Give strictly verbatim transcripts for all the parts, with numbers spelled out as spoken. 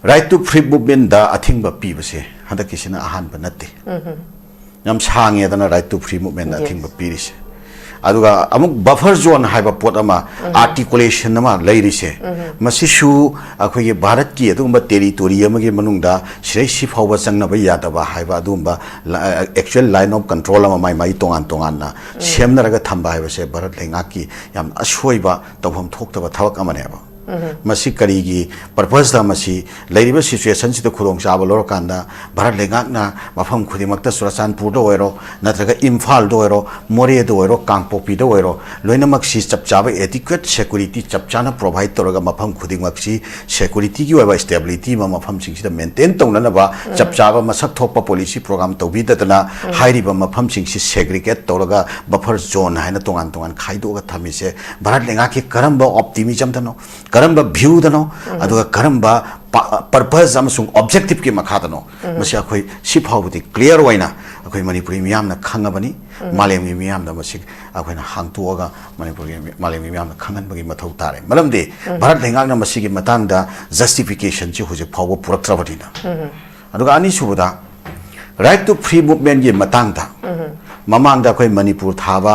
Right to Free Movement ꯗ ꯑꯊꯤꯡꯕ ꯄꯤꯕꯁꯦ ꯍꯟꯗꯛꯀꯤꯁꯤꯅ ꯑꯍꯥꯟꯕ ꯅꯠꯇꯦ꯫ ꯌꯥꯝ ꯁꯥꯡꯉꯦꯗꯅ Right to Free Movement ꯗ ꯑꯊꯤꯡꯕ ꯄꯤꯔꯤꯁꯦ꯫ ꯑꯗꯨꯒ ꯑꯃꯨꯛ buffer zone ꯍꯥꯏꯕ ꯄꯣꯠ ꯑꯃ, articulation ꯑꯃ ꯂꯩꯔꯤꯁꯦ, ꯃꯁꯤꯁꯨ ꯑꯩꯈꯣꯏꯒꯤ ꯚꯥꯔꯠꯀꯤ ꯑꯗꯨꯒꯨꯝꯕ territory ꯑꯃꯒꯤ ꯃꯅꯨꯡꯗ ꯁꯤꯗꯩ ꯁꯤ ꯐꯥꯎꯕ ꯆꯪꯅꯕ ꯌꯥꯗꯕ ꯍꯥꯏꯕ ꯑꯗꯨꯒꯨꯝꯕ ꯂ-, actual line of control ꯑꯃ ꯃꯥꯏ ꯃꯥꯏ ꯇꯣꯉꯥꯟ ꯇꯣꯉꯥꯟꯅ ꯁꯦꯝꯅꯔꯒ ꯊꯝꯕ ꯍꯥꯏꯕꯁꯦ ꯚꯥꯔꯠ ꯂꯩꯉꯥꯛꯀꯤ ꯌꯥꯝ ꯑꯁꯣꯏꯕ, ꯇꯧꯐꯝ ꯊꯣꯛꯇꯕ ꯊꯕꯛ ꯑꯃꯅꯦꯕ꯫ ꯃꯁꯤ ꯀꯔꯤꯒꯤ purpose ꯇ ꯃꯁꯤ ꯂꯩꯔꯤꯕ situation ꯁꯤꯗ ꯈꯨꯗꯣꯡꯆꯥꯕ ꯂꯧꯔꯀꯥꯟꯗ ꯚꯥꯔꯠ ꯂꯩꯉꯥꯛꯅ ꯃꯐꯝ ꯈꯨꯗꯤꯡꯃꯛꯇ ꯆꯨꯔꯆꯥꯟꯄꯨꯔꯗ ꯑꯣꯏꯔꯣ, ꯅꯠꯇ꯭ꯔꯒ ꯏꯝꯐꯥꯜꯗ ꯑꯣꯏꯔꯣ, ꯃꯣꯔꯦꯗ ꯑꯣꯏꯔꯣ, ꯀꯥꯡꯄꯣꯛꯄꯤꯗ ꯑꯣꯏꯔꯣ, ꯂꯣꯏꯅꯃꯛꯁꯤ ꯆꯞ ꯆꯥꯕ adequate security ꯆꯞ ꯆꯥꯅ provide ꯇꯧꯔꯒ ꯃꯐꯝ ꯈꯨꯗꯤꯡꯃꯛꯁꯤ security ꯒꯤ ꯑꯣꯏꯕ stability ꯑꯃ ꯃꯐꯝꯁꯤꯡꯁꯤꯗ maintain ꯇꯧꯅꯅꯕ ꯆꯞ ꯆꯥꯕ ꯃꯁꯛ ꯊꯣꯛꯄ policy program ꯇꯧꯕꯤꯗꯗꯅ ꯍꯥꯏꯔꯤꯕ ꯃꯐꯝꯁꯤꯡꯁꯤ segregate ꯇꯧꯔꯒ buffer zone ꯍꯥꯏꯅ ꯇꯣꯉꯥꯟ ꯇꯣꯉꯥꯟ ꯈꯥꯏꯗꯣꯛꯑꯒ ꯊꯝꯃꯤꯁꯦ ꯚꯥꯔꯠ ꯂꯩꯉꯥꯛꯀꯤ ꯀꯔꯝꯕ optimism ꯗꯅꯣ, ꯀꯔꯝꯕ view ꯗꯅꯣ, ꯑꯗꯨꯒ ꯀꯔꯝꯕ ꯄ-, purpose ꯑꯃꯁꯨꯡ objective ꯀꯤ ꯃꯈꯥꯗꯅꯣ, ꯃꯁꯤ ꯑꯩꯈꯣꯏ ꯁꯤ ꯐꯥꯎꯕꯗꯤ clear ꯑꯣꯏꯅ ꯑꯩꯈꯣꯏ ꯃꯅꯤꯄꯨꯔꯤ ꯃꯤꯌꯥꯝꯅ ꯈꯪꯉꯕꯅꯤ꯫ ꯃꯥꯂꯦꯝꯒꯤ ꯃꯤꯌꯥꯝꯗ ꯃꯁꯤ ꯑꯩꯈꯣꯏꯅ ꯍꯥꯡꯇꯣꯛꯑꯒ ꯃꯅꯤꯄꯨꯔꯒꯤ ꯃꯤ-, ꯃꯥꯂꯦꯝꯒꯤ ꯃꯤꯌꯥꯝꯅ ꯈꯪꯍꯟꯕꯒꯤ ꯃꯊꯧ ꯇꯥꯔꯦ꯫ ꯃꯔꯝꯗꯤ ꯚꯥꯔꯠ ꯂꯩꯉꯥꯛꯅ ꯃꯁꯤꯒꯤ ꯃꯇꯥꯡꯗ justification ꯁꯤ ꯍꯧꯖꯤꯛ ꯐꯥꯎꯕ ꯄꯨꯔꯛꯇ꯭ꯔꯕꯅꯤꯅ꯫ ꯑꯗꯨꯒ ꯑꯅꯤꯁꯨꯕꯗ, Right to Free Movement ꯒꯤ ꯃꯇꯥꯡꯗ, ꯃꯃꯥꯡꯗ ꯑꯩꯈꯣꯏ ꯃꯅꯤꯄꯨꯔ ꯊꯥꯕ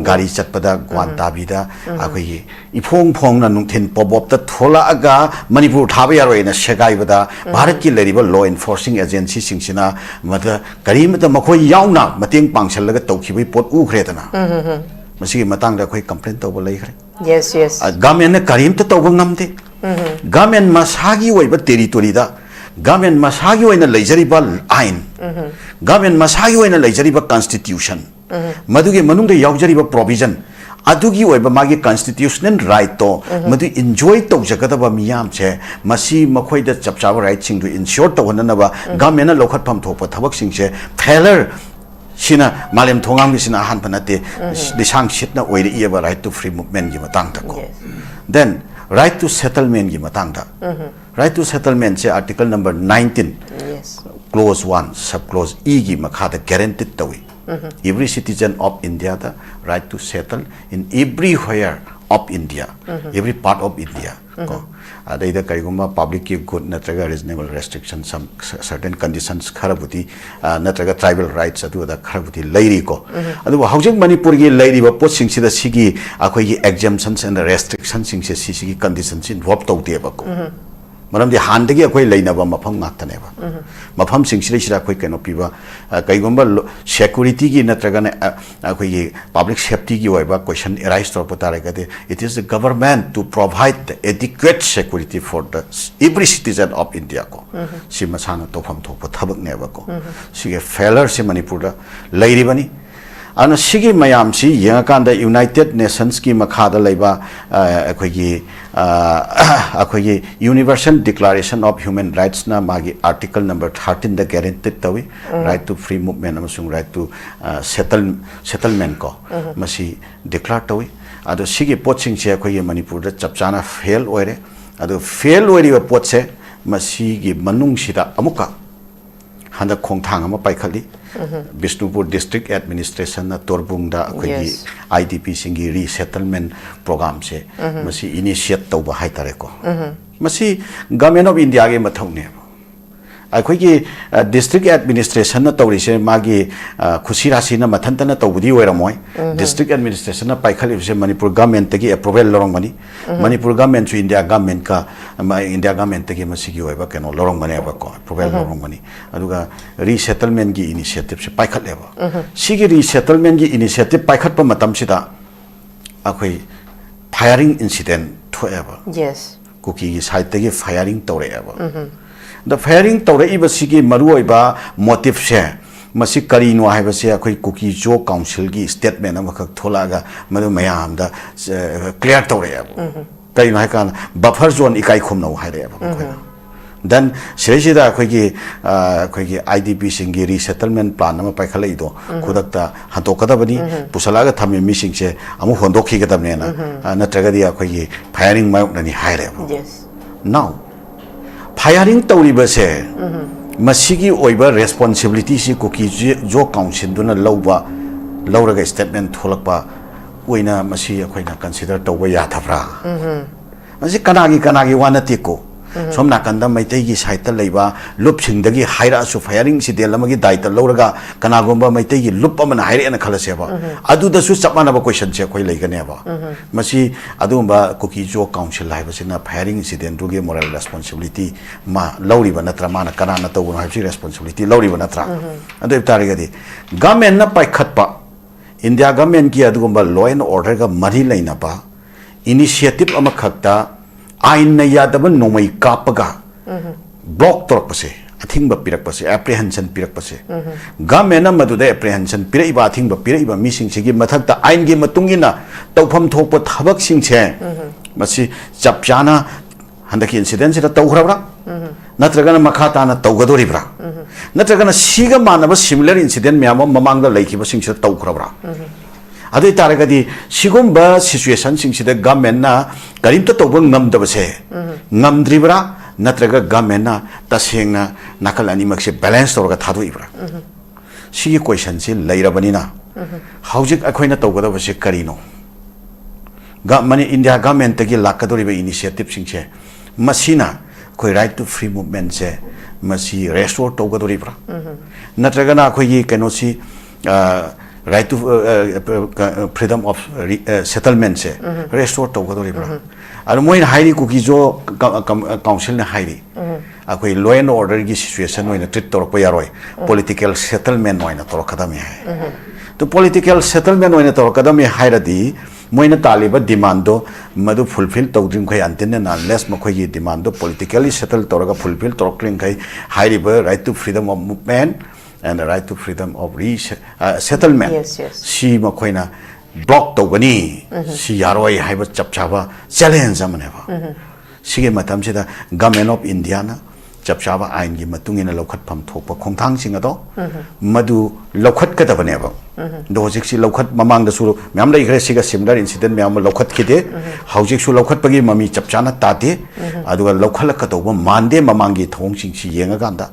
ꯒꯥꯔꯤ ꯆꯠꯄꯗ ꯒ꯭ꯋꯥꯟꯇꯥꯕꯤꯗ ꯑꯩꯈꯣꯏꯒꯤ ꯏꯐꯣꯡ ꯐꯣꯡꯅ ꯅꯨꯡꯊꯤꯟ ꯄꯣꯕꯣꯞꯇ ꯊꯣꯛꯂꯛꯑꯒ ꯃꯅꯤꯄꯨꯔ ꯊꯥꯕ ꯌꯥꯔꯣꯏꯅ ꯁꯦꯒꯥꯏꯕꯗ ꯚꯥꯔꯠꯀꯤ ꯂꯩꯔꯤꯕ law enforcing agency ꯁꯤꯡꯁꯤꯅ ꯃꯗ ꯀꯔꯤꯃꯠꯇ ꯃꯈꯣꯏ ꯌꯥꯎꯅ ꯃꯇꯦꯡ ꯄꯥꯡꯁꯤꯜꯂꯒ ꯇꯧꯈꯤꯕꯒꯤ ꯄꯣꯠ ꯎꯈ꯭ꯔꯦꯗꯅ꯫ ꯃꯁꯤꯒꯤ ꯃꯇꯥꯡꯗ ꯑꯩꯈꯣꯏ complain ꯇꯧꯕ ꯂꯩꯈ꯭ꯔꯦ꯫ Yes, yes. ꯒꯚꯔꯟꯃꯦꯟꯠꯅ ꯀꯔꯤꯝꯇ ꯇꯧꯕ ꯉꯝꯗꯦ꯫ ꯒꯚꯔꯟꯃꯦꯟꯠ ꯃꯁꯥꯒꯤ ꯑꯣꯏꯕ territory ꯗ, ꯒꯚꯔꯟꯃꯦꯟꯠ ꯃꯁꯥꯒꯤ ꯑꯣꯏꯅ ꯂꯩꯖꯔꯤꯕ ꯑꯥꯏꯟ, ꯒꯚꯔꯟꯃꯦꯟꯠ ꯃꯁꯥꯒꯤ ꯑꯣꯏꯅ ꯂꯩꯖꯔꯤꯕ constitution, ꯃꯗꯨꯒꯤ ꯃꯅꯨꯡꯗ ꯌꯥꯎꯖꯔꯤꯕ provision, ꯑꯗꯨꯒꯤ ꯑꯣꯏꯕ ꯃꯥꯒꯤ constitutional right ꯇꯣ ꯃꯗꯨ enjoy ꯇꯧꯖꯒꯗꯕ ꯃꯤꯌꯥꯝꯁꯦ, ꯃꯁꯤ ꯃꯈꯣꯏꯗ ꯆꯞ ꯆꯥꯕ right ꯁꯤꯡꯗꯨ ensure ꯇꯧꯍꯟꯅꯅꯕ ꯒꯚꯔꯟꯃꯦꯟꯠꯅ ꯂꯧꯈꯠꯐꯝ ꯊꯣꯛꯄ ꯊꯕꯛꯁꯤꯡꯁꯦ failure ꯁꯤꯅ ꯃꯥꯂꯦꯝ ꯊꯣꯡꯒꯥꯡꯒꯤꯁꯤꯅ ꯑꯍꯥꯟꯕ ꯅꯠꯇꯦ꯫ ꯂꯤꯁꯥꯡ ꯁꯤꯠꯅ ꯑꯣꯏꯔꯛꯏꯑꯕ Right to Free Movement ꯒꯤ ꯃꯇꯥꯡꯗꯀꯣ꯫ Yes. Then Right to Settlement ꯒꯤ ꯃꯇꯥꯡꯗ, Right to Settlement say Article number nineteen, Yes. Clause one, Sub Clause E ꯒꯤ ꯃꯈꯥꯗ guaranteed ꯇꯧꯏ꯫ Every citizen of India the right to settle in everywhere of India, every part of India ꯀꯣ꯫ ꯑꯗꯩꯗ ꯀꯔꯤꯒꯨꯝꯕ public ꯀꯤ good ꯅꯠꯇ꯭ꯔꯒ reasonable restriction, some certain conditions ꯈꯔꯕꯨꯗꯤ, ꯑ, ꯅꯠꯇ꯭ꯔꯒ tribal rights ꯑꯗꯨ ꯑꯗꯥ ꯈꯔꯕꯨꯗꯤ ꯂꯩꯔꯤꯀꯣ꯫ ꯑꯗꯨꯕꯨ ꯍꯧꯖꯤꯛ ꯃꯅꯤꯄꯨꯔꯒꯤ ꯂꯩꯔꯤꯕ ꯄꯣꯠꯁꯤꯡꯁꯤꯗ ꯁꯤꯒꯤ ꯑꯩꯈꯣꯏꯒꯤ exemptions and restriction ꯁꯤꯡꯁꯦ ꯁꯤꯁꯤꯒꯤ condition ꯁꯤ involve ꯇꯧꯗꯦꯕꯀꯣ꯫ ꯃꯔꯝꯗꯤ ꯍꯥꯟꯅꯗꯒꯤ ꯑꯩꯈꯣꯏ ꯂꯩꯅꯕ ꯃꯐꯝ ꯉꯥꯛꯇꯅꯦꯕ꯫ ꯃꯐꯝꯁꯤꯡꯁꯤꯗꯩꯁꯤꯗ ꯑꯩꯈꯣꯏ ꯀꯩꯅꯣ ꯄꯤꯕ, ꯑ, ꯀꯩꯒꯨꯝꯕ ꯂꯣ-, security ꯒꯤ ꯅꯠꯇ꯭ꯔꯒꯅ, ꯑ, ꯑꯩꯈꯣꯏꯒꯤ public safety ꯒꯤ ꯑꯣꯏꯕ question arise ꯇꯧꯔꯛꯄ ꯇꯥꯔꯒꯗꯤ, it is the government to provide the adequate security for the every citizen of India ꯀꯣ꯫ ꯁꯤ ꯃꯁꯥꯅ ꯇꯧꯐꯝ ꯊꯣꯛꯄ ꯊꯕꯛꯅꯦꯕꯀꯣ꯫ ꯁꯤꯒꯤ failure ꯁꯤ ꯃꯅꯤꯄꯨꯔꯗ ꯂꯩꯔꯤꯕꯅꯤ꯫ ꯑꯗꯨꯅ ꯁꯤꯒꯤ ꯃꯌꯥꯝꯁꯤ ꯌꯦꯡꯉꯀꯥꯟꯗ United Nations ꯀꯤ ꯃꯈꯥꯗ ꯂꯩꯕ, ꯑ, ꯑꯩꯈꯣꯏꯒꯤ, ꯑ, ꯑꯩꯈꯣꯏꯒꯤ Universal Declaration of Human Rights ꯅ ꯃꯥꯒꯤ article number thirteen ꯗ guaranteed ꯇꯧꯏ, right to free movement ꯑꯃꯁꯨꯡ right to, ꯑ, settle, settlement ꯀꯣ, ꯃꯁꯤ declare ꯇꯧꯏ꯫ ꯑꯗꯣ ꯁꯤꯒꯤ ꯄꯣꯠꯁꯤꯡꯁꯦ ꯑꯩꯈꯣꯏꯒꯤ ꯃꯅꯤꯄꯨꯔꯗ ꯆꯞ ꯆꯥꯅ fail ꯑꯣꯏꯔꯦ꯫ ꯑꯗꯣ fail ꯑꯣꯏꯔꯤꯕ ꯄꯣꯠꯁꯦ ꯃꯁꯤꯒꯤ ꯃꯅꯨꯡꯁꯤꯗ ꯑꯃꯨꯛꯀ ꯍꯟꯗꯛ ꯈꯣꯡꯊꯥꯡ ꯑꯃ ꯄꯥꯏꯈꯠꯂꯤ꯫ ꯕꯤꯁꯅꯨꯄꯨꯔ district administration ꯅ ꯇꯣꯔꯕꯨꯡꯗ ꯑꯩꯈꯣꯏꯒꯤ Yes. IDP ꯁꯤꯡꯒꯤ resettlement program ꯁꯦ ꯃꯁꯤ initiate ꯇꯧꯕ ꯍꯥꯏꯇꯥꯔꯦꯀꯣ꯫ ꯃꯁꯤ Government of India ꯒꯤ ꯃꯊꯧꯅꯦꯕ꯫ ꯑꯩꯈꯣꯏꯒꯤ, ꯑ, district administration ꯅ ꯇꯧꯔꯤꯁꯦ ꯃꯥꯒꯤ, ꯑ, ꯈꯨꯁꯤ ꯔꯥꯁꯤꯅ ꯃꯊꯟꯇꯅ ꯇꯧꯕꯗꯤ ꯑꯣꯏꯔꯝꯃꯣꯏ꯫ District administration ꯅ ꯄꯥꯏꯈꯠꯂꯤꯕꯁꯦ ꯃꯅꯤꯄꯨꯔ government ꯇꯒꯤ approval ꯂꯧꯔꯝꯒꯅꯤ꯫ ꯃꯅꯤꯄꯨꯔ government ꯁꯨ India government ꯀ, ꯑꯃ, India government ꯇꯒꯤ ꯃꯁꯤꯒꯤ ꯑꯣꯏꯕ ꯀꯩꯅꯣ ꯂꯧꯔꯝꯒꯅꯦꯕꯀꯣ, approval ꯂꯧꯔꯝꯒꯅꯤ꯫ ꯑꯗꯨꯒ resettlement ꯒꯤ initiative ꯁꯦ ꯄꯥꯏꯈꯠꯂꯦꯕ꯫ ꯁꯤꯒꯤ resettlement ꯒꯤ initiative ꯄꯥꯏꯈꯠꯄ ꯃꯇꯝꯁꯤꯗ ꯑꯩꯈꯣꯏ firing incident ꯊꯣꯛꯑꯦꯕ꯫ Yes. ꯀꯨꯀꯤꯒꯤ side ꯇꯒꯤ firing ꯇꯧꯔꯛꯑꯦꯕ꯫ ꯑꯗ firing ꯇꯧꯔꯛꯏꯕꯁꯤꯒꯤ ꯃꯔꯨꯑꯣꯏꯕ motive ꯁꯦ ꯃꯁꯤ ꯀꯔꯤꯅꯣ ꯍꯥꯏꯕꯁꯦ ꯑꯩꯈꯣꯏ ꯀꯨꯀꯤ ꯖꯣ council ꯒꯤ statement ꯑꯃꯈꯛ ꯊꯣꯛꯂꯛꯑꯒ ꯃꯗꯨ ꯃꯌꯥꯝꯗ, ꯑ, clear ꯇꯧꯔꯛꯑꯦꯕ꯫ ꯀꯩꯅꯣ ꯍꯥꯏꯀꯥꯟꯗ buffer zone ꯏꯀꯥꯏ ꯈꯨꯝꯅꯧ ꯍꯥꯏꯔꯛꯑꯦꯕ ꯃꯈꯣꯏꯅ꯫ Then ꯁꯤꯗꯩꯁꯤꯗ ꯑꯩꯈꯣꯏꯒꯤ, ꯑ, ꯑꯩꯈꯣꯏꯒꯤ IDP ꯁꯤꯡꯒꯤ resettlement plan ꯑꯃ ꯄꯥꯏꯈꯠꯂꯛꯏꯗꯣ ꯈꯨꯗꯛꯇ ꯍꯟꯗꯣꯛꯀꯗꯕꯅꯤ, ꯄꯨꯁꯜꯂꯛꯑꯒ ꯊꯝꯃꯤ ꯃꯤꯁꯤꯡꯁꯦ ꯑꯃꯨꯛ ꯍꯣꯟꯗꯣꯛꯈꯤꯒꯗꯕꯅꯦꯅ, ꯑ, ꯅꯠꯇ꯭ꯔꯒꯗꯤ ꯑꯩꯈꯣꯏꯒꯤ firing ꯃꯥꯌꯣꯛꯅꯅꯤ ꯍꯥꯏꯔꯦꯕ꯫ Yes. Now, firing ꯇꯧꯔꯤꯕꯁꯦ ꯃꯁꯤꯒꯤ ꯑꯣꯏꯕ responsibility ꯁꯤ ꯀꯨꯀꯤ ꯖꯣ council ꯗꯨꯅ ꯂꯧꯕ, ꯂꯧꯔꯒ statement ꯊꯣꯛꯂꯛꯄ ꯑꯣꯏꯅ ꯃꯁꯤ ꯑꯩꯈꯣꯏꯅ consider ꯇꯧꯕ ꯌꯥꯗꯕ꯭ꯔꯥ? ꯃꯁꯤ ꯀꯅꯥꯒꯤ ꯀꯅꯥꯒꯤ ꯋꯥ ꯅꯠꯇꯦꯀꯣ꯫ ꯁꯣꯝ ꯅꯥꯀꯟꯗ ꯃꯩꯇꯩꯒꯤ side ꯇ ꯂꯩꯕ ꯂꯨꯞꯁꯤꯡꯗꯒꯤ ꯍꯥꯏꯔꯛꯑꯁꯨ, firing incident ꯑꯃꯒꯤ ꯗꯥꯏꯇ ꯂꯧꯔꯒ ꯀꯅꯥꯒꯨꯝꯕ ꯃꯩꯇꯩꯒꯤ ꯂꯨꯞ ꯑꯃꯅ ꯍꯥꯏꯔꯛꯑꯦꯅ ꯈꯜꯂꯁꯦꯕ, ꯑꯗꯨꯗꯁꯨ ꯆꯞ ꯃꯥꯟꯅꯕ question ꯁꯦ ꯑꯩꯈꯣꯏ ꯂꯩꯒꯅꯦꯕ꯫ ꯃꯁꯤ ꯑꯗꯨꯒꯨꯝꯕ ꯀꯨꯀꯤ ꯖꯣ council ꯍꯥꯏꯕꯁꯤꯅ firing incident ꯗꯨꯒꯤ moral responsibility ꯃꯥ ꯂꯧꯔꯤꯕ ꯅꯠꯇ꯭ꯔꯥ? ꯃꯥꯅ ꯀꯅꯥꯅ ꯇꯧꯕꯅꯣ ꯍꯥꯏꯕꯁꯤ responsibility ꯂꯧꯔꯤꯕ ꯅꯠꯇ꯭ꯔꯥ? ꯑꯗꯨ ꯑꯣꯏꯕ ꯇꯥꯔꯒꯗꯤ government ꯅ ꯄꯥꯏꯈꯠꯄ, India government ꯀꯤ ꯑꯗꯨꯒꯨꯝꯕ law and order ꯒ ꯃꯔꯤ ꯂꯩꯅꯕ initiative ꯑꯃꯈꯛꯇ ꯑꯥꯏꯟꯅ ꯌꯥꯗꯕ ꯅꯣꯡꯃꯩ ꯀꯥꯞꯄꯒ block ꯇꯧꯔꯛꯄꯁꯦ, ꯑꯊꯤꯡꯕ ꯄꯤꯔꯛꯄꯁꯦ, apprehension ꯄꯤꯔꯛꯄꯁꯦ, government ꯅ ꯃꯗꯨꯗ apprehension ꯄꯤꯔꯛꯏꯕ, ꯑꯊꯤꯡꯕ ꯄꯤꯔꯛꯏꯕ ꯃꯤꯁꯤꯡꯁꯤꯒꯤ ꯃꯊꯛꯇ ꯑꯥꯏꯟꯒꯤ ꯃꯇꯨꯡ ꯏꯟꯅ ꯇꯧꯐꯝ ꯊꯣꯛꯄ ꯊꯕꯛꯁꯤꯡꯁꯦ, ꯃꯁꯤ ꯆꯞ ꯆꯥꯅ ꯍꯟꯗꯛꯀꯤ incident ꯁꯤꯗ ꯇꯧꯈ꯭ꯔꯕ꯭ꯔꯥ? ꯅꯠꯇ꯭ꯔꯒꯅ ꯃꯈꯥ ꯇꯥꯅ ꯇꯧꯒꯗꯣꯔꯤꯕ꯭ꯔꯥ? ꯅꯠꯇ꯭ꯔꯒꯅ ꯁꯤꯒ ꯃꯥꯟꯅꯕ similar incident ꯃꯌꯥꯝ ꯑꯃ ꯃꯃꯥꯡꯗ ꯂꯩꯈꯤꯕꯁꯤꯡꯁꯤꯗ ꯇꯧꯈ꯭ꯔꯕ꯭ꯔꯥ? ꯑꯗꯨ ꯑꯣꯏꯇꯥꯔꯒꯗꯤ ꯁꯤꯒꯨꯝꯕ situation ꯁꯤꯡꯁꯤꯗ government ꯅ ꯀꯔꯤꯝꯇ ꯇꯧꯕ ꯉꯝꯗꯕꯁꯦ ꯉꯝꯗ꯭ꯔꯤꯕ꯭ꯔꯥ? ꯅꯠꯇ꯭ꯔꯒ government ꯅ ꯇꯁꯦꯡꯅ ꯅꯥꯀꯜ ꯑꯅꯤꯃꯛꯁꯦ balance ꯇꯧꯔꯒ ꯊꯥꯗꯣꯛꯏꯕ꯭ꯔꯥ? ꯁꯤꯒꯤ question ꯁꯤ ꯂꯩꯔꯕꯅꯤꯅ ꯍꯧꯖꯤꯛ ꯑꯩꯈꯣꯏꯅ ꯇꯧꯒꯗꯕꯁꯦ ꯀꯔꯤꯅꯣ? ꯒ-, ꯃꯅꯤ-, India government ꯇꯒꯤ ꯂꯥꯛꯀꯗꯧꯔꯤꯕ initiative ꯁꯤꯡꯁꯦ, ꯃꯁꯤꯅ ꯑꯩꯈꯣꯏ right to free movement ꯁꯦ ꯃꯁꯤ restore ꯇꯧꯒꯗꯧꯔꯤꯕ꯭ꯔꯥ? ꯅꯠꯇ꯭ꯔꯒꯅ ꯑꯩꯈꯣꯏꯒꯤ ꯀꯩꯅꯣꯁꯤ, ꯑ, right to, ꯑ, ꯑ, freedom of re-, ꯑ, settlement ꯁꯦ restore ꯇꯧꯒꯗꯧꯔꯤꯕ꯭ꯔꯥ? ꯑꯗꯣ ꯃꯣꯏꯅ ꯍꯥꯏꯔꯤ, ꯀꯨꯀꯤ ꯖꯣ ꯀ-, ꯀ-, council ꯅ ꯍꯥꯏꯔꯤ, ꯑꯩꯈꯣꯏ law and order ꯒꯤ situation ꯑꯣꯏꯅ treat ꯇꯧꯔꯛꯄ ꯌꯥꯔꯣꯏ, political settlement ꯑꯣꯏꯅ ꯇꯧꯔꯛꯀꯗꯕꯅꯤ ꯍꯥꯏ꯫ ꯑꯗꯨ political settlement ꯑꯣꯏꯅ ꯇꯧꯔꯛꯀꯗꯕꯅꯤ ꯍꯥꯏꯔꯗꯤ ꯃꯣꯏꯅ ꯇꯥꯜꯂꯤꯕ demand ꯗꯣ ꯃꯗꯨ fulfill ꯇꯧꯗ꯭ꯔꯤꯃꯈꯩ, until and unless ꯃꯈꯣꯏꯒꯤ demand ꯗꯣ politically settle ꯇꯧꯔꯒ fulfill ꯇꯧꯔꯛꯇ꯭ꯔꯤꯃꯈꯩ, ꯍꯥꯏꯔꯤꯕ right to freedom of movement and the right to freedom of re-, ꯑ, settlement Yes, yes. ꯁꯤ ꯃꯈꯣꯏꯅ block ꯇꯧꯒꯅꯤ, ꯁꯤ ꯌꯥꯔꯣꯏ ꯍꯥꯏꯕ ꯆꯞ ꯆꯥꯕ challenge ꯑꯃꯅꯦꯕ꯫ ꯁꯤꯒꯤ ꯃꯇꯝꯁꯤꯗ Government of India ꯅ ꯆꯞ ꯆꯥꯕ ꯑꯥꯏꯟꯒꯤ ꯃꯇꯨꯡ ꯏꯟꯅ ꯂꯧꯈꯠꯐꯝ ꯊꯣꯛꯄ ꯈꯣꯡꯊꯥꯡꯁꯤꯡ ꯑꯗꯣ ꯃꯗꯨ ꯂꯧꯈꯠꯀꯗꯕꯅꯦꯕ꯫ ꯑꯗꯣ ꯍꯧꯖꯤꯛꯁꯤ ꯂꯧꯈꯠ ꯃꯃꯥꯡꯗꯁꯨ ꯃꯌꯥꯝ ꯂꯩꯈ꯭ꯔꯦ, ꯁꯤꯒ similar incident ꯃꯌꯥꯝ ꯑꯃ ꯂꯧꯈꯠꯈꯤꯗꯦ꯫ ꯍꯧꯖꯤꯛꯁꯨ ꯂꯧꯈꯠꯄꯒꯤ ꯃꯃꯤ ꯆꯞ ꯆꯥꯅ ꯇꯥꯗꯦ꯫ ꯑꯗꯨꯒ ꯂꯧꯈꯠꯂꯛꯀꯗꯧꯕ ꯃꯥꯟꯗꯦ ꯃꯃꯥꯡꯒꯤ ꯊꯧꯑꯣꯡꯁꯤꯡꯁꯤ ꯌꯦꯡꯉꯀꯥꯟꯗ꯫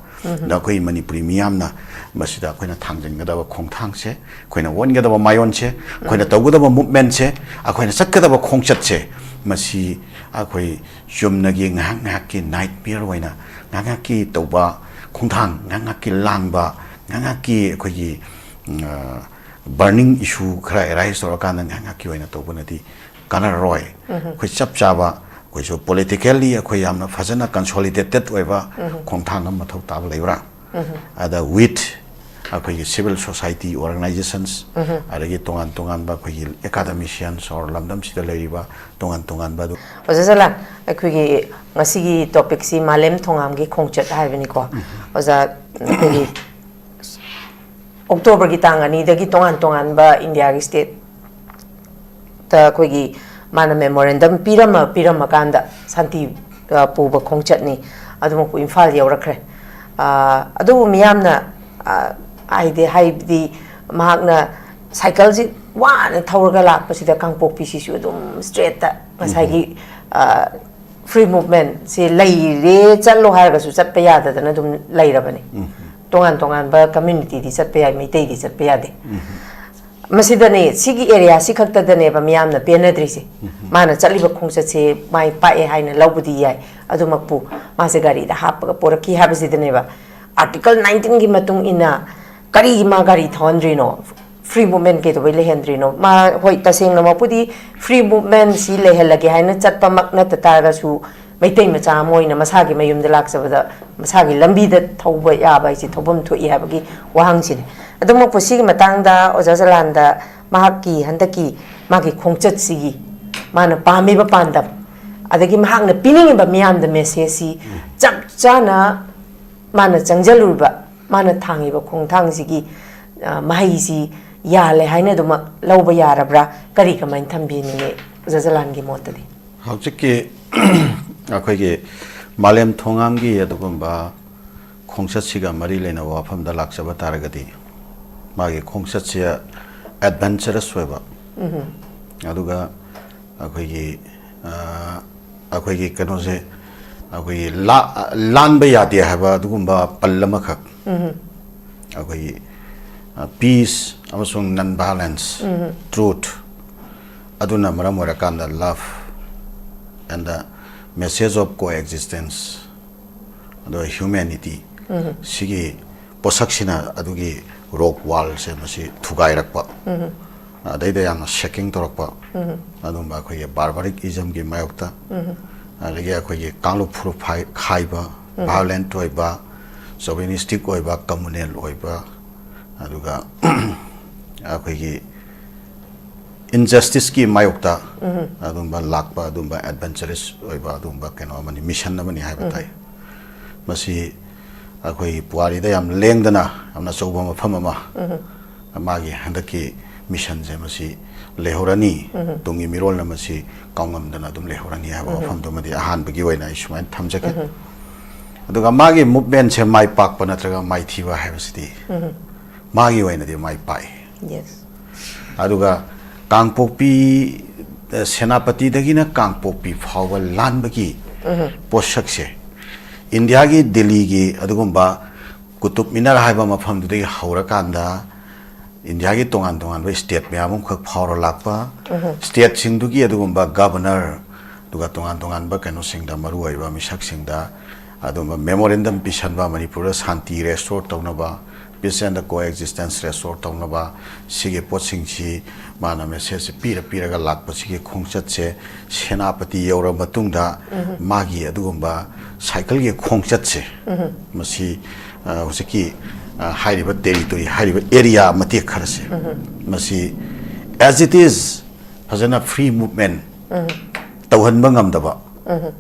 ꯑꯗ ꯑꯩꯈꯣꯏ ꯃꯅꯤꯄꯨꯔꯤ ꯃꯤꯌꯥꯝꯅ ꯃꯁꯤꯗ ꯑꯩꯈꯣꯏꯅ ꯊꯥꯡꯖꯤꯟꯒꯗꯕ ꯈꯣꯡꯊꯥꯡꯁꯦ, ꯑꯩꯈꯣꯏꯅ ꯑꯣꯟꯒꯗꯕ ꯃꯥꯏꯑꯣꯟꯁꯦ, ꯑꯩꯈꯣꯏꯅ ꯇꯧꯒꯗꯕ movementꯁꯦ, ꯑꯩꯈꯣꯏꯅ ꯆꯠꯀꯗꯕ ꯈꯣꯡꯆꯠꯁꯦ, ꯃꯁꯤ ꯑꯩꯈꯣꯏ ꯆꯨꯝꯅꯒꯤ ꯉꯥꯏꯍꯥꯛ ꯉꯥꯏꯍꯥꯛꯀꯤ nightmare ꯑꯣꯏꯅ, ꯉꯥꯏꯍꯥꯛ ꯉꯥꯏꯍꯥꯛꯀꯤ ꯇꯧꯕ ꯈꯣꯡꯊꯥꯡ, ꯉꯥꯏꯍꯥꯛ ꯉꯥꯏꯍꯥꯛꯀꯤ ꯂꯥꯡꯕ, ꯉꯥꯏꯍꯥꯛ ꯉꯥꯏꯍꯥꯛꯀꯤ ꯑꯩꯈꯣꯏꯒꯤ, ꯎꯝ, ꯑ, burning issue ꯈꯔ arise ꯇꯧꯔꯀꯥꯟꯗ ꯉꯥꯏꯍꯥꯛ ꯉꯥꯏꯍꯥꯛꯀꯤ ꯑꯣꯏꯅ ꯇꯧꯕꯅꯗꯤ ꯀꯥꯟꯅꯔꯔꯣꯏ꯫ ꯑꯩꯈꯣꯏ ꯆꯞ ꯆꯥꯕ, ꯑꯩꯈꯣꯏꯁꯨ politically ꯑꯩꯈꯣꯏ ꯌꯥꯝꯅ ꯐꯖꯅ consolidated ꯑꯣꯏꯕ ꯈꯣꯡꯊꯥꯡ ꯑꯃ ꯃꯊꯧ ꯇꯥꯕ ꯂꯩꯕ꯭ꯔꯥ? ꯑꯗ with ꯑꯩꯈꯣꯏꯒꯤ civil society organizations, ꯑꯗꯒꯤ ꯇꯣꯉꯥꯟ ꯇꯣꯉꯥꯟꯕ ꯑꯩꯈꯣꯏꯒꯤ academicians or ꯂꯝꯗꯝꯁꯤꯗ ꯂꯩꯔꯤꯕ ꯇꯣꯉꯥꯟ ꯇꯣꯉꯥꯟꯕ ꯑꯗꯨ ꯑꯣꯖꯥ ꯖꯂꯥꯟ, ꯑꯩꯈꯣꯏꯒꯤ ꯉꯁꯤꯒꯤ topicꯁꯤ ꯃꯥꯂꯦꯝ ꯊꯣꯉꯥꯝꯒꯤ ꯈꯣꯡꯆꯠ ꯍꯥꯏꯕꯅꯤꯀꯣ꯫ ꯑꯣꯖꯥ, ꯑꯩꯈꯣꯏꯒꯤ Octoberꯒꯤ ꯇꯥꯡ ꯑꯅꯤꯗꯒꯤ ꯇꯣꯉꯥꯟ ꯇꯣꯉꯥꯟꯕ Indiaꯒꯤ stateꯇ ꯑꯩꯈꯣꯏꯒꯤ ꯃꯥꯅ memorandum ꯄꯤꯔꯝꯃ ꯄꯤꯔꯝꯃꯀꯥꯟꯗ ꯁꯥꯟꯇꯤ, ꯑ, ꯄꯨꯕ ꯈꯣꯡꯆꯠꯅꯤ꯫ ꯑꯗꯨꯃꯛꯄꯨ ꯏꯝꯐꯥꯜ ꯌꯧꯔꯛꯈ꯭ꯔꯦ꯫ ꯑ, ꯑꯗꯨꯕꯨ ꯃꯤꯌꯥꯝꯅ, ꯑ, ꯍꯥꯏꯗꯤ, ꯍꯥꯏꯕꯗꯤ ꯃꯍꯥꯛꯅ cycleꯁꯤ ꯋꯥꯅ ꯊꯧꯔꯒ ꯂꯥꯛꯄꯁꯤꯗ ꯀꯥꯡꯄꯣꯛꯄꯤꯁꯤꯁꯨ ꯑꯗꯨꯝ straightꯇ ꯉꯁꯥꯏꯒꯤ, ꯑ, free movementꯁꯤ ꯂꯩꯔꯦ, ꯆꯠꯂꯣ ꯍꯥꯏꯔꯒꯁꯨ ꯆꯠꯄ ꯌꯥꯗꯗꯅ ꯑꯗꯨꯝ ꯂꯩꯔꯕꯅꯤ꯫ ꯇꯣꯉꯥꯟ ꯇꯣꯉꯥꯟꯕ communityꯗꯤ ꯆꯠꯄ ꯌꯥꯏ, ꯃꯩꯇꯩꯗꯤ ꯆꯠꯄ ꯌꯥꯗꯦ꯫ ꯃꯁꯤꯗꯅꯦ, ꯁꯤꯒꯤ areaꯁꯤ ꯈꯛꯇꯗꯅꯦꯕ ꯃꯤꯌꯥꯝꯅ ꯄꯦꯟꯅꯗ꯭ꯔꯤꯁꯦ꯫ ꯃꯥꯅ ꯆꯠꯂꯤꯕ ꯈꯣꯡꯆꯠꯁꯦ ꯃꯥꯏ ꯄꯥꯛꯑꯦ ꯍꯥꯏꯅ ꯂꯧꯕꯗꯤ ꯌꯥꯏ, ꯑꯗꯨꯃꯛꯄꯨ ꯃꯥꯁꯦ ꯒꯥꯔꯤꯗ ꯍꯥꯞꯄꯒ ꯄꯣꯔꯛꯈꯤ ꯍꯥꯏꯕꯁꯤꯗꯅꯦꯕ꯫ Article nineteenꯒꯤ ꯃꯇꯨꯡ ꯏꯟꯅ ꯀꯔꯤꯒꯤ ꯃꯥ ꯒꯥꯔꯤ ꯊꯧꯍꯟꯗ꯭ꯔꯤꯅꯣ? Free movement ꯀꯩꯗꯧꯕꯩ ꯂꯩꯍꯟꯗ꯭ꯔꯤꯅꯣ? ꯃꯥ, ꯍꯣꯏ, ꯇꯁꯦꯡꯅꯃꯛꯄꯨꯗꯤ free movementꯁꯤ ꯂꯩꯍꯜꯂꯒꯦ ꯍꯥꯏꯅ ꯆꯠꯄꯃꯛ ꯅꯠꯇ ꯇꯥꯔꯒꯁꯨ, ꯃꯩꯇꯩ ꯃꯆꯥ ꯑꯃ ꯑꯣꯏꯅ ꯃꯁꯥꯒꯤ ꯃꯌꯨꯝꯗ ꯂꯥꯛꯆꯕꯗ ꯃꯁꯥꯒꯤ ꯂꯝꯕꯤꯗ ꯊꯧꯕ ꯌꯥꯕ ꯍꯥꯏꯁꯦ ꯊꯧꯐꯝ ꯊꯣꯛꯏ ꯍꯥꯏꯕꯒꯤ ꯋꯥꯍꯪꯁꯤꯅꯤ꯫ ꯑꯗꯨꯃꯛꯄꯨ ꯁꯤꯒꯤ ꯃꯇꯥꯡꯗ ꯑꯣꯖꯥ ꯖꯂꯥꯟꯗ ꯃꯍꯥꯛꯀꯤ ꯍꯟꯗꯛꯀꯤ ꯃꯥꯒꯤ ꯈꯣꯡꯆꯠꯁꯤꯒꯤ ꯃꯥꯅ ꯄꯥꯝꯃꯤꯕ ꯄꯥꯟꯗꯝ, ꯑꯗꯒꯤ ꯃꯍꯥꯛꯅ ꯄꯤꯅꯤꯡꯉꯤꯕ ꯃꯤꯌꯥꯝꯗ messageꯁꯤ ꯆꯞ ꯆꯥꯅ ꯃꯥꯅ ꯆꯪꯖꯜꯂꯨꯕ, ꯃꯥꯅ ꯊꯥꯡꯉꯤꯕ ꯈꯣꯡꯊꯥꯡꯁꯤꯒꯤ, ꯑ, ꯃꯍꯩꯁꯤ ꯌꯥꯜꯂꯦ ꯍꯥꯏꯅ ꯑꯗꯨꯃꯛ ꯂꯧꯕ ꯌꯥꯔꯕ꯭ꯔꯥ? ꯀꯔꯤ, ꯀꯃꯥꯏꯅ ꯊꯝꯕꯤꯅꯤꯡꯉꯤ ꯑꯣꯖꯥ ꯖꯂꯥꯟꯒꯤ ꯃꯣꯠꯇꯗꯤ? ꯍꯧꯖꯤꯛꯀꯤ ꯑꯩꯈꯣꯏꯒꯤ ꯃꯥꯂꯦꯝ ꯊꯣꯡꯉꯥꯝꯒꯤ ꯑꯗꯨꯒꯨꯝꯕ ꯈꯣꯡꯆꯠꯁꯤꯒ ꯃꯔꯤ ꯂꯩꯅꯕ ꯋꯥꯐꯝꯗ ꯂꯥꯛꯆꯕ ꯇꯥꯔꯒꯗꯤ, ꯃꯥꯒꯤ ꯈꯣꯡꯆꯠꯁꯦ adventurous ꯑꯣꯏꯕ, ꯑꯗꯨꯒ ꯑꯩꯈꯣꯏꯒꯤ, ꯑ, ꯑꯩꯈꯣꯏꯒꯤ ꯀꯩꯅꯣꯁꯦ, ꯑꯩꯈꯣꯏꯒꯤ ꯂꯥ-, ꯂꯥꯟꯕ ꯌꯥꯗꯦ ꯍꯥꯏꯕ ꯑꯗꯨꯒꯨꯝꯕ ꯄꯜ ꯑꯃꯈꯛ, ꯑꯩꯈꯣꯏꯒꯤ, ꯑ, peace ꯑꯃꯁꯨꯡ non violence, truth, ꯑꯗꯨꯅ ꯃꯔꯝ ꯑꯣꯏꯔꯀꯥꯟꯗ love and the message of coexistence, ꯑꯗꯨꯒ humanity, ꯁꯤꯒꯤ ꯄꯣꯠꯁꯛꯁꯤꯅ ꯑꯗꯨꯒꯤ rock wallꯁꯦ ꯃꯁꯤ ꯊꯨꯒꯥꯏꯔꯛꯄ, ꯑꯗꯩꯗ ꯌꯥꯝꯅ shaking ꯇꯧꯔꯛꯄ, ꯑꯗꯨꯝꯕ ꯑꯩꯈꯣꯏꯒꯤ barbaric ismꯒꯤ ꯃꯥꯌꯣꯛꯇ, ꯑꯗꯒꯤ ꯑꯩꯈꯣꯏꯒꯤ ꯀꯥꯡꯂꯨꯞ ꯐꯨꯔꯨꯞ ꯈꯥꯏ-, ꯈꯥꯏꯕ, violent ꯑꯣꯏꯕ, chauvinistic ꯑꯣꯏꯕ, communal ꯑꯣꯏꯕ, ꯑꯗꯨꯒ ꯑꯩꯈꯣꯏꯒꯤ injusticeꯀꯤ ꯃꯥꯌꯣꯛꯇ ꯑꯗꯨꯝꯕ ꯂꯥꯛꯄ, ꯑꯗꯨꯝꯕ adventurous ꯑꯣꯏꯕ, ꯑꯗꯨꯝꯕ ꯀꯩꯅꯣ ꯑꯃꯅꯤ, mission ꯑꯃꯅꯤ ꯍꯥꯏꯕ ꯇꯥꯏ꯫ ꯃꯁꯤ ꯑꯩꯈꯣꯏꯒꯤ ꯄꯨꯋꯥꯔꯤꯗ ꯌꯥꯝ ꯂꯦꯡꯗꯅ ꯌꯥꯝꯅ ꯑꯆꯧꯕ ꯃꯐꯝ ꯑꯃ ꯃꯥꯒꯤ ꯍꯟꯗꯛꯀꯤ missionꯁꯦ ꯃꯁꯤ ꯂꯩꯍꯧꯔꯅꯤ꯫ ꯇꯨꯡꯒꯤ ꯃꯤꯔꯣꯜꯅ ꯃꯁꯤ ꯀꯥꯎꯉꯝꯗꯅ ꯑꯗꯨꯝ ꯂꯩꯍꯧꯔꯅꯤ ꯍꯥꯏꯕ ꯋꯥꯐꯝꯗꯨꯃꯗꯤ ꯑꯍꯥꯟꯕꯒꯤ ꯑꯣꯏꯅ ꯑꯩ ꯁꯨꯃꯥꯏꯅ ꯊꯝꯖꯒꯦ꯫ ꯑꯗꯨꯒ ꯃꯥꯒꯤ movementꯁꯦ ꯃꯥꯏ ꯄꯥꯛꯄ ꯅꯠꯇ꯭ꯔꯒ ꯃꯥꯏꯊꯤꯕ ꯍꯥꯏꯕꯁꯤꯗꯤ ꯃꯥꯒꯤ ꯑꯣꯏꯅꯗꯤ ꯃꯥꯏ ꯄꯥꯛꯏ꯫ Yes꯫ ꯑꯗꯨꯒ ꯀꯥꯡꯄꯣꯛꯄꯤ, ꯑ, ꯁꯦꯅꯥꯄꯇꯤꯗꯒꯤꯅ ꯀꯥꯡꯄꯣꯛꯄꯤ ꯐꯥꯎꯕ ꯂꯥꯟꯕꯒꯤ ꯄꯣꯠꯁꯛꯁꯦ ꯏꯟꯗꯤꯌꯥꯒꯤ ꯗꯤꯜꯂꯤꯒꯤ ꯑꯗꯨꯒꯨꯝꯕ ꯀꯨꯇꯨꯕ ꯃꯤꯅꯔ ꯍꯥꯏꯕ ꯃꯐꯝꯗꯨꯗꯒꯤ ꯍꯧꯔꯀꯥꯟꯗ ꯏꯟꯗꯤꯌꯥꯒꯤ ꯇꯣꯉꯥꯟ ꯇꯣꯉꯥꯟꯕ state ꯃꯌꯥꯝ ꯑꯃꯈꯛ ꯐꯥꯎꯔ ꯂꯥꯛꯄ, stateꯁꯤꯡꯗꯨꯒꯤ ꯑꯗꯨꯒꯨꯝꯕ governor, ꯑꯗꯨꯒ ꯇꯣꯉꯥꯟ ꯇꯣꯉꯥꯟꯕ ꯀꯩꯅꯣꯁꯤꯡꯗ, ꯃꯔꯨꯑꯣꯏꯕ ꯃꯤꯁꯛꯁꯤꯡꯗ ꯑꯗꯨꯝꯕ memorandum ꯄꯤꯁꯟꯕ, ꯃꯅꯤꯄꯨꯔꯗ ꯁꯥꯟꯇꯤ restore ꯇꯧꯅꯕ, peace and coexistence restore ꯇꯧꯅꯕ, ꯁꯤꯒꯤ ꯄꯣꯠꯁꯤꯡꯁꯤ ꯃꯥꯅ message ꯄꯤꯔ ꯄꯤꯔꯒ ꯂꯥꯛꯄꯁꯤꯒꯤ ꯈꯣꯡꯆꯠꯁꯦ ꯁꯦꯅꯥꯄꯇꯤ ꯌꯧꯔꯕ ꯃꯇꯨꯡꯗ ꯃꯥꯒꯤ ꯑꯗꯨꯒꯨꯝꯕ cycleꯒꯤ ꯈꯣꯡꯆꯠꯁꯦ, ꯃꯁꯤ, ꯑ, ꯍꯧꯖꯤꯛꯀꯤ, ꯑ, ꯍꯥꯏꯔꯤꯕ territory, ꯍꯥꯏꯔꯤꯕ area ꯃꯇꯦꯛ ꯈꯔꯁꯦ, ꯃꯁꯤ as it is ꯐꯖꯅ free movement ꯇꯧꯍꯟꯕ ꯉꯝꯗꯕ,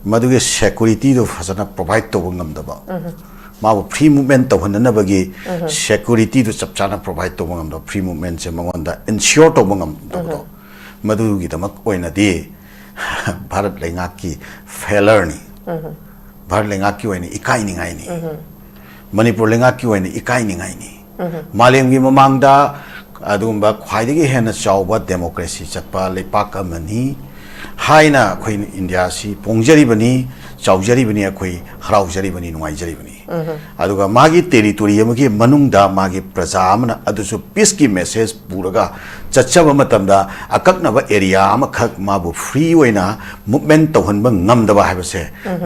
ꯃꯗꯨꯒꯤ securityꯗꯨ ꯐꯖꯅ provide ꯇꯧꯕ ꯉꯝꯗꯕ, ꯃꯥꯕꯨ free movement ꯇꯧꯍꯟꯅꯅꯕꯒꯤ securityꯗꯨ ꯆꯞ ꯆꯥꯅ provide ꯇꯧꯕ ꯉꯝꯗꯕ, free movementꯁꯦ ꯃꯉꯣꯟꯗ ensure ꯇꯧꯕ ꯉꯝꯗꯕꯗꯣ, ꯃꯗꯨꯒꯤꯗꯃꯛ ꯑꯣꯏꯅꯗꯤ ꯚꯥꯔꯠ ꯂꯩꯉꯥꯛꯀꯤ failureꯅꯤ꯫ ꯚꯥꯔꯠ ꯂꯩꯉꯥꯛꯀꯤ ꯑꯣꯏꯅ ꯏꯀꯥꯏꯅꯤꯡꯉꯥꯏꯅꯤ꯫ ꯃꯅꯤꯄꯨꯔ ꯂꯩꯉꯥꯛꯀꯤ ꯑꯣꯏꯅ ꯏꯀꯥꯏꯅꯤꯡꯉꯥꯏꯅꯤ꯫ ꯃꯥꯂꯦꯝꯒꯤ ꯃꯃꯥꯡꯗ ꯑꯗꯨꯒꯨꯝꯕ ꯈ꯭ꯋꯥꯏꯗꯒꯤ ꯍꯦꯟꯅ ꯆꯥꯎꯕ ꯗꯦꯃꯣꯀ꯭ꯔꯦꯁꯤ ꯆꯠꯄ ꯂꯩꯄꯥꯛ ꯑꯃꯅꯤ ꯍꯥꯏꯅ ꯑꯩꯈꯣꯏ ꯏꯟꯗꯤꯌꯥꯁꯤ ꯄꯣꯡꯖꯔꯤꯕꯅꯤ, ꯆꯥꯎꯖꯔꯤꯕꯅꯤ, ꯑꯩꯈꯣꯏ ꯍꯔꯥꯎꯖꯔꯤꯕꯅꯤ, ꯅꯨꯡꯉꯥꯏꯖꯔꯤꯕꯅꯤ꯫ ꯑꯗꯨꯒ ꯃꯥꯒꯤ ꯇꯦꯔꯤꯇꯣꯔꯤ ꯑꯃꯒꯤ ꯃꯅꯨꯡꯗ ꯃꯥꯒꯤ ꯄ꯭ꯔꯖꯥ ꯑꯃꯅ ꯑꯗꯨꯁꯨ ꯄꯤꯁꯀꯤ ꯃꯦꯁꯦꯖ ꯄꯨꯔꯒ ꯆꯠꯆꯕ ꯃꯇꯝꯗ ꯑꯀꯛꯅꯕ ꯑꯦꯔꯤꯌꯥ ꯑꯃꯈꯛ ꯃꯥꯕꯨ ꯐ꯭ꯔꯤ ꯑꯣꯏꯅ ꯃꯨꯞꯃꯦꯟ ꯇꯧꯍꯟꯕ ꯉꯝꯗꯕ ꯍꯥꯏꯕꯁꯦ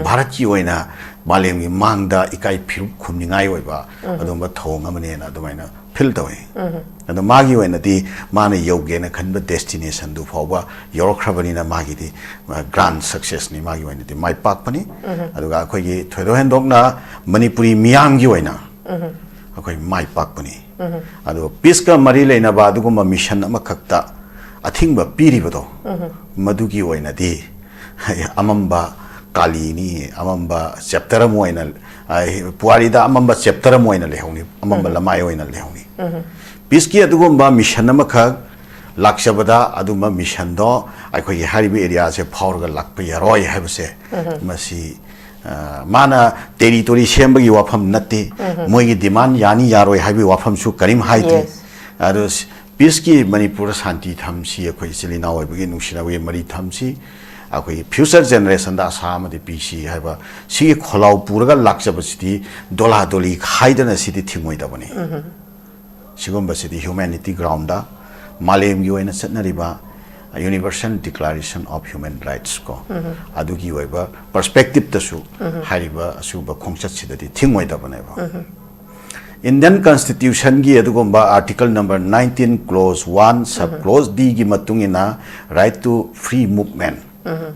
ꯚꯥꯔꯠꯀꯤ ꯑꯣꯏꯅ ꯃꯥꯂꯦꯝꯒꯤ ꯃꯥꯡꯗ ꯏꯀꯥꯏ ꯐꯤꯔꯨꯛ ꯈꯨꯝꯅꯤꯡꯉꯥꯏ ꯑꯣꯏꯕ ꯑꯗꯨꯒꯨꯝꯕ ꯊꯧꯑꯣꯡ ꯑꯃꯅꯦꯅ ꯑꯗꯨꯃꯥꯏꯅ ꯐꯤꯜ ꯇꯧꯋꯤ꯫ ꯑꯗꯣ ꯃꯥꯒꯤ ꯑꯣꯏꯅꯗꯤ ꯃꯥꯅ ꯌꯧꯒꯦꯅ ꯈꯟꯕ ꯗꯦꯁꯇꯤꯅꯦꯁꯟꯗꯨ ꯐꯥꯎꯕ ꯌꯧꯔꯛꯈ꯭ꯔꯕꯅꯤꯅ ꯃꯥꯒꯤꯗꯤ ꯒ꯭ꯔꯥꯟ ꯁꯛꯁꯦꯁꯅꯤ, ꯃꯥꯒꯤ ꯑꯣꯏꯅꯗꯤ ꯃꯥꯏ ꯄꯥꯛꯄꯅꯤ꯫ ꯑꯗꯨꯒ ꯑꯩꯈꯣꯏꯒꯤ ꯊꯣꯏꯗꯣꯛ ꯍꯦꯟꯗꯣꯛꯅ ꯃꯅꯤꯄꯨꯔꯤ ꯃꯤꯌꯥꯝꯒꯤ ꯑꯣꯏꯅ ꯑꯩꯈꯣꯏ ꯃꯥꯏ ꯄꯥꯛꯄꯅꯤ꯫ ꯑꯗꯣ ꯄꯤꯁꯀ ꯃꯔꯤ ꯂꯩꯅꯕ ꯑꯗꯨꯒꯨꯝꯕ ꯃꯤꯁꯟ ꯑꯃꯈꯛꯇ ꯑꯊꯤꯡꯕ ꯄꯤꯔꯤꯕꯗꯣ, ꯃꯗꯨꯒꯤ ꯑꯣꯏꯅꯗꯤ ꯑꯃꯝꯕ ꯀꯥꯂꯤꯅꯤ, ꯑꯃꯝꯕ ꯆꯦꯞꯇꯔ ꯑꯃ ꯑꯣꯏꯅ, ꯑ, ꯄꯨꯋꯥꯔꯤꯗ ꯑꯃꯝꯕ ꯆꯦꯞꯇꯔ ꯑꯃ ꯑꯣꯏꯅ ꯂꯩꯍꯧꯅꯤ, ꯑꯃꯝꯕ ꯂꯃꯥꯏ ꯑꯣꯏꯅ ꯂꯩꯍꯧꯅꯤ꯫ ꯄꯤꯁꯀꯤ ꯑꯗꯨꯒꯨꯝꯕ ꯃꯤꯁꯟ ꯑꯃꯈꯛ ꯂꯥꯛꯆꯕꯗ ꯑꯗꯨꯝꯕ ꯃꯤꯁꯟꯗꯣ ꯑꯩꯈꯣꯏꯒꯤ ꯍꯥꯏꯔꯤꯕ ꯑꯦꯔꯤꯌꯥꯁꯦ ꯐꯥꯎꯔꯒ ꯂꯥꯛꯄ ꯌꯥꯔꯣꯏ ꯍꯥꯏꯕꯁꯦ, ꯃꯁꯤ, ꯑ, ꯃꯥꯅ ꯇꯦꯔꯤꯇꯣꯔꯤ ꯁꯦꯝꯕꯒꯤ ꯋꯥꯐꯝ ꯅꯠꯇꯦ, ꯃꯣꯏꯒꯤ ꯗꯤꯃꯥꯟ ꯌꯥꯅꯤ ꯌꯥꯔꯣꯏ ꯍꯥꯏꯕꯒꯤ ꯋꯥꯐꯝꯁꯨ ꯀꯔꯤꯝ ꯍꯥꯏꯗ꯭ꯔꯤ꯫ Yes. ꯑꯗꯣ ꯁ-, ꯄꯤꯁꯀꯤ ꯃꯅꯤꯄꯨꯔꯗ ꯁꯥꯟꯇꯤ ꯊꯝꯁꯤ, ꯑꯩꯈꯣꯏ ꯏꯆꯤꯜ ꯏꯅꯥꯎ ꯑꯣꯏꯕꯒꯤ ꯅꯨꯡꯁꯤꯅꯕꯒꯤ ꯃꯔꯤ ꯊꯝꯁꯤ, ꯑꯩꯈꯣꯏꯒꯤ ꯐ꯭ꯌꯨꯆꯔ ꯖꯦꯅꯦꯔꯦꯁꯟꯗ ꯑꯁꯥ ꯑꯃꯗꯤ ꯄꯤꯁꯤ ꯍꯥꯏꯕ ꯁꯤꯒꯤ ꯈꯣꯜꯂꯥꯎ ꯄꯨꯔꯒ ꯂꯥꯛꯆꯕꯁꯤꯗꯤ ꯗꯣꯂꯥ ꯗꯣꯂꯤ ꯈꯥꯏꯗꯅ ꯁꯤꯗꯤ ꯊꯤꯡꯉꯣꯏꯗꯕꯅꯤ꯫ ꯁꯤꯒꯨꯝꯕꯁꯤꯗꯤ ꯍ꯭ꯌꯨꯃꯦꯅꯤꯇꯤ ꯒ꯭ꯔꯥꯎꯟꯗ ꯃꯥꯂꯦꯝꯒꯤ ꯑꯣꯏꯅ ꯆꯠꯅꯔꯤꯕ Universal Declaration of Human Rights ꯀꯣ, ꯑꯗꯨꯒꯤ ꯑꯣꯏꯕ ꯄꯔꯁꯄꯦꯛꯇꯤꯞꯇꯁꯨ ꯍꯥꯏꯔꯤꯕ ꯑꯁꯤꯒꯨꯝꯕ ꯈꯣꯡꯆꯠꯁꯤꯗꯗꯤ ꯊꯤꯡꯉꯣꯏꯗꯕꯅꯦꯕ꯫ ꯏꯟꯗꯤꯌꯟ ꯀꯟꯁꯇꯤꯇ꯭ꯌꯨꯁꯟꯒꯤ ꯑꯗꯨꯒꯨꯝꯕ article number nineteen clause one sub clause ꯗꯤꯒꯤ ꯃꯇꯨꯡ ꯏꯟꯅ right to free movement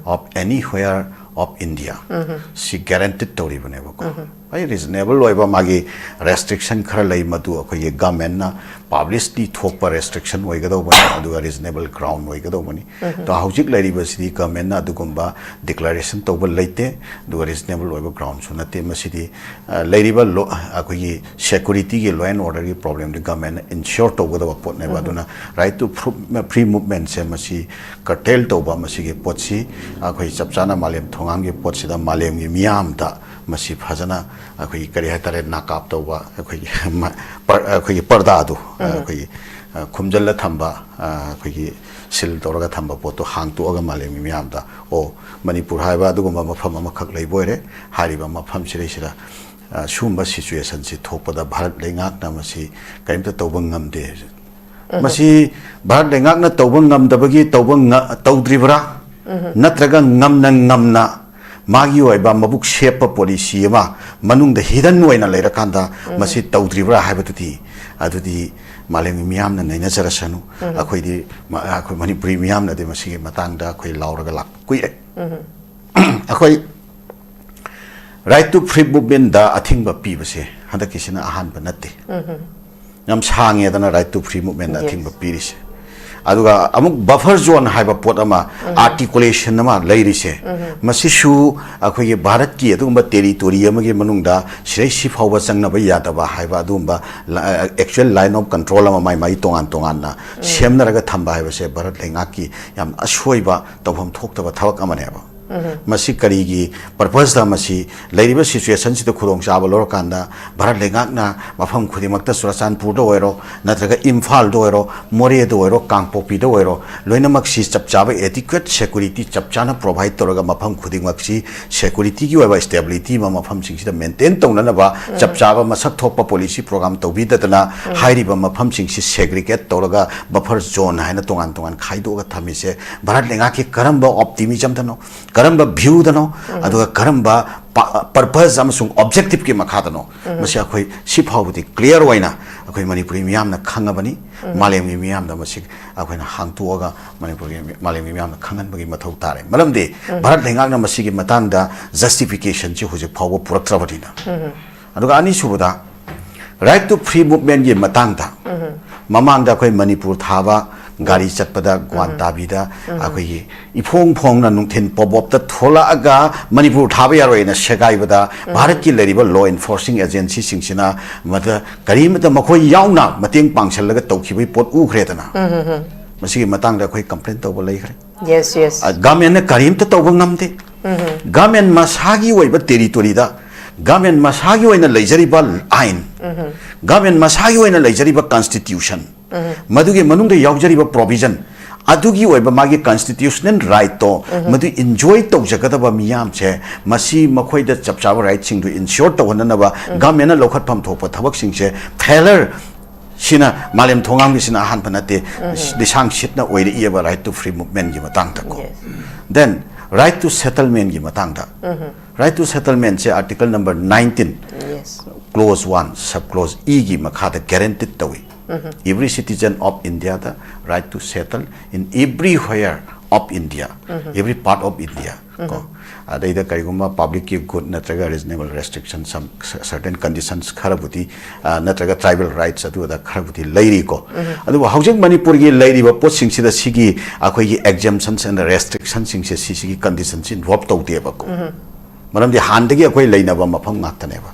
of anywhere of India ꯁꯤ ꯒꯦꯔꯦꯟꯇꯤꯠ ꯇꯧꯔꯤꯕꯅꯦꯕꯀꯣ꯫ ꯑꯩ ꯔꯤꯖꯅꯦꯕꯜ ꯑꯣꯏꯕ ꯃꯥꯒꯤ ꯔꯦꯁꯇ꯭ꯔꯤꯛꯁꯟ ꯈꯔ ꯂꯩ, ꯃꯗꯨ ꯑꯩꯈꯣꯏꯒꯤ ꯒꯃꯦꯟꯅ ꯄꯕ꯭ꯂꯤꯁꯂꯤ ꯊꯣꯛꯄ ꯔꯦꯁꯇ꯭ꯔꯤꯛꯁꯟ ꯑꯣꯏꯒꯗꯧꯕꯅꯤ, ꯑꯗꯨꯒ ꯔꯤꯖꯅꯦꯕꯜ ꯒ꯭ꯔꯥꯎꯟ ꯑꯣꯏꯒꯗꯧꯕꯅꯤ꯫ ꯑꯗꯣ ꯍꯧꯖꯤꯛ ꯂꯩꯔꯤꯕꯁꯤꯗꯤ ꯒꯃꯦꯟꯅ ꯑꯗꯨꯒꯨꯝꯕ ꯗꯤꯀ꯭ꯂꯥꯔꯦꯁꯟ ꯇꯧꯕ ꯂꯩꯇꯦ, ꯑꯗꯨꯒ ꯔꯤꯖꯅꯦꯕꯜ ꯑꯣꯏꯕ ꯒ꯭ꯔꯥꯎꯟꯁꯨ ꯅꯠꯇꯦ꯫ ꯃꯁꯤꯗꯤ, ꯑ, ꯂꯩꯔꯤꯕ ꯂꯣ-, ꯑꯩꯈꯣꯏꯒꯤ ꯁꯦꯀꯨꯔꯤꯇꯤꯒꯤ, ꯂꯣ ꯑꯦꯟ ꯑꯣꯔꯗꯔꯒꯤ ꯄ꯭ꯔꯣꯕ꯭ꯂꯦꯝꯗꯤ ꯒꯃꯦꯟꯅ ꯏꯟꯁꯤꯌꯣꯔ ꯇꯧꯒꯗꯕ ꯄꯣꯠꯅꯦꯕ꯫ ꯑꯗꯨꯅ right to free movement ꯁꯦ ꯃꯁꯤ ꯀꯔꯇꯦꯜ ꯇꯧꯕ, ꯃꯁꯤꯒꯤ ꯄꯣꯠꯁꯤ ꯑꯩꯈꯣꯏ ꯆꯞ ꯆꯥꯅ ꯃꯥꯂꯦꯝ ꯊꯣꯡ ꯇꯣꯉꯥꯟꯒꯤ ꯄꯣꯠꯁꯤꯗ ꯃꯥꯂꯦꯝꯒꯤ ꯃꯤꯌꯥꯝꯗ ꯃꯁꯤ ꯐꯖꯅ ꯑꯩꯈꯣꯏꯒꯤ ꯀꯔꯤ ꯍꯥꯏꯇꯥꯔꯦ, ꯅꯥꯀꯥꯞ ꯇꯧꯕ, ꯑꯩꯈꯣꯏꯒꯤ ꯃ-, ꯄꯔ-, ꯑꯩꯈꯣꯏꯒꯤ ꯄꯔꯗꯥꯗꯨ, ꯑꯩꯈꯣꯏꯒꯤ, ꯑ, ꯈꯨꯝꯖꯤꯜꯂ ꯊꯝꯕ, ꯑ, ꯑꯩꯈꯣꯏꯒꯤ ꯁꯤꯜ ꯇꯧꯔꯒ ꯊꯝꯕ ꯄꯣꯠꯇꯣ ꯍꯥꯡꯇꯣꯛꯑꯒ ꯃꯥꯂꯦꯝꯒꯤ ꯃꯤꯌꯥꯝꯗ, ꯑꯣ, ꯃꯅꯤꯄꯨꯔ ꯍꯥꯏꯕ ꯑꯗꯨꯒꯨꯝꯕ ꯃꯐꯝ ꯑꯃꯈꯛ ꯂꯩꯕ ꯑꯣꯏꯔꯦ꯫ ꯍꯥꯏꯔꯤꯕ ꯃꯐꯝꯁꯤꯗꯩꯁꯤꯗ, ꯑ, ꯁꯤꯒꯨꯝꯕ situation ꯁꯤ ꯊꯣꯛꯄꯗ ꯚꯥꯔꯠ ꯂꯩꯉꯥꯛꯅ ꯃꯁꯤ ꯀꯔꯤꯝꯇ ꯇꯧꯕ ꯉꯝꯗꯦ꯫ ꯃꯁꯤ ꯚꯥꯔꯠ ꯂꯩꯉꯥꯛꯅ ꯇꯧꯕ ꯉꯝꯗꯕꯒꯤ ꯇꯧꯕ ꯉ-, ꯇꯧꯗ꯭ꯔꯤꯕ꯭ꯔꯥ? ꯅꯠꯇ꯭ꯔꯒ ꯉꯝꯅ ꯉꯝꯅ ꯃꯥꯒꯤ ꯑꯣꯏꯕ ꯃꯕꯨꯛ ꯁꯦꯞꯄ policy ꯑꯃ ꯃꯅꯨꯡꯗ hidden ꯑꯣꯏꯅ ꯂꯩꯔꯀꯥꯟꯗ ꯃꯁꯤ ꯇꯧꯗ꯭ꯔꯤꯕ꯭ꯔꯥ ꯍꯥꯏꯕꯗꯨꯗꯤ, ꯑꯗꯨꯗꯤ ꯃꯥꯂꯦꯝꯒꯤ ꯃꯤꯌꯥꯝꯅ ꯅꯩꯅꯖꯔꯁꯅꯨ꯫ ꯑꯩꯈꯣꯏꯗꯤ, ꯃ-, ꯑꯩꯈꯣꯏ ꯃꯅꯤꯄꯨꯔꯤ ꯃꯤꯌꯥꯝꯅꯗꯤ ꯃꯁꯤꯒꯤ ꯃꯇꯥꯡꯗ ꯑꯩꯈꯣꯏ ꯂꯥꯎꯔꯒ ꯂꯥꯛꯄ ꯀꯨꯏꯔꯦ꯫ ꯑꯩꯈꯣꯏ Right to Free Movement ꯗ ꯑꯊꯤꯡꯕ ꯄꯤꯕꯁꯦ ꯍꯟꯗꯛꯀꯤꯁꯤꯅ ꯑꯍꯥꯟꯕ ꯅꯠꯇꯦ꯫ ꯌꯥꯝ ꯁꯥꯡꯉꯦꯗꯅ Right to Free Movement the Yes. ꯑꯊꯤꯡꯕ ꯄꯤꯔꯤꯁꯦ꯫ ꯑꯗꯨꯒ ꯑꯃꯨꯛ buffer zone ꯍꯥꯏꯕ ꯄꯣꯠ ꯑꯃ, articulation ꯑꯃ ꯂꯩꯔꯤꯁꯦ, ꯃꯁꯤꯁꯨ ꯑꯩꯈꯣꯏꯒꯤ ꯚꯥꯔꯠꯀꯤ ꯑꯗꯨꯒꯨꯝꯕ territory ꯑꯃꯒꯤ ꯃꯅꯨꯡꯗ ꯁꯤꯗꯩ ꯁꯤ ꯐꯥꯎꯕ ꯆꯪꯅꯕ ꯌꯥꯗꯕ ꯍꯥꯏꯕ ꯑꯗꯨꯒꯨꯝꯕ ꯂ-, actual line of control ꯑꯃ ꯃꯥꯏ ꯃꯥꯏ ꯇꯣꯉꯥꯟ ꯇꯣꯉꯥꯟꯅ ꯁꯦꯝꯅꯔꯒ ꯊꯝꯕ ꯍꯥꯏꯕꯁꯦ ꯚꯥꯔꯠ ꯂꯩꯉꯥꯛꯀꯤ ꯌꯥꯝ ꯑꯁꯣꯏꯕ, ꯇꯧꯐꯝ ꯊꯣꯛꯇꯕ ꯊꯕꯛ ꯑꯃꯅꯦꯕ꯫ ꯃꯁꯤ ꯀꯔꯤꯒꯤ purpose ꯇ ꯃꯁꯤ ꯂꯩꯔꯤꯕ situation ꯁꯤꯗ ꯈꯨꯗꯣꯡꯆꯥꯕ ꯂꯧꯔꯀꯥꯟꯗ ꯚꯥꯔꯠ ꯂꯩꯉꯥꯛꯅ ꯃꯐꯝ ꯈꯨꯗꯤꯡꯃꯛꯇ ꯆꯨꯔꯆꯥꯟꯄꯨꯔꯗ ꯑꯣꯏꯔꯣ, ꯅꯠꯇ꯭ꯔꯒ ꯏꯝꯐꯥꯜꯗ ꯑꯣꯏꯔꯣ, ꯃꯣꯔꯦꯗ ꯑꯣꯏꯔꯣ, ꯀꯥꯡꯄꯣꯛꯄꯤꯗ ꯑꯣꯏꯔꯣ, ꯂꯣꯏꯅꯃꯛꯁꯤ ꯆꯞ ꯆꯥꯕ adequate security ꯆꯞ ꯆꯥꯅ provide ꯇꯧꯔꯒ ꯃꯐꯝ ꯈꯨꯗꯤꯡꯃꯛꯁꯤ security ꯒꯤ ꯑꯣꯏꯕ stability ꯑꯃ ꯃꯐꯝꯁꯤꯡꯁꯤꯗ maintain ꯇꯧꯅꯅꯕ ꯆꯞ ꯆꯥꯕ ꯃꯁꯛ ꯊꯣꯛꯄ policy program ꯇꯧꯕꯤꯗꯗꯅ ꯍꯥꯏꯔꯤꯕ ꯃꯐꯝꯁꯤꯡꯁꯤ segregate ꯇꯧꯔꯒ buffer zone ꯍꯥꯏꯅ ꯇꯣꯉꯥꯟ ꯇꯣꯉꯥꯟ ꯈꯥꯏꯗꯣꯛꯑꯒ ꯊꯝꯃꯤꯁꯦ ꯚꯥꯔꯠ ꯂꯩꯉꯥꯛꯀꯤ ꯀꯔꯝꯕ optimism ꯗꯅꯣ, ꯀꯔꯝꯕ view ꯗꯅꯣ, ꯑꯗꯨꯒ ꯀꯔꯝꯕ ꯄ-, purpose ꯑꯃꯁꯨꯡ objective ꯀꯤ ꯃꯈꯥꯗꯅꯣ, ꯃꯁꯤ ꯑꯩꯈꯣꯏ ꯁꯤ ꯐꯥꯎꯕꯗꯤ clear ꯑꯣꯏꯅ ꯑꯩꯈꯣꯏ ꯃꯅꯤꯄꯨꯔꯤ ꯃꯤꯌꯥꯝꯅ ꯈꯪꯉꯕꯅꯤ꯫ ꯃꯥꯂꯦꯝꯒꯤ ꯃꯤꯌꯥꯝꯗ ꯃꯁꯤ ꯑꯩꯈꯣꯏꯅ ꯍꯥꯡꯇꯣꯛꯑꯒ ꯃꯅꯤꯄꯨꯔꯒꯤ ꯃꯤ-, ꯃꯥꯂꯦꯝꯒꯤ ꯃꯤꯌꯥꯝꯅ ꯈꯪꯍꯟꯕꯒꯤ ꯃꯊꯧ ꯇꯥꯔꯦ꯫ ꯃꯔꯝꯗꯤ ꯚꯥꯔꯠ ꯂꯩꯉꯥꯛꯅ ꯃꯁꯤꯒꯤ ꯃꯇꯥꯡꯗ justification ꯁꯤ ꯍꯧꯖꯤꯛ ꯐꯥꯎꯕ ꯄꯨꯔꯛꯇ꯭ꯔꯕꯅꯤꯅ꯫ ꯑꯗꯨꯒ ꯑꯅꯤꯁꯨꯕꯗ, Right to Free Movement ꯀꯤ ꯃꯇꯥꯡꯗ, ꯃꯃꯥꯡꯗ ꯑꯩꯈꯣꯏ ꯃꯅꯤꯄꯨꯔ ꯊꯥꯕ ꯒꯥꯔꯤ ꯆꯠꯄꯗ ꯒ꯭ꯋꯥꯟꯇꯥꯕꯤꯗ ꯑꯩꯈꯣꯏꯒꯤ ꯏꯐꯣꯡ ꯐꯣꯡꯅ ꯅꯨꯡꯊꯤꯟ ꯄꯣꯕꯣꯞꯇ ꯊꯣꯛꯂꯛꯑꯒ ꯃꯅꯤꯄꯨꯔ ꯊꯥꯕ ꯌꯥꯔꯣꯏꯅ ꯁꯦꯒꯥꯏꯕꯗ ꯚꯥꯔꯠꯀꯤ ꯂꯩꯔꯤꯕ law enforcing agency ꯁꯤꯡꯁꯤꯅ ꯃꯗ ꯀꯔꯤꯃꯇ ꯃꯈꯣꯏ ꯌꯥꯎꯅ ꯃꯇꯦꯡ ꯄꯥꯡꯁꯤꯜꯂꯒ ꯇꯧꯈꯤꯕꯒꯤ ꯄꯣꯠ ꯎꯈ꯭ꯔꯦꯗꯅ꯫ ꯃꯁꯤꯒꯤ ꯃꯇꯥꯡꯗ ꯑꯩꯈꯣꯏ complain ꯇꯧꯕ ꯂꯩꯈ꯭ꯔꯦ꯫ Yes, yes. ꯑ, government ꯅ ꯀꯔꯤꯝꯇ ꯇꯧꯕ ꯉꯝꯗꯦ꯫ ꯒꯃꯦꯟ ꯃꯁꯥꯒꯤ ꯑꯣꯏꯕ ꯇꯦꯔꯤꯇꯣꯔꯤꯗ ꯒꯃꯦꯟ ꯃꯁꯥꯒꯤ ꯑꯣꯏꯅ ꯂꯩꯖꯔꯤꯕ ꯑꯥꯏꯟ, ꯒꯃꯦꯟ ꯃꯁꯥꯒꯤ ꯑꯣꯏꯅ ꯂꯩꯖꯔꯤꯕ ꯀꯟꯁꯇꯤꯇ꯭ꯌꯨꯁꯟ, ꯃꯗꯨꯒꯤ ꯃꯅꯨꯡꯗ ꯌꯥꯎꯖꯔꯤꯕ ꯄ꯭ꯔꯣꯚꯤꯖꯟ, ꯑꯗꯨꯒꯤ ꯑꯣꯏꯕ ꯃꯥꯒꯤ ꯀꯟꯁꯇꯤꯇ꯭ꯌꯨꯁꯅꯦꯜ ꯔꯥꯏꯠꯇꯣ ꯃꯗꯨ ꯏꯟꯖꯣꯏ ꯇꯧꯖꯒꯗꯕ ꯃꯤꯌꯥꯝꯁꯦ, ꯃꯁꯤ ꯃꯈꯣꯏꯗ ꯆꯞ ꯆꯥꯕ ꯔꯥꯏꯠꯁꯤꯡꯗꯨ ꯏꯟꯁꯤꯌꯣꯔ ꯇꯧꯍꯟꯅꯅꯕ ꯒꯃꯦꯟꯅ ꯂꯧꯈꯠꯐꯝ ꯊꯣꯛꯄ ꯊꯕꯛꯁꯤꯡꯁꯦ ꯐꯦꯂꯔ ꯁꯤꯅ ꯃꯥꯂꯦꯝ ꯊꯣꯡꯉꯥꯝꯒꯤꯁꯤꯅ ꯑꯍꯥꯟꯕ ꯅꯠꯇꯦ, ꯂꯤꯁꯥꯡ ꯁꯤꯠꯅ ꯑꯣꯏꯔꯛꯏꯕ right to free movementꯀꯤ ꯃꯇꯥꯡꯗꯀꯣ꯫ Yes. Then right to settlementꯀꯤ ꯃꯇꯥꯡꯗ, right to settlementꯁꯦ article number nineteen, Yes. clause one, sub clause Eꯒꯤ ꯃꯈꯥꯗ guaranteed ꯇꯧꯏ꯫ Every citizen of Indiaꯗ right to settle in everywhere of India, every part of India ꯀꯣ꯫ ꯑꯗꯩꯗ ꯀꯔꯤꯒꯨꯝꯕ ꯄꯕ꯭ꯂꯤꯛꯀꯤ good ꯅꯠꯇ꯭ꯔꯒ reasonable restriction, ꯁꯝ certain ꯀꯟꯗꯤꯁꯟꯁ ꯈꯔꯕꯨꯗꯤ, ꯑ, ꯅꯠꯇ꯭ꯔꯒ ꯇ꯭ꯔꯥꯏꯕꯦꯜ ꯔꯥꯏꯠꯁ ꯑꯗꯨ ꯑꯗ ꯈꯔꯕꯨꯗꯤ ꯂꯩꯔꯤꯀꯣ꯫ ꯑꯗꯨꯕꯨ ꯍꯧꯖꯤꯛ ꯃꯅꯤꯄꯨꯔꯒꯤ ꯂꯩꯔꯤꯕ ꯄꯣꯠꯁꯤꯡꯁꯤꯗ ꯁꯤꯒꯤ ꯑꯩꯈꯣꯏꯒꯤ exemptions and restrictionꯁꯤꯡꯁꯦ, ꯁꯤꯁꯤꯒꯤ ꯀꯟꯗꯤꯁꯟꯁꯤ ꯏꯟꯚꯣꯜꯕ ꯇꯧꯗꯦꯕꯀꯣ꯫ ꯃꯔꯝꯗꯤ ꯍꯥꯟꯅꯗꯒꯤ ꯑꯩꯈꯣꯏ ꯂꯩꯅꯕ ꯃꯐꯝ ꯉꯥꯛꯇꯅꯦꯕ꯫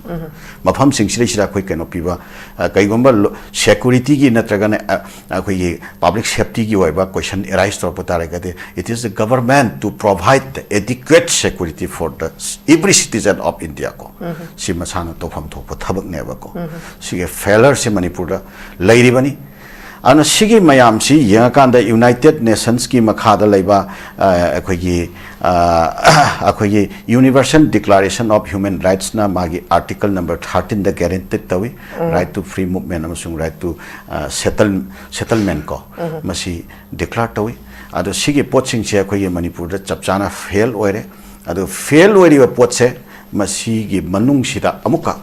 ꯃꯐꯝꯁꯤꯡꯁꯤꯗꯩꯁꯤꯗ ꯑꯩꯈꯣꯏ ꯀꯩꯅꯣ ꯄꯤꯕ, ꯑ, ꯀꯩꯒꯨꯝꯕ ꯂꯣ-, ꯁꯦꯀꯨꯔꯤꯇꯤꯒꯤ ꯅꯠꯇ꯭ꯔꯒꯅ, ꯑ, ꯑꯩꯈꯣꯏꯒꯤ ꯄꯕ꯭ꯂꯤꯛ ꯁꯦꯐꯇꯤꯒꯤ ꯑꯣꯏꯕ ꯀꯣꯏꯁꯟ ꯑꯦꯔꯥꯏꯁ ꯇꯧꯔꯛꯄ ꯇꯥꯔꯒꯗꯤ, it is the government to provide the adequate security for the every citizen of India ꯀꯣ꯫ ꯁꯤ ꯃꯁꯥꯅ ꯇꯧꯐꯝ ꯊꯣꯛꯄ ꯊꯕꯛꯅꯦꯕꯀꯣ꯫ ꯁꯤꯒꯤ ꯐꯦꯂꯔꯁꯤ ꯃꯅꯤꯄꯨꯔꯗ ꯂꯩꯔꯤꯕꯅꯤ꯫ ꯑꯗꯨꯅ ꯁꯤꯒꯤ ꯃꯌꯥꯝꯁꯤ ꯌꯦꯡꯉꯀꯥꯟꯗ ꯌꯨꯅꯥꯏꯇꯦꯠ ꯅꯦꯁꯟꯁꯀꯤ ꯃꯈꯥꯗ ꯂꯩꯕ, ꯑ, ꯑꯩꯈꯣꯏꯒꯤ, ꯑ, ꯑꯩꯈꯣꯏꯒꯤ Universal Declaration of Human Rightsꯅ ꯃꯥꯒꯤ article number thirteenꯗ guaranteed ꯇꯧꯏ, right to free movement ꯑꯃꯁꯨꯡ right to, ꯑ, settle, settlement ꯀꯣ, ꯃꯁꯤ declare ꯇꯧꯏ꯫ ꯑꯗꯣ ꯁꯤꯒꯤ ꯄꯣꯠꯁꯤꯡꯁꯦ ꯑꯩꯈꯣꯏꯒꯤ ꯃꯅꯤꯄꯨꯔꯗ ꯆꯞ ꯆꯥꯅ ꯐꯦꯜ ꯑꯣꯏꯔꯦ꯫ ꯑꯗꯣ ꯐꯦꯜ ꯑꯣꯏꯔꯤꯕ ꯄꯣꯠꯁꯦ ꯃꯁꯤꯒꯤ ꯃꯅꯨꯡꯁꯤꯗ ꯑꯃꯨꯛꯀ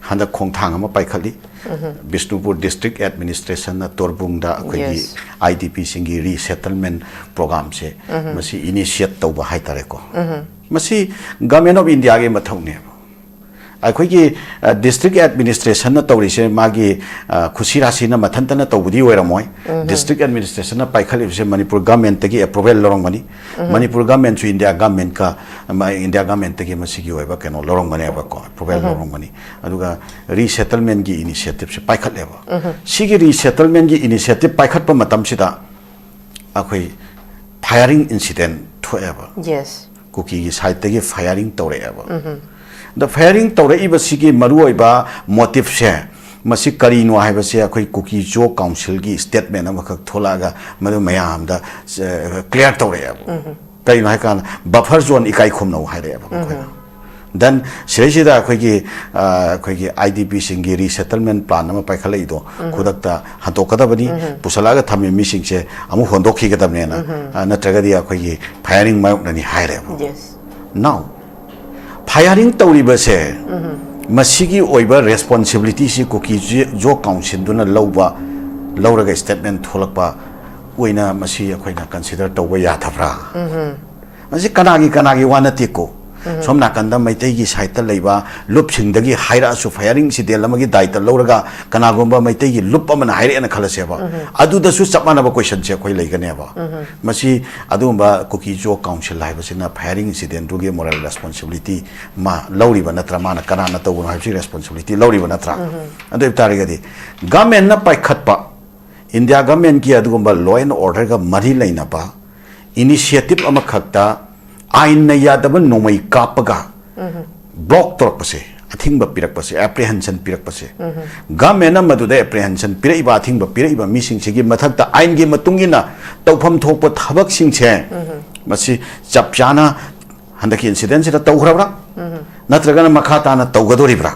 ꯍꯟꯗꯛ ꯈꯣꯡꯊꯥꯡ ꯑꯃ ꯄꯥꯏꯈꯠꯂꯤ꯫ ꯕꯤꯁꯅꯨꯄꯨꯔ ꯗꯤꯁꯇ꯭ꯔꯤꯛ ꯑꯦꯗꯃꯤꯅꯤꯁꯇ꯭ꯔꯦꯁꯟꯅ ꯇꯣꯔꯕꯨꯡꯗ ꯑꯩꯈꯣꯏꯒꯤ Yes. IDPꯁꯤꯡꯒꯤ resettlement programꯁꯦ ꯃꯁꯤ initiate ꯇꯧꯕ ꯍꯥꯏꯇꯥꯔꯦꯀꯣ꯫ ꯃꯁꯤ Government of Indiaꯒꯤ ꯃꯊꯧꯅꯦꯕ꯫ ꯑꯩꯈꯣꯏꯒꯤ, ꯑ, ꯗꯤꯁꯇ꯭ꯔꯤꯛ ꯑꯦꯗꯃꯤꯅꯤꯁꯇ꯭ꯔꯦꯁꯟꯅ ꯇꯧꯔꯤꯁꯦ ꯃꯥꯒꯤ, ꯑ, ꯈꯨꯁꯤ ꯔꯥꯁꯤꯅ ꯃꯊꯟꯇꯅ ꯇꯧꯕꯗꯤ ꯑꯣꯏꯔꯝꯃꯣꯏ꯫ ꯗꯤꯁꯇ꯭ꯔꯤꯛ ꯑꯦꯗꯃꯤꯅꯤꯁꯇ꯭ꯔꯦꯁꯟꯅ ꯄꯥꯏꯈꯠꯂꯤꯕꯁꯦ ꯃꯅꯤꯄꯨꯔ ꯒꯃꯦꯟꯠꯇꯒꯤ ꯑꯦꯄ꯭ꯔꯨꯚꯦꯜ ꯂꯧꯔꯝꯒꯅꯤ꯫ ꯃꯅꯤꯄꯨꯔ ꯒꯃꯦꯟꯠꯁꯨ ꯏꯟꯗꯤꯌꯥ ꯒꯃꯦꯟꯠꯀ, ꯑꯃ, ꯏꯟꯗꯤꯌꯥ ꯒꯃꯦꯟꯠꯇꯒꯤ ꯃꯁꯤꯒꯤ ꯑꯣꯏꯕ ꯀꯩꯅꯣ ꯂꯧꯔꯝꯒꯅꯦꯕꯀꯣ, ꯑꯦꯄ꯭ꯔꯨꯚꯦꯜ ꯂꯧꯔꯝꯒꯅꯤ꯫ ꯑꯗꯨꯒ resettlementꯀꯤ initiativeꯁꯦ ꯄꯥꯏꯈꯠꯂꯦꯕ꯫ ꯁꯤꯒꯤ resettlementꯀꯤ initiative ꯄꯥꯏꯈꯠꯄ ꯃꯇꯝꯁꯤꯗ ꯑꯩꯈꯣꯏ firing incident ꯊꯣꯛꯑꯦꯕ꯫ Yes. ꯀꯨꯀꯤꯒꯤ ꯁꯥꯏꯠꯇꯒꯤ ꯐꯥꯏꯌꯥꯔꯤꯡ ꯇꯧꯔꯛꯑꯦꯕ꯫ ꯑꯗ ꯐꯥꯏꯌꯥꯔꯤꯡ ꯇꯧꯔꯛꯏꯕꯁꯤꯒꯤ ꯃꯔꯨꯑꯣꯏꯕ ꯃꯣꯇꯤꯞꯁꯦ ꯃꯁꯤ ꯀꯔꯤꯅꯣ ꯍꯥꯏꯕꯁꯦ ꯑꯩꯈꯣꯏ ꯀꯨꯀꯤ ꯖꯣ ꯀꯥꯎꯟꯁꯤꯜꯒꯤ ꯁ꯭ꯇꯦꯠꯃꯦꯟ ꯑꯃꯈꯛ ꯊꯣꯛꯂꯛꯑꯒ ꯃꯗꯨ ꯃꯌꯥꯝꯗ ꯀ꯭ꯂꯤꯌꯥꯔ ꯇꯧꯔꯛꯑꯦꯕ꯫ ꯀꯔꯤꯅꯣ ꯍꯥꯏꯀꯥꯟꯗ ꯕꯐꯔ ꯖꯣꯟ ꯏꯀꯥꯏ ꯈꯨꯝꯅꯧ ꯍꯥꯏꯔꯛꯑꯦꯕ ꯃꯈꯣꯏꯅ꯫ ꯗꯦꯟ ꯁꯤꯗꯩꯁꯤꯗ ꯑꯩꯈꯣꯏꯒꯤ ꯑ, ꯑꯩꯈꯣꯏꯒꯤ ꯑꯥꯏ ꯗꯤ ꯄꯤꯁꯤꯡꯒꯤ ꯔꯤꯁꯦꯇꯜꯃꯦꯟ ꯄ꯭ꯂꯥꯟ ꯑꯃ ꯄꯥꯏꯈꯠꯂꯛꯏꯗꯣ ꯈꯨꯗꯛꯇ ꯍꯟꯗꯣꯛꯀꯗꯕꯅꯤ, ꯄꯨꯁꯜꯂꯛꯑꯒ ꯊꯝꯃꯤꯕ ꯃꯤꯁꯤꯡꯁꯦ ꯑꯃꯨꯛ ꯍꯣꯟꯗꯣꯛꯈꯤꯒꯗꯕꯅꯦꯅ, ꯑ, ꯅꯠꯇ꯭ꯔꯒꯗꯤ ꯑꯩꯈꯣꯏꯒꯤ ꯐꯥꯏꯌꯥꯔꯤꯡ ꯃꯥꯌꯣꯛꯅꯅꯤ ꯍꯥꯏꯔꯦꯕ꯫ ꯌꯦꯁ꯫ ꯅꯥꯎ ꯐꯥꯏꯌꯥꯔꯤꯡ ꯇꯧꯔꯤꯕꯁꯦ ꯃꯁꯤꯒꯤ ꯑꯣꯏꯕ ꯔꯦꯁꯄꯣꯟꯁꯤꯕꯤꯂꯤꯇꯤꯁꯤ ꯀꯨꯀꯤ ꯖꯣ ꯀꯥꯎꯟꯁꯤꯜꯗꯨꯅ ꯂꯧꯕ, ꯂꯧꯔꯒ ꯁ꯭ꯇꯦꯠꯃꯦꯟ ꯊꯣꯛꯂꯛꯄ ꯑꯣꯏꯅ ꯃꯁꯤ ꯑꯩꯈꯣꯏꯅ ꯀꯟꯁꯤꯗꯔ ꯇꯧꯕ ꯌꯥꯗꯕ꯭ꯔꯥ? ꯃꯁꯤ ꯀꯅꯥꯒꯤ ꯀꯅꯥꯒꯤ ꯋꯥ ꯅꯠꯇꯦꯀꯣ꯫ ꯁꯣꯝ ꯅꯥꯀꯟꯗ ꯃꯩꯇꯩꯒꯤ ꯁꯥꯏꯠꯇ ꯂꯩꯕ ꯂꯨꯞꯁꯤꯡꯗꯒꯤ ꯍꯥꯏꯔꯛꯑꯁꯨ, ꯐꯥꯏꯌꯥꯔꯤꯡ ꯏꯟꯁꯤꯗꯦꯟ ꯑꯃꯒꯤ ꯗꯥꯏꯇ ꯂꯧꯔꯒ ꯀꯅꯥꯒꯨꯝꯕ ꯃꯩꯇꯩꯒꯤ ꯂꯨꯞ ꯑꯃꯅ ꯍꯥꯏꯔꯛꯑꯦꯅ ꯈꯜꯂꯁꯦꯕ, ꯑꯗꯨꯗꯁꯨ ꯆꯞ ꯃꯥꯟꯅꯕ ꯀꯣꯏꯁꯟꯁꯦ ꯑꯩꯈꯣꯏ ꯂꯩꯒꯅꯦꯕ꯫ ꯃꯁꯤ ꯑꯗꯨꯒꯨꯝꯕ ꯀꯨꯀꯤ ꯖꯣ ꯀꯥꯎꯟꯁꯤꯜ ꯍꯥꯏꯕꯁꯤꯅ ꯐꯥꯏꯌꯥꯔꯤꯡ ꯏꯟꯁꯤꯗꯦꯟꯗꯨꯒꯤ ꯃꯣꯔꯦꯜ ꯔꯦꯁꯄꯣꯟꯁꯤꯕꯤꯂꯤꯇꯤ ꯃꯥ ꯂꯧꯔꯤꯕ ꯅꯠꯇ꯭ꯔꯥ? ꯃꯥꯅ ꯀꯅꯥꯅ ꯇꯧꯕꯅꯣ ꯍꯥꯏꯕꯁꯤ ꯔꯦꯁꯄꯣꯟꯁꯤꯕꯤꯂꯤꯇꯤ ꯂꯧꯔꯤꯕ ꯅꯠꯇ꯭ꯔꯥ? ꯑꯗꯨ ꯑꯣꯏꯕ ꯇꯥꯔꯒꯗꯤ ꯒꯃꯦꯟꯅ ꯄꯥꯏꯈꯠꯄ, ꯏꯟꯗꯤꯌꯥ ꯒꯃꯦꯟꯒꯤ ꯑꯗꯨꯒꯨꯝꯕ ꯂꯣ ꯑꯦꯟ ꯑꯣꯔꯗꯔꯒ ꯃꯔꯤ ꯂꯩꯅꯕ ꯏꯅꯤꯁꯤꯌꯦꯇꯤꯞ ꯑꯃꯈꯛꯇ ꯑꯥꯏꯟꯅ ꯌꯥꯗꯕ ꯅꯣꯡꯃꯩ ꯀꯥꯞꯄꯒ ꯕ꯭ꯂꯣꯛ ꯇꯧꯔꯛꯄꯁꯦ, ꯑꯊꯤꯡꯕ ꯄꯤꯔꯛꯄꯁꯦ, ꯑꯦꯄ꯭ꯔꯤꯍꯦꯟꯁꯟ ꯄꯤꯔꯛꯄꯁꯦ, ꯒꯃꯦꯟꯅ ꯃꯗꯨꯗ ꯑꯦꯄ꯭ꯔꯤꯍꯦꯟꯁꯟ ꯄꯤꯔꯛꯏꯕ, ꯑꯊꯤꯡꯕ ꯄꯤꯔꯛꯏꯕ ꯃꯤꯁꯤꯡꯁꯤꯒꯤ ꯃꯊꯛꯇ ꯑꯥꯏꯟꯒꯤ ꯃꯇꯨꯡ ꯏꯟꯅ ꯇꯧꯐꯝ ꯊꯣꯛꯄ ꯊꯕꯛꯁꯤꯡꯁꯦ ꯃꯁꯤ ꯆꯞ ꯆꯥꯅ ꯍꯟꯗꯛꯀꯤ ꯏꯟꯁꯤꯗꯦꯟꯁꯤꯗ ꯇꯧꯈ꯭ꯔꯕ꯭ꯔꯥ? ꯅꯠꯇ꯭ꯔꯒꯅ ꯃꯈꯥ ꯇꯥꯅ ꯇꯧꯒꯗꯣꯔꯤꯕ꯭ꯔꯥ?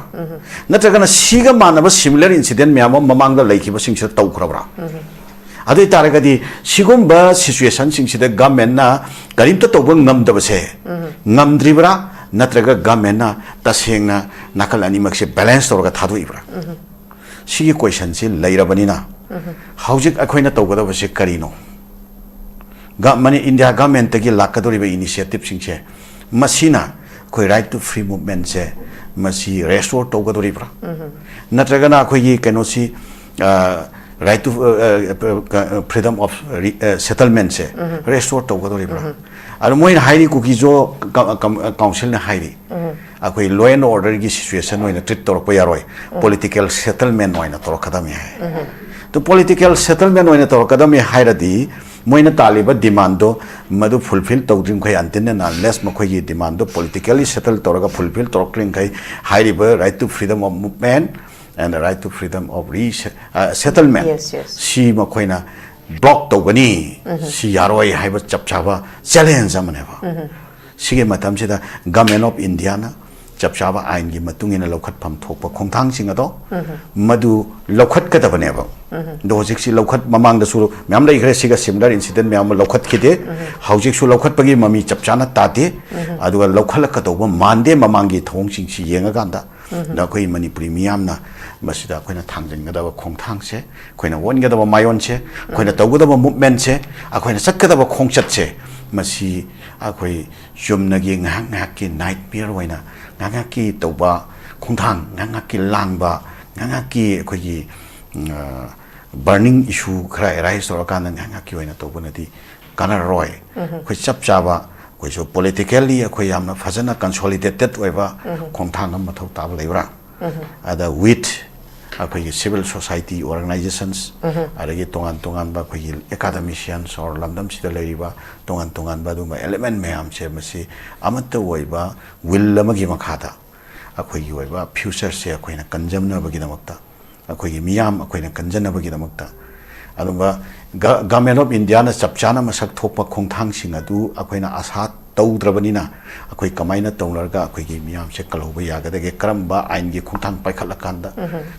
ꯅꯠꯇ꯭ꯔꯒꯅ ꯁꯤꯒ ꯃꯥꯟꯅꯕ ꯁꯤꯃꯤꯂꯔ ꯏꯟꯁꯤꯗꯦꯟ ꯃꯌꯥꯝ ꯑꯃ ꯃꯃꯥꯡꯗ ꯂꯩꯈꯤꯕꯁꯤꯡꯁꯤꯗ ꯇꯧꯈ꯭ꯔꯕ꯭ꯔꯥ? ꯑꯗꯨ ꯑꯣꯏ ꯇꯥꯔꯒꯗꯤ ꯁꯤꯒꯨꯝꯕ ꯁꯤꯆꯨꯋꯦꯁꯟꯁꯤꯡꯁꯤꯗ ꯒꯃꯦꯟꯅ ꯀꯔꯤꯝꯇ ꯇꯧꯕ ꯉꯝꯗꯕꯁꯦ ꯉꯝꯗ꯭ꯔꯤꯕ꯭ꯔꯥ? ꯅꯠꯇ꯭ꯔꯒ ꯒꯃꯦꯟꯅ ꯇꯁꯦꯡꯅ ꯅꯥꯀꯜ ꯑꯅꯤꯃꯛꯁꯦ ꯕꯦꯂꯦꯟꯁ ꯇꯧꯔꯒ ꯊꯥꯗꯣꯛꯏꯕ꯭ꯔꯥ? ꯁꯤꯒꯤ ꯀꯣꯏꯁꯟꯁꯤ ꯂꯩꯔꯕꯅꯤꯅ ꯍꯧꯖꯤꯛ ꯑꯩꯈꯣꯏꯅ ꯇꯧꯒꯗꯕꯁꯦ ꯀꯔꯤꯅꯣ? ꯒ-, ꯃꯅꯤ-, ꯏꯟꯗꯤꯌꯥ ꯒꯃꯦꯟꯇꯒꯤ ꯂꯥꯛꯀꯗꯧꯔꯤꯕ ꯏꯅꯤꯁꯤꯌꯦꯇꯤꯞꯁꯤꯡꯁꯦ ꯃꯁꯤꯅ ꯑꯩꯈꯣꯏ ꯔꯥꯏꯠ ꯇꯨ ꯐ꯭ꯔꯤ ꯃꯨꯚꯃꯦꯟꯁꯦ ꯃꯁꯤ ꯔꯦꯁꯇꯣꯔ ꯇꯧꯒꯗꯧꯔꯤꯕ꯭ꯔꯥ? ꯅꯠꯇ꯭ꯔꯒꯅ ꯑꯩꯈꯣꯏꯒꯤ ꯀꯩꯅꯣꯁꯤ, ꯑ, ꯔꯥꯏꯠ ꯇꯨ, ꯑ, ꯑ, ꯐ꯭ꯔꯤꯗꯝ ꯑꯣꯐ ꯔꯤ-, ꯑ, ꯁꯦꯇꯜꯃꯦꯟꯁꯦ ꯔꯦꯁꯇꯣꯔ ꯇꯧꯒꯗꯧꯔꯤꯕ꯭ꯔꯥ? ꯑꯗꯣ ꯃꯣꯏꯅ ꯍꯥꯏꯔꯤ, ꯀꯨꯀꯤꯖꯣ ꯀ-, ꯀ-, ꯀꯥꯎꯟꯁꯤꯜꯅ ꯍꯥꯏꯔꯤ, ꯑꯩꯈꯣꯏ ꯂꯣ ꯑꯦꯟ ꯑꯣꯔꯗꯔꯒꯤ ꯁꯤꯆꯨꯋꯦꯁꯟ ꯑꯣꯏꯅ ꯇ꯭ꯔꯤꯠ ꯇꯧꯔꯛꯄ ꯌꯥꯔꯣꯏ, ꯄꯣꯂꯤꯇꯤꯀꯦꯜ ꯁꯦꯇꯜꯃꯦꯟ ꯑꯣꯏꯅ ꯇꯧꯔꯛꯀꯗꯕꯅꯤ ꯍꯥꯏ꯫ ꯑꯗꯨ ꯄꯣꯂꯤꯇꯤꯀꯦꯜ ꯁꯦꯇꯜꯃꯦꯟ ꯑꯣꯏꯅ ꯇꯧꯔꯛꯀꯗꯕꯅꯤ ꯍꯥꯏꯔꯗꯤ ꯃꯣꯏꯅ ꯇꯥꯜꯂꯤꯕ demandꯗꯣ ꯃꯗꯨ fulfil ꯇꯧꯗ꯭ꯔꯤꯃꯈꯩ, until and unless ꯃꯈꯣꯏꯒꯤ demandꯗꯣ politically settle ꯇꯧꯔꯒ fulfil ꯇꯧꯔꯛꯇ꯭ꯔꯤꯃꯈꯩ, ꯍꯥꯏꯔꯤꯕ right to freedom of movement and the right to freedom of re settlement, Yes, yes. ꯁꯤ ꯃꯈꯣꯏꯅ block ꯇꯧꯒꯅꯤ, ꯁꯤ ꯌꯥꯔꯣꯏ ꯍꯥꯏꯕ ꯆꯞ ꯆꯥꯕ challenge ꯑꯃꯅꯦꯕ꯫ ꯁꯤꯒꯤ ꯃꯇꯝꯁꯤꯗ Government of Indiaꯅ ꯆꯞ ꯆꯥꯕ ꯑꯥꯏꯟꯒꯤ ꯃꯇꯨꯡ ꯏꯟꯅ ꯂꯧꯈꯠꯐꯝ ꯊꯣꯛꯄ ꯈꯣꯡꯊꯥꯡꯁꯤꯡ ꯑꯗꯣ ꯃꯗꯨ ꯂꯧꯈꯠꯀꯗꯕꯅꯦꯕ꯫ ꯑꯗꯣ ꯍꯧꯖꯤꯛꯁꯤ ꯂꯧꯈꯠ, ꯃꯃꯥꯡꯗꯁꯨ ꯃꯌꯥꯝ ꯂꯩꯈ꯭ꯔꯦ, ꯁꯤꯒ similar incident ꯃꯌꯥꯝ ꯑꯃ ꯂꯧꯈꯠꯈꯤꯗꯦ꯫ ꯍꯧꯖꯤꯛꯁꯨ ꯂꯧꯈꯠꯄꯒꯤ ꯃꯃꯤ ꯆꯞ ꯆꯥꯅ ꯇꯥꯗꯦ꯫ ꯑꯗꯨꯒ ꯂꯧꯈꯠꯂꯛꯀꯗꯧꯕ ꯃꯥꯟꯗꯦ ꯃꯃꯥꯡꯒꯤ ꯊꯧꯑꯣꯡꯁꯤꯡꯁꯤ ꯌꯦꯡꯉꯀꯥꯟꯗ꯫ ꯑꯗ ꯑꯩꯈꯣꯏ ꯃꯅꯤꯄꯨꯔꯤ ꯃꯤꯌꯥꯝꯅ ꯃꯁꯤꯗ ꯑꯩꯈꯣꯏꯅ ꯊꯥꯡꯖꯤꯟꯒꯗꯕ ꯈꯣꯡꯊꯥꯡꯁꯦ, ꯑꯩꯈꯣꯏꯅ ꯑꯣꯟꯒꯗꯕ ꯃꯥꯏꯑꯣꯟꯁꯦ, ꯑꯩꯈꯣꯏꯅ ꯇꯧꯒꯗꯕ movementꯁꯦ, ꯑꯩꯈꯣꯏꯅ ꯆꯠꯀꯗꯕ ꯈꯣꯡꯆꯠꯁꯦ, ꯃꯁꯤ ꯑꯩꯈꯣꯏ ꯆꯨꯝꯅꯒꯤ ꯉꯥꯏꯍꯥꯛ ꯉꯥꯏꯍꯥꯛꯀꯤ nightmare ꯑꯣꯏꯅ, ꯉꯥꯏꯍꯥꯛ ꯉꯥꯏꯍꯥꯛꯀꯤ ꯇꯧꯕ ꯈꯣꯡꯊꯥꯡ, ꯉꯥꯏꯍꯥꯛ ꯉꯥꯏꯍꯥꯛꯀꯤ ꯂꯥꯡꯕ, ꯉꯥꯏꯍꯥꯛ ꯉꯥꯏꯍꯥꯛꯀꯤ ꯑꯩꯈꯣꯏꯒꯤ, ꯎꯝ, ꯑ, burning issue ꯈꯔ arise ꯇꯧꯔꯀꯥꯟꯗ ꯉꯥꯏꯍꯥꯛ ꯉꯥꯏꯍꯥꯛꯀꯤ ꯑꯣꯏꯅ ꯇꯧꯕꯅꯗꯤ ꯀꯥꯟꯅꯔꯔꯣꯏ꯫ ꯑꯩꯈꯣꯏ ꯆꯞ ꯆꯥꯕ, ꯑꯩꯈꯣꯏꯁꯨ politically ꯑꯩꯈꯣꯏ ꯌꯥꯝꯅ ꯐꯖꯅ consolidated ꯑꯣꯏꯕ ꯈꯣꯡꯊꯥꯡ ꯑꯃ ꯃꯊꯧ ꯇꯥꯕ ꯂꯩꯕ꯭ꯔꯥ? ꯑꯗ with ꯑꯩꯈꯣꯏꯒꯤ civil society organizations, ꯑꯗꯒꯤ ꯇꯣꯉꯥꯟ ꯇꯣꯉꯥꯟꯕ ꯑꯩꯈꯣꯏꯒꯤ academicians or ꯂꯝꯗꯝꯁꯤꯗ ꯂꯩꯔꯤꯕ ꯇꯣꯉꯥꯟ ꯇꯣꯉꯥꯟꯕ ꯑꯗꯨꯒꯨꯝꯕ element ꯃꯌꯥꯝꯁꯦ, ꯃꯁꯤ ꯑꯃꯠꯇ ꯑꯣꯏꯕ will ꯑꯃꯒꯤ ꯃꯈꯥꯗ ꯑꯩꯈꯣꯏꯒꯤ ꯑꯣꯏꯕ futureꯁꯦ ꯑꯩꯈꯣꯏꯅ ꯀꯟꯖꯅꯕꯒꯤꯗꯃꯛꯇ, ꯑꯩꯈꯣꯏꯒꯤ ꯃꯤꯌꯥꯝ ꯑꯩꯈꯣꯏꯅ ꯀꯟꯖꯅꯕꯒꯤꯗꯃꯛꯇ, ꯑꯗꯨꯒ ꯒ-, Government of Indiaꯅ ꯆꯞ ꯆꯥꯅ ꯃꯁꯛ ꯊꯣꯛꯄ ꯈꯣꯡꯊꯥꯡꯁꯤꯡ ꯑꯗꯨ ꯑꯩꯈꯣꯏꯅ ꯑꯥꯁꯥ ꯇꯧꯗ꯭ꯔꯕꯅꯤꯅ, ꯑꯩꯈꯣꯏ ꯀꯃꯥꯏꯅ ꯇꯧꯅꯔꯒ ꯑꯩꯈꯣꯏꯒꯤ ꯃꯤꯌꯥꯝꯁꯦ ꯀꯜꯍꯧꯕ ꯌꯥꯒꯗꯒꯦ? ꯀꯔꯝꯕ ꯑꯥꯏꯟꯒꯤ ꯈꯣꯡꯊꯥꯡ ꯄꯥꯏꯈꯠꯂꯀꯥꯟꯗ,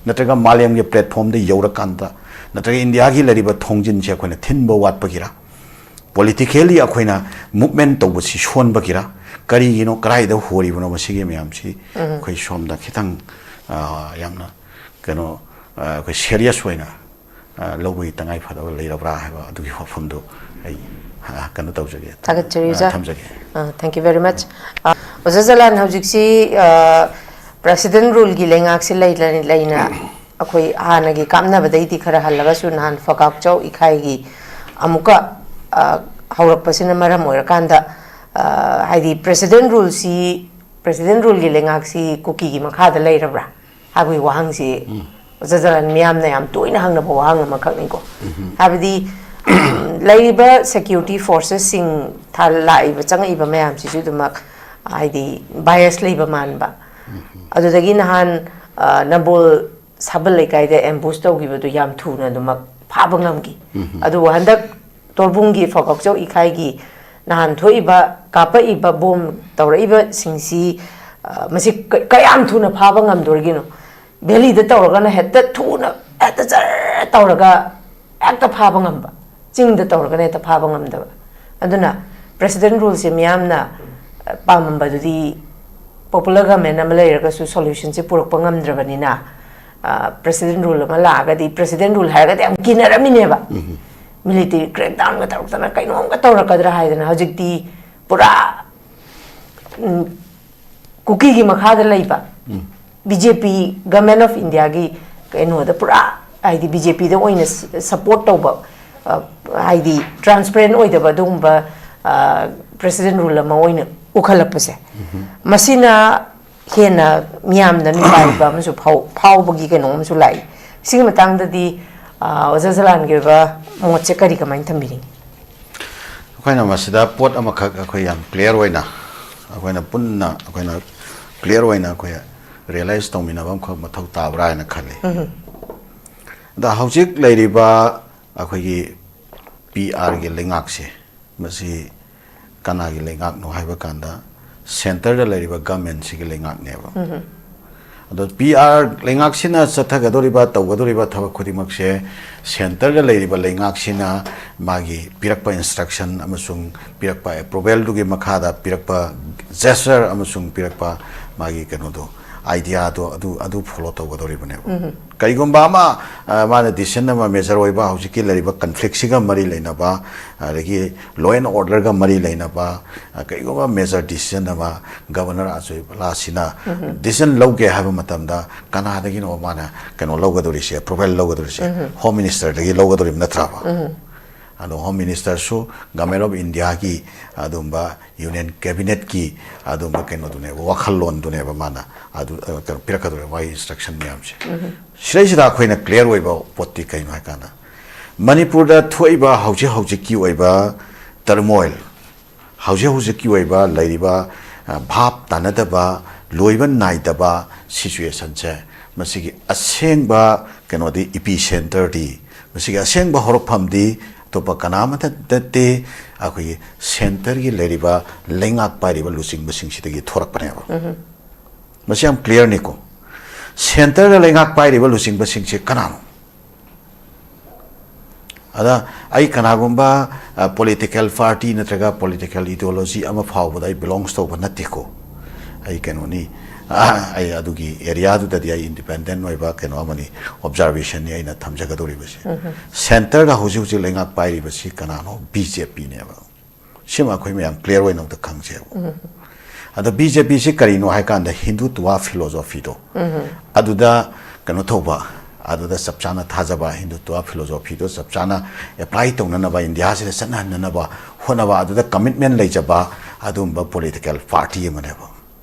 ꯅꯠꯇ꯭ꯔꯒ ꯃꯥꯂꯦꯝꯒꯤ platformꯗ ꯌꯧꯔꯀꯥꯟꯗ, ꯅꯠꯇ꯭ꯔꯒ ꯏꯟꯗꯤꯌꯥꯒꯤ ꯂꯩꯔꯤꯕ ꯊꯣꯡꯖꯤꯟꯁꯦ ꯑꯩꯈꯣꯏꯅ ꯊꯤꯟꯕ ꯋꯥꯠꯄꯒꯤꯔ, politically ꯑꯩꯈꯣꯏꯅ movement ꯇꯧꯕꯁꯤ ꯁꯣꯟꯕꯒꯤꯔ, ꯀꯔꯤꯒꯤꯅꯣ, ꯀꯗꯥꯏꯗ ꯍꯣꯔꯤꯕꯅꯣ, ꯃꯁꯤꯒꯤ ꯃꯌꯥꯝꯁꯤ ꯑꯩꯈꯣꯏ ꯁꯣꯝꯗ ꯈꯤꯇꯪ, ꯑ, ꯌꯥꯝꯅ ꯀꯩꯅꯣ, ꯑ, ꯑꯩꯈꯣꯏ serious ꯑꯣꯏꯅ, ꯑ, ꯂꯧꯕꯒꯤ ꯇꯉꯥꯏ ꯐꯗꯕ ꯂꯩꯔꯕ꯭ꯔꯥ ꯍꯥꯏꯕ ꯑꯗꯨꯒꯤ ꯋꯥꯐꯝꯗꯨ ꯑꯩ, ꯑ, ꯀꯩꯅꯣ ꯇꯧꯖꯒꯦ꯫ ꯊꯥꯒꯠꯆꯔꯤ, ꯑ, ꯑꯣꯖꯥ꯫ ꯊꯝꯖꯒꯦ꯫ ꯑ, thank you very much꯫ ꯑ, ꯑꯣꯖꯥ ꯖꯂꯥꯟ, ꯍꯧꯖꯤꯛꯁꯤ, ꯑ, president ruleꯒꯤ ꯂꯩꯉꯥꯛꯁꯤ ꯂꯩ-, ꯂꯩꯅ ꯑꯩꯈꯣꯏ ꯍꯥꯟꯅꯒꯤ ꯀꯥꯞꯅꯕꯗꯩꯗꯤ ꯈꯔ ꯍꯜꯂꯒꯁꯨ ꯅꯍꯥꯟ ꯐꯒꯥꯛꯆꯧ ꯏꯈꯥꯏꯒꯤ ꯑꯃꯨꯛꯀ, ꯑ, ꯍꯧꯔꯛꯄꯁꯤꯅ ꯃꯔꯝ ꯑꯣꯏꯔꯀꯥꯟꯗ, ꯑ, ꯍꯥꯏꯗꯤ president ruleꯁꯤ, president ruleꯒꯤ ꯂꯩꯉꯥꯛꯁꯤ ꯀꯨꯀꯤꯒꯤ ꯃꯈꯥꯗ ꯂꯩꯔꯕ꯭ꯔꯥ ꯍꯥꯏꯕꯒꯤ ꯋꯥꯍꯪꯁꯤ ꯑꯣꯖꯥ ꯖꯂꯥꯟ, ꯃꯤꯌꯥꯝꯅ ꯌꯥꯝ ꯇꯣꯏꯅ ꯍꯪꯅꯕ ꯋꯥꯍꯪ ꯑꯃꯈꯛꯅꯤꯀꯣ꯫ ꯍꯥꯏꯕꯗꯤ ꯂꯩꯔꯤꯕ ꯁꯦꯀ꯭ꯌꯨꯔꯤꯇꯤ ꯐꯣꯔꯁꯦꯁꯁꯤꯡ ꯂꯥꯛꯏꯕ, ꯆꯪꯉꯛꯏꯕ ꯃꯌꯥꯝꯁꯤꯁꯨ ꯑꯗꯨꯃꯛ, ꯍꯥꯏꯗꯤ, ꯕꯥꯏꯁ ꯂꯩꯕ ꯃꯥꯟꯕ꯫ ꯑꯗꯨꯗꯒꯤ ꯅꯍꯥꯟ ꯅꯝꯕꯣꯜ ꯁꯥꯕꯜ ꯂꯩꯀꯥꯏꯗ ꯑꯦꯝꯕꯨꯁ ꯇꯧꯈꯤꯕꯗꯨ ꯌꯥꯝ ꯊꯨꯅ ꯑꯗꯨꯃꯛ ꯐꯥꯕ ꯉꯝꯈꯤ꯫ ꯑꯗꯨꯕꯨ ꯍꯟꯗꯛ ꯇꯣꯔꯕꯨꯡꯒꯤ ꯐꯥꯎꯀꯛꯆꯧ ꯏꯀꯥꯏꯒꯤ ꯅꯍꯥꯟ ꯊꯣꯛꯏꯕ, ꯀꯥꯞꯄꯛꯏꯕ ꯕꯣꯝ ꯇꯧꯔꯛꯏꯕꯁꯤꯡꯁꯤ, ꯃꯁꯤ ꯀꯌꯥꯝ ꯊꯨꯅ ꯐꯥꯕ ꯉꯝꯗꯣꯔꯤꯒꯤꯅꯣ? ꯚꯦꯂꯤꯗ ꯇꯧꯔꯒꯅ ꯍꯦꯛꯇ ꯊꯨꯅ, ꯍꯦꯛꯇ ꯖꯔ ꯇꯧꯔꯒ ꯍꯦꯛꯇ ꯐꯥꯕ ꯉꯝꯕ, ꯆꯤꯡꯗ ꯇꯧꯔꯒꯅ ꯍꯦꯛꯇ ꯐꯥꯕ ꯉꯝꯗꯕ꯫ ꯑꯗꯨꯅ ꯄ꯭ꯔꯦꯁꯤꯗꯦꯟ ꯔꯨꯜꯁꯦ ꯃꯤꯌꯥꯝꯅ ꯄꯥꯝꯃꯝꯕꯗꯨꯗꯤ, ꯄꯣꯄꯨꯂꯔ ꯒꯚꯔꯟꯃꯦꯟ ꯑꯃ ꯂꯩꯔꯒꯁꯨ ꯁꯣꯂꯨꯁꯟꯁꯦ ꯄꯨꯔꯛꯄ ꯉꯝꯗ꯭ꯔꯕꯅꯤꯅ, ꯄ꯭ꯔꯦꯁꯤꯗꯦꯟ ꯔꯨꯜ ꯑꯃ ꯂꯥꯛꯑꯒꯗꯤ, ꯄ꯭ꯔꯦꯁꯤꯗꯦꯟ ꯔꯨꯜ ꯍꯥꯏꯔꯒꯗꯤ ꯌꯥꯝ ꯀꯤꯅꯔꯝꯃꯤꯅꯦꯕ꯫ ꯃꯤꯂꯤꯇꯔꯤ ꯀ꯭ꯔꯦꯛꯗꯥꯎꯟꯒ ꯇꯧꯔꯛꯇꯅ ꯀꯩꯅꯣꯝꯒ ꯇꯧꯔꯛꯀꯗ꯭ꯔꯥ ꯍꯥꯏꯗꯅ꯫ ꯍꯧꯖꯤꯛꯇꯤ ꯄꯨꯔꯥ ꯀꯨꯀꯤꯒꯤ ꯃꯈꯥꯗ ꯂꯩꯕ, B J P, government of ꯏꯟꯗꯤꯌꯥꯒꯤ ꯀꯩꯅꯣꯗ ꯄꯨꯔꯥ, ꯍꯥꯏꯗꯤ, ꯕꯤ ꯖꯦ ꯄꯤꯗ ꯑꯣꯏꯅ ꯁꯄꯣꯔꯠ ꯇꯧꯕ, ꯍꯥꯏꯗꯤ, ꯇ꯭ꯔꯥꯟꯁꯄꯦꯔꯦꯟ ꯑꯣꯏꯗꯕ ꯑꯗꯨꯒꯨꯝꯕ ꯄ꯭ꯔꯦꯁꯤꯗꯦꯟ ꯔꯨꯜ ꯑꯃ ꯑꯣꯏꯅ ꯎꯈꯠꯂꯛꯄꯁꯦ, ꯃꯁꯤꯅ ꯍꯦꯟꯅ ꯃꯤꯌꯥꯝꯗ ꯅꯨꯡꯉꯥꯏꯕ ꯑꯃꯁꯨ ꯐꯥꯎꯕꯒꯤ ꯀꯩꯅꯣ ꯑꯃꯁꯨ ꯂꯥꯛꯏ꯫ ꯁꯤꯒꯤ ꯃꯇꯥꯡꯗꯗꯤ ꯑꯣꯖꯥ ꯖꯂꯥꯟꯒꯤ ꯑꯣꯏꯕ ꯃꯣꯠꯁꯦ ꯀꯔꯤ, ꯀꯃꯥꯏꯅ ꯊꯝꯕꯤꯅꯤꯡꯉꯤ? ꯑꯩꯈꯣꯏꯅ ꯃꯁꯤꯗ ꯄꯣꯠ ꯑꯃꯈꯛ ꯑꯩꯈꯣꯏ ꯌꯥꯝ ꯀ꯭ꯂꯤꯌꯥꯔ ꯑꯣꯏꯅ, ꯑꯩꯈꯣꯏꯅ ꯄꯨꯟꯅ ꯑꯩꯈꯣꯏꯅ ꯀ꯭ꯂꯤꯌꯥꯔ ꯑꯣꯏꯅ ꯑꯩꯈꯣꯏ ꯔꯤꯌꯦꯂꯥꯏꯁ ꯇꯧꯃꯤꯟꯅꯕ ꯑꯃꯈꯛ ꯃꯊꯧ ꯇꯥꯕ꯭ꯔꯥ ꯍꯥꯏꯅ ꯈꯜꯂꯤ꯫ ꯑꯗ ꯍꯧꯖꯤꯛ ꯂꯩꯔꯤꯕ ꯑꯩꯈꯣꯏꯒꯤ ꯄꯤ ꯑꯥꯔꯒꯤ ꯂꯩꯉꯥꯛꯁꯦ, ꯃꯁꯤ ꯀꯅꯥꯒꯤ ꯂꯩꯉꯥꯛꯅꯣ ꯍꯥꯏꯕ ꯀꯥꯟꯗ, ꯁꯦꯟꯇꯔꯗ ꯂꯩꯔꯤꯕ ꯒꯃꯦꯟꯁꯤꯒꯤ ꯂꯩꯉꯥꯛꯅꯦꯕ꯫ ꯑꯗꯣ ꯄꯤ ꯑꯥꯔ ꯂꯩꯉꯥꯛꯁꯤꯅ ꯆꯠꯊꯒꯗꯧꯔꯤꯕ, ꯇꯧꯒꯗꯧꯔꯤꯕ ꯊꯕꯛ ꯈꯨꯗꯤꯡꯃꯛꯁꯦ ꯁꯦꯟꯇꯔꯗ ꯂꯩꯔꯤꯕ ꯂꯩꯉꯥꯛꯁꯤꯅ ꯃꯥꯒꯤ ꯄꯤꯔꯛꯄ ꯏꯟꯁꯇ꯭ꯔꯛꯁꯟ ꯑꯃꯁꯨꯡ ꯄꯤꯔꯛꯄ ꯑꯦꯄ꯭ꯔꯨꯚꯦꯜꯗꯨꯒꯤ ꯃꯈꯥꯗ ꯄꯤꯔꯛꯄ ꯖꯦꯁꯆꯔ ꯑꯃꯁꯨꯡ ꯄꯤꯔꯛꯄ ꯃꯥꯒꯤ ꯀꯩꯅꯣꯗꯣ, ꯑꯥꯏꯗꯤꯌꯥꯗꯣ, ꯑꯗꯨ ꯑꯗꯨ ꯐꯣꯂꯣ ꯇꯧꯒꯗꯧꯔꯤꯕꯅꯦꯕ꯫ ꯀꯔꯤꯒꯨꯝꯕ ꯑꯃ, ꯃꯥꯅ ꯗꯤꯁꯤꯖꯟ ꯑꯃ ꯃꯦꯖꯔ ꯑꯣꯏꯕ, ꯍꯧꯖꯤꯛꯀꯤ ꯂꯩꯔꯤꯕ ꯀꯟꯐ꯭ꯂꯤꯛꯁꯤꯒ ꯃꯔꯤ ꯂꯩꯅꯕ, ꯑꯗꯒꯤ ꯂꯣ ꯑꯦꯟ ꯑꯣꯔꯗꯔꯒ ꯃꯔꯤ ꯂꯩꯅꯕ, ꯀꯔꯤꯒꯨꯝꯕ ꯃꯦꯖꯔ ꯗꯤꯁꯤꯖꯟ ꯑꯃ ꯒꯕꯔꯅꯔ ꯑꯆꯣꯏꯕꯂꯥꯁꯤꯅ ꯗꯤꯁꯤꯖꯟ ꯂꯧꯒꯦ ꯍꯥꯏꯕ ꯃꯇꯝꯗ, ꯀꯅꯥꯗꯒꯤꯅꯣ ꯃꯥꯅ ꯀꯩꯅꯣ ꯂꯧꯒꯗꯧꯔꯤꯁꯦ, ꯑꯦꯄ꯭ꯔꯨꯚꯦꯜ ꯂꯧꯒꯗꯧꯔꯤꯁꯦ? ꯍꯣꯝ ꯃꯤꯅꯤꯁꯇꯔꯗꯒꯤ ꯂꯧꯒꯗꯧꯔꯤꯕ ꯅꯠꯇ꯭ꯔꯕ? ꯑꯗꯣ ꯍꯣꯝ ꯃꯤꯅꯤꯁꯇꯔꯁꯨ ꯒꯚꯔꯟꯃꯦꯟ ꯑꯣꯐ ꯏꯟꯗꯤꯌꯥꯒꯤ ꯑꯗꯨꯝꯕ ꯌꯨꯅꯤꯌꯟ ꯀꯦꯕꯤꯅꯦꯠꯀꯤ ꯑꯗꯨꯝꯕ ꯀꯩꯅꯣꯗꯨꯅꯦꯕ, ꯋꯥꯈꯜꯂꯣꯟꯗꯨꯅꯦꯕ ꯃꯥꯅ ꯑꯗꯨ, ꯑ, ꯀꯩꯅꯣ ꯄꯤꯔꯛꯀꯗꯧꯔꯤꯕ ꯃꯥꯒꯤ ꯏꯟꯁꯇ꯭ꯔꯛꯁꯟ ꯃꯌꯥꯝꯁꯦ꯫ ꯁꯤꯗꯩꯁꯤꯗ ꯑꯩꯈꯣꯏꯅ ꯀ꯭ꯂꯤꯌꯥꯔ ꯑꯣꯏꯕ ꯄꯣꯠꯇꯤ ꯀꯩꯅꯣ ꯍꯥꯏ ꯀꯥꯟꯗ, ꯃꯅꯤꯄꯨꯔꯗ ꯊꯣꯛꯏꯕ ꯍꯧꯖꯤꯛ ꯍꯧꯖꯤꯛꯀꯤ ꯑꯣꯏꯕ turmoil, ꯍꯧꯖꯤꯛ ꯍꯧꯖꯤꯛꯀꯤ ꯑꯣꯏꯕ ꯂꯩꯔꯤꯕ, ꯑ, ꯚꯥꯞ ꯇꯥꯅꯗꯕ, ꯂꯣꯏꯕ ꯅꯥꯏꯗꯕ situationꯁꯦ, ꯃꯁꯤꯒꯤ ꯑꯁꯦꯡꯕ ꯀꯩꯅꯣꯗꯤ, epicenterꯗꯤ, ꯃꯁꯤꯒꯤ ꯑꯁꯦꯡꯕ ꯍꯧꯔꯛꯐꯝꯗꯤ ꯑꯇꯣꯞꯄ ꯀꯅꯥ ꯑꯃꯠꯇ ꯅꯠꯇꯦ, ꯑꯩꯈꯣꯏꯒꯤ centreꯒꯤ ꯂꯩꯔꯤꯕ ꯂꯩꯉꯥꯛ ꯄꯥꯏꯔꯤꯕ ꯂꯨꯆꯤꯡꯕꯁꯤꯡꯁꯤꯗꯒꯤ ꯊꯣꯔꯛꯄꯅꯦꯕ꯫ ꯃꯁꯤ ꯌꯥꯝ clearꯅꯤꯀꯣ꯫ Centreꯗ ꯂꯩꯉꯥꯛ ꯄꯥꯏꯔꯤꯕ ꯂꯨꯆꯤꯡꯕꯁꯤꯡꯁꯦ ꯀꯅꯥꯅꯣ? ꯑꯗ ꯑꯩ ꯀꯅꯥꯒꯨꯝꯕ, ꯑ, political party ꯅꯠꯇ꯭ꯔꯒ political ideology ꯑꯃ ꯐꯥꯎꯕꯗ ꯑꯩ belongs ꯇꯧꯕ ꯅꯠꯇꯦꯀꯣ꯫ ꯑꯩ ꯀꯩꯅꯣꯅꯤ, ꯑ, ꯑꯩ ꯑꯗꯨꯒꯤ areaꯗꯨꯗꯗꯤ ꯑꯩ independent ꯑꯣꯏꯕ ꯀꯩꯅꯣ ꯑꯃꯅꯤ, observationꯅꯤ ꯑꯩꯅ ꯊꯝꯖꯒꯗꯧꯔꯤꯕꯁꯤ꯫ Centreꯗ ꯍꯧꯖꯤꯛ ꯍꯧꯖꯤꯛ ꯂꯩꯉꯥꯛ ꯄꯥꯏꯔꯤꯕꯁꯤ ꯀꯅꯥꯅꯣ? BJPꯅꯦꯕ꯫ ꯁꯤꯃ ꯑꯩꯈꯣꯏ ꯃꯌꯥꯝ clear ꯑꯣꯏꯅ ꯑꯝꯇ ꯈꯪꯁꯦꯕ꯫ ꯑꯗꯣ BJPꯁꯤ ꯀꯔꯤꯅꯣ ꯍꯥꯏ ꯀꯥꯟꯗ ꯍꯤꯟꯗꯨꯇ꯭ꯋ philosophyꯗꯣ, ꯑꯗꯨꯗ ꯀꯩꯅꯣ ꯇꯧꯕ, ꯑꯗꯨꯗ ꯆꯞ ꯆꯥꯅ ꯊꯥꯖꯕ, ꯍꯤꯟꯗꯨꯇ꯭ꯋ philosophyꯗꯣ ꯆꯞ ꯆꯥꯅ apply ꯇꯧꯅꯅꯕ, ꯏꯟꯗꯤꯌꯥꯁꯤꯗ ꯆꯠꯅꯍꯟꯅꯅꯕ ꯍꯣꯠꯅꯕ, ꯑꯗꯨꯗ commitment ꯂꯩꯖꯕ ꯑꯗꯨꯒꯨꯝꯕ political party ꯑꯃꯅꯦꯕ꯫